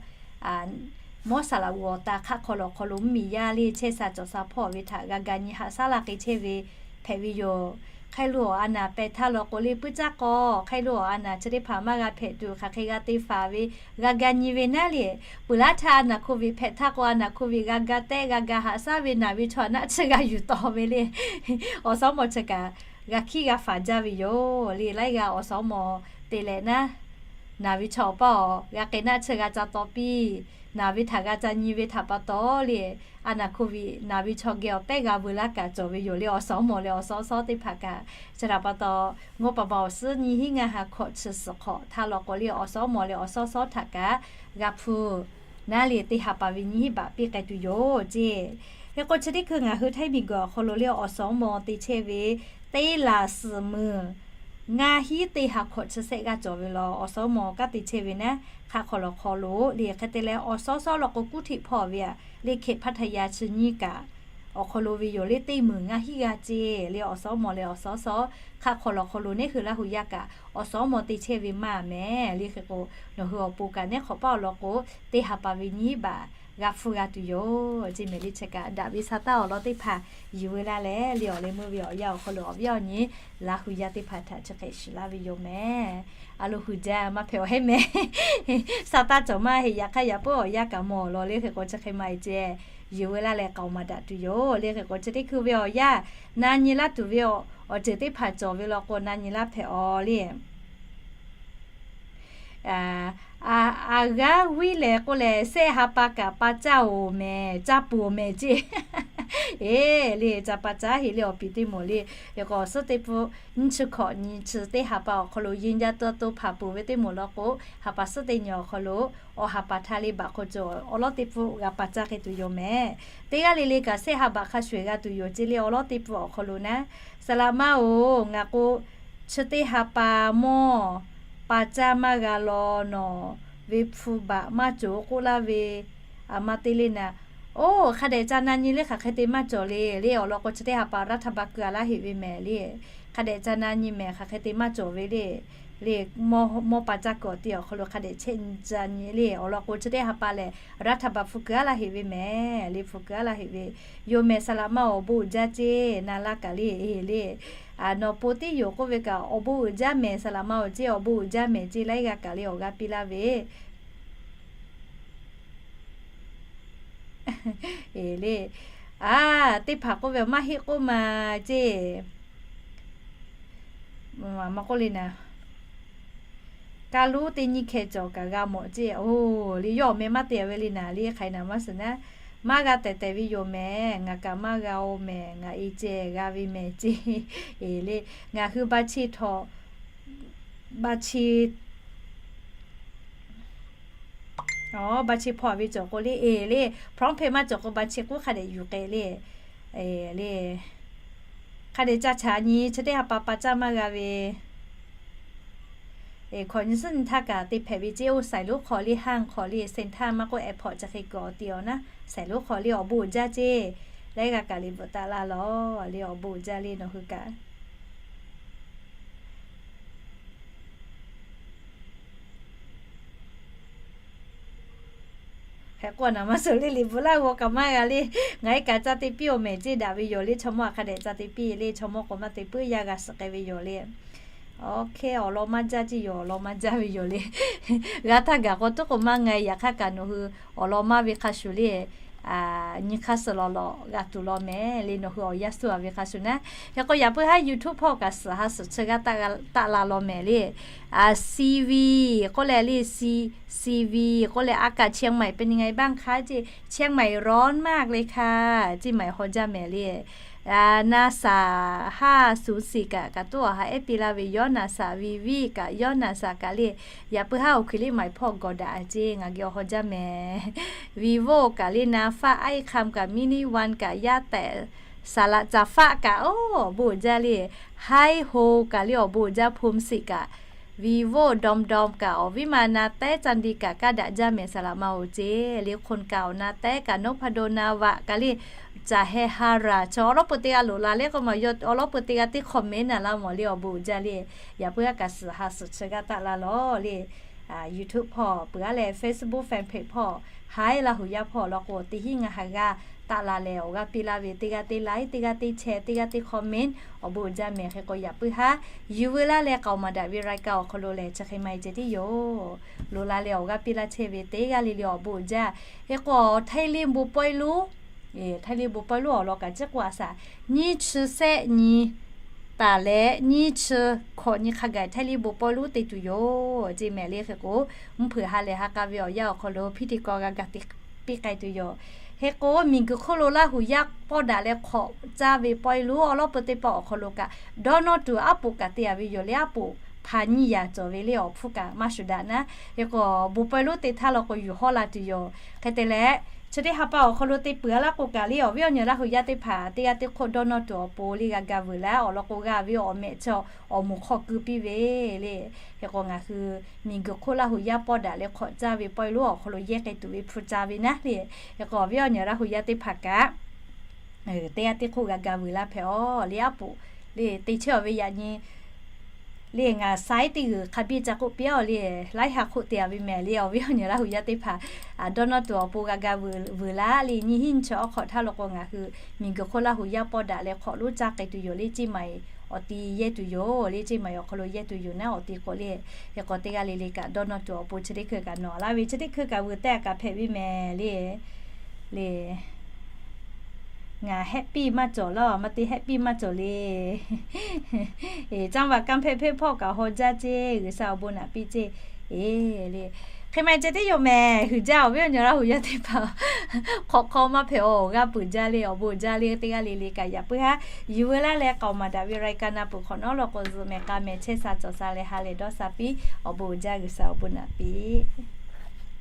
mawˇ saˍ laꞈ g'uˬ awˬ ta hk'aˆ hk'aw lo awˬ hk'aw lo mvuhˇmiˬ yaˇ le chehˇ sha cawˬ sha hpawˇ ve htaꞈ g'a ga nyi haꞈ shaˉ la k'ai chehˇ ve hpehꞈ ve yoˬ. Hk'e lo awˬ a naˍ pehˬ htaˇ law k'o le puiˉ caˇ k'aw, hk'e lo awˬ a naˍ chi teˇ hpaˍ maˇ g'a hpehꞈ tuˬ hk'aˬ hk'e g'a te faˍ ve g'a ga nyi ve naˉ le. Peuˬ laˇ htaˇ a naˍ hko viꞈ hpehꞈ htaˇ k'o, a naˍ hko viꞈ g'a ga tehˆ g'a ga haꞈ shaˉ ve naˍ ve chaw naˆ tsuhˇ g'a yuˬ taw ve le. Awˬ suhˉ mawˬ chi kaꞈ g'a hkiˉ g'a faˍ jaˇ ve yoˬ le. Laiˉ g'aˇ awˬ suhˉ mawˬ te leh naˉ, naˍ ve chaw awˬ paˇ awˬ g'a k'ai naˆ tsuhˇ g'a ca taw piˇ, naˍ ve htaꞈ g'a ca nyi ve htaꞈ pa taw le, a naˍ hko viꞈ naˍ ve chaw geh awˬ pehˉ g'a veu laˇ kaꞈ cawˬ ve yoˬ le. Awˬ suhˉ mawˬ leh awˬ suhˉ suhˉ teˇ hpaˍ kaꞈ chi htaꞈ pa taw, ngaˇ pa ba awˬ suhˉ nyiˇ hinˉ ngaˇ ha hkawꞈ chi suhˍ hk'awꞈ htaˇ law k'o le awˬ suhˉ mawˬ leh awˬ suhˉ suhˉ htaꞈ kaꞈ g'a hpu naˉ le teˇ ha pa ve nyiˇ hinˉ baꞈ piˇ k'ai tuˬ yoˬ ceˇ. Hk'e k'o chi teˇ hkui ngaˬ hui Htaiˇ miˬguiˬ awˬ hk'aw lo le awˬ suhˉ mawˬ te chehˇ ve teˇ laˬ suhˍ meuˇ ngaˇ hinˉ teˇ ha hkawꞈ chi sehˆ g'aˇ cawˬ ve law. Awˬ suhˉ mawˬ kanˉ te chehˇ ve naˉ hk'aˆ hk'aw lo hk'aw lo le hk'e te leh awˬ suhˉ suhˉ law k'o kuˇ htiꞈ hpawˇ ve a le hkehꞈ hpaˇ htaꞈ yaꞈ chi nyiˇ kaꞈ awˬ hk'aw lo ve yoˬ le. Teˇ meunˍ ngaˇ hinˉ g'aˇ ceˇ le. Awˬ suhˉ mawˬ leh awˬ suhˉ suhˉ hk'aˆ hk'aw lo hk'aw lo neˉ hui Laˇ hu yaˇ kaꞈ awˬ suhˉ mawˬ te chehˇ ve maˇ mehˍ le. Hk'e k'o nawˬ hui awˬ pon kaꞈ neˉ hk'awꞈ paˇ awˬ lawn k'o teˇ ha pa ve nyiˇ baꞈ g'a hpu g'a tuˬ yoˬ ceˇ mehˍ le. Chi kaꞈ daꞈ ve sa taˇ awˬ lawn teˇ hpaˍ yuˬ veu laˇ leh le awˬ leh meuˇ ve awˬ yanˇ awˬ hk'aw lo awˬ viˉ awˬ nyi Laˇ hu yaˇ teˇ hpaˍ htaꞈ chi hk'e shiˍ laˇ ve yoˬ mehˍ. A lo hui jaˇ maˇ hpehꞈ awˬ heˉ mehˍ. Sa taˇ cawˬ maˇ heˆ. Yaꞈ hk'aˇ yaꞈ puiˉ awˬ yanˇ kaꞈ mawˬ awˬ lawn le. Hk'e k'o chi hk'e ma e ceh yuˬ veu laˇ leh k'aoˍ maˍ daꞈ tuˬ yoˬ le. Hk'e k'o chi teˇ hkui ve awˬ yanˇ na nyi laˇ tuˬ ve awˬ ceuˬ teˇ hpaˍ cawˬ ve law k'o na nyi laˇ hpehꞈ awˬ le. A g'aˇ viˉ lehˬ k'oˆ lehˬ, sehˆ ha pa kaꞈ pa caˇ oˬ mehˍ, caˇ peuˬ oˬ mehˍ ceˇ. Eˬ le, ca pa caˇ heˆ le awˬ piˍ teˇ moˍ le. Yaꞈ k'o awˬ suhˉ teˇ pfuhˇ nyiˇ chi hkawꞈ nyi chi teˇ ha pa awˬ hk'aw lo yeˇ jaˇ taˇ to hpanˍ peuˬ ve teˇ moˍ law k'o, ha pa suhˉ teˇ nyi awˬ hk'aw lo awˬ ha pa htaˇ le baꞈ hk'aw cawˬ awˬ lawˉ teˇ pfuhˇ g'a pa caˇ k'ai tuˬ yoˬ mehˍ. Teˇ g'aˇ le le kaꞈ sehˆ ha baꞈ hk'a shuˍ eˬ g'a tuˬ yoˬ ceˇ le awˬ lawˉ teˇ pfuhˇ awˬ hk'aw lo naˉ. Saˍ laꞈ maˇ oˬ, ngaˬ k'o chi teˇ ha pa mawˇ pa caˇ maˇ g'a law nawˬ ve hpu baꞈ maˇ cawˬ k'oˆ laˇ ve, a ma te le naˍ. Oˇ, hk'a dehꞈ ca na nyi le hk'aˬ hk'e te maˇ cawˬ le le awˬ lawn k'o chi teˇ ha pa raˇ htaˇ ba keu a laˇ heꞈ ve mehˍ le. Hk'a dehꞈ ca na nyi mehˍ hk'aˬ hk'e te maˇ cawˬ ve le. Le, mawˇ pa caˇ kuiˬ awˬ te awˬ hk'aw lo hk'a dehꞈ chehˇ nyi le awˬ lawn k'o chi teˇ ha pa lehˬ raˇ htaˇ ba hpu keu a laˇ heꞈ ve mehˍ le. Hpu keu a laˇ heꞈ ve yoˬ mehˍ. Saˍ laꞈ maˇ awˬ bon uiˍ jaˇ ceˇ na laˇ kaꞈ le. Eˬ le, nawˬ po tiˉ yoˬ k'oˆ ve kaꞈ awˬ bon uiˍ jaˇ mehˍ. Saˍ laꞈ maˇ awˬ ceˇ awˬ bon uiˍ jaˇ mehˍ ceˇ laiˉ g'aˇ kaꞈ le awˬ g'aˇ piˇ laˇ ve Eˬ le. A, teˇ hpaˍ k'oˆ ve maˇ heˆ k'oˆ ma ceˇ. Maˇ k'oˆ le naˍ. Kaˇ lonˉ teˇ nyiˇ hkeh cawˬ kaꞈ g'a mawˬ ceˇ. Oˬ, le yawˇ awˬ meh maˇ te ve le naˍ le hk'aˬ hk'e naˍ maˇ suhˍ naˉ. Maˇ g'a tehˬ tehˬ ve yoˬ mehˍ. Ngaˬ kaꞈ maˇ g'a oˬ mehˍ. Ngaˬ e ceh g'a ve mehˍ ceˇ. Eˬ le, ngaˬ hui ba cheˇ htaw, ba cheˇ Awˬ, ba cheˇ hpawˇ ve cawˬ k'o le, eˬ le, prompt pay maˇ cawˬ k'o ba cheˇ k'oˆ hk'a dehꞈ yuˬ k'ai le. Eˬ le, hk'a dehꞈ ca chaꞈ nyi chi teˇ ha pa pa caˇ maˇ g'a ve. Eˬ, hkawꞈ nyi suhˉ nyi htaˇ kaꞈ te hpehꞈ ve ceˇ. Oˇ, saiˍ lonˉ hk'aw le, haˇ hk'aw le, Saint Thomas maˇ k'oˆ airport chi hk'e kuiˬ awˬ te awˬ naˉ, saiˍ lonˉ hk'aw le awˬ bon uiˍ jaˇ ceˇ. Laiˉ g'aˇ kaꞈ liꞈ bvuhꞈ taˍ laˇ lawˬ le awˬ bon uiˍ jaˇ le nawˬ hui kaꞈ. Hk'e k'o naˍ maˇ suhˍ le liꞈ bvuhꞈ laˇ g'awˬ kaꞈ maˇ g'a le. Ngaˬ e kaꞈ ca te piˇ oˬ mehˍ ceˇ daꞈ ve yoˬ le. Chaw mawˇ a hk'a dehꞈ ca te piˇ le. Chaw mawˇ k'o maˇ te puiˉ yaˇ g'a suhˍ k'ai ve yoˬ le. Oˇ hk'e awˬ lawn maˇ jaˇ ceˇ yoˬ. Awˬ lawn maˇ jaˇ ve yoˬ le. G'a htaˇ gaˬ k'o tuˉ k'o maˇ nga e. Yaꞈ hk'aˇ kaꞈ nawˬ hui awˬ lawn maˇ ve hk'a shuˍ le nyi hk'aˇ suh lawˬ lawˬ g'a tuˬ law mehˍ le. Nawˬ hui awˬ yaˇ suh a ve hk'a shuˍ naˉ. Hk'e k'o yaꞈ puiˉ haˉ YouTube hpawˇ kaꞈ suhˍ ha suhˍ chi g'aˇ taˆ la law mehˍ le. CV k'oˆ leh le, CV k'oˆ leh a kaꞈ เชียงใหม่ เป็นยังไงบ้างคะ ceˇ, เชียงใหม่ร้อนมากเลยค่ะ ceˇ maˬ haw jaˇ mehˍ le. Na saˍ haˇ suˍ siˍ kaꞈ kaꞈ tuˉ awˬ ha ehˉ piˇ laˇ ve, yawˇ na saˍ viˍ viˍ kaꞈ yawˇ na saˍ kaꞈ le. Yaꞈ puiˉ haˉ awˬ hkui liˇ maˬ hpawˇ gawˬ daꞈ ceˇ ngaˬ geh awˬ haw jaˇ mehˍ. Vivo kaꞈ le na faˆ iˉ hk'am kaꞈ mini one kaꞈ yaˇ tehꞈ saˍ laꞈ caˍ faˆ kaꞈ oˇ awˬ bon uiˍ jaˇ le. Haiˉ ho kaꞈ le awˬ bon uiˍ jaˇ, hpu siˍ kaꞈ Vivo ดอมๆ kaꞈ awˬ viˉ ma na tehˉ จันทร์ดี kaꞈ kaˇ daꞈ jaˇ mehˍ สระมา oˬ ceˇ le. คนเก่า na tehˉ kaꞈ นพดล na vaꞈ kaꞈ le, จ๋าแฮฮารา chaw awˬ lawn peuˬ teˇ g'aˇ loꞈ la le k'o maˬ yawˇ awˬ lawn peuˬ teˇ g'aˇ teˇ comment naˍ laˇ mawˬ le awˬ bon uiˍ jaˇ le. Yaꞈ puiˉ aˉ kaꞈ suhˍ ha suhˍ chi g'aˇ taˆ la lawˬ le. YouTube hpawˇ peuˬ aˉ leh Facebook fan page hpawˇ haiˉ laˇ hui yaˇ hpawˇ law k'o teˇ hinˉ ngaˇ ha g'aˇ taˆ la leh awˬ g'aˇ piˇ laˇ ve teˇ g'aˇ teˇ like, teˇ g'aˇ teˇ share, teˇ g'aˇ teˇ comment awˬ bon uiˍ jaˇ mehˍ. Hk'e k'o yaꞈ puiˉ haˉ yuˬ veu laˇ leh k'aoˍ maˍ daꞈ ve รายการ awˬ hk'aw lo lehˬ chi hk'e maˇ heˆ ceh tiˉ yoˬ. Loꞈ la leh awˬ g'aˇ piˇ laˇ chehˇ ve teˇ g'aˇ le le awˬ bon uiˍ jaˇ. Hk'e k'o ไทยลี bon pawehˇ lonˉ, ไทยลี bon pawehˇ lonˉ awˬ lawn kaꞈ chi k'o a shaˍ nyiˇ chi shehˆ nyi taˍ leh nyiˇ chi hkawꞈ nyi hk'a gaˬ ไทยลี bon pawehˇ lonˉ te tuˬ yoˬ ceˇ mehˍ le. Hk'e k'o mvuhˇ hpeuꞈ ha lehˬ ha k'a ve awˬ yanˇ awˬ hk'aw lo hpiˇ teˇ kaw g'a ga te piˇ k'ai tuˬ yoˬ. Hk'e k'o miˬguiˬ hk'oˆ lo Laˇ huˍ yaˇ pawˇ daꞈ leh hk'awꞈ caˇ ve pawehˇ lonˉ awˬ lawn peuˬ teˇ pawˆ awˬ hk'aw lo kaꞈ Donald Trump aˉ poꞈ kaꞈ te a ve yoˬ le. Aˉ poꞈ hpa nyiˇ yaꞈ cawˬ ve le awˬ hpfuhˇ kaꞈ maˇ shuˍ daꞈ naˉ. Hk'e k'o bon pawehˇ lonˉ te htaˇ law k'o yuˬ hawˉ la tuˬ yoˬ. Hk'e te leh chi teˇ ha pa awˬ hk'aw lo te peuˬ a laˇ k'o kaꞈ le awˬ viˉ awˬ nyi Laˇ huˍ yaˇ teˇ hpaˍ teˇ g'aˇ teˇ hk'oˆ Donald Trump awˬ pon le g'a ga vuiˬ laˇ awˬ lawn k'o g'a ve awˬ mehꞈ chi awˬ moˍ hk'aw keu piˇ ve le. Hk'e k'o ngaˬ hui miˬguiˬ hk'oˆ Laˇ huˍ yaˇ pawˇ daꞈ leh hk'awꞈ caˇ ve pawehˇ lonˉ awˬ hk'aw lo yehˇ k'ai tuˬ ve hpu ca ve naˉ le. Hk'e k'o awˬ viˉ awˬ nyi Laˇ huˍ yaˇ teˇ hpaˍ kaꞈ teˇ g'aˇ teˇ hk'oˆ g'a ga vuiˬ laˇ hpehꞈ aˬ le. Aˉ poꞈ le te chehˇ awˬ ve yaꞈ nyi le ngaˬ saiˉ teˇ g'uiˬ hk'a biˇ ca k'oˆ piˇ aˬ le, laiˉ ha hk'oˆ te a ve mehˍ le. Awˬ viˉ awˬ nyi Laˇ huˍ yaˇ teˇ hpaˍ Donald Trump awˬ pon g'a ga vuiˬ laˇ le. Nyiˇ hinˉ nyiˇ chi awˬ hk'awꞈ htaˇ law k'o ngaˬ hui miˬguiˬ hk'oˆ Laˇ huˍ yaˇ pawˇ daꞈ leh hk'awꞈ lonˉ caˇ k'ai tuˬ yoˬ le. Ceˇ maˬ awˬ ti yehˇ tuˬ yoˬ le. Ceˇ maˬ awˬ hk'aw lo yehˇ tuˬ yoˬ naˉ awˬ ti k'o le. Hk'e k'o teˇ g'aˇ le le kaꞈ Donald Trump awˬ pon chi teˇ hkui kaꞈ nawˬ laˇ ve chi teˇ hkui kaꞈ vuiˬ tehꞈ kaꞈ hpehꞈ ve mehˍ le. Le ngaˬ happy maˇ cawˬ laˇ, maˇ te happy maˇ cawˬ le. Eˬ, จังหวัดกำแพงเพชร hpawˇ kaꞈ haw jaˇ ceˇ, G'uiˬsha awˬ bon naꞈ piˇ ceˇ. Eˬ le, hk'e maˇ heˆ ceh tiˉ yoˬ mehˍ. Huiˍ jaˇ awˬ viˉ awˬ nyi Laˇ huˍ yaˇ teˇ hpaˍ hk'awꞈ hk'aw maˇ hpehꞈ awˬ g'aˇ peuˬ jaˇ le, awˬ bon jaˇ le. Teˇ g'aˇ le le kaꞈ yaꞈ puiˉ haˉ yuˬ veu laˇ leh k'aoˍ maˍ daꞈ ve รายการ na peuˬ hk'awꞈ nawˉ law k'o zuhꞈ mehˍ k'a mehˍ chehˇ sha cawˬ sha leh ha lehˬ dawˇ sha piˇ. Awˬ bon uiˍ jaˇ, G'uiˬsha awˬ bon naꞈ piˇ.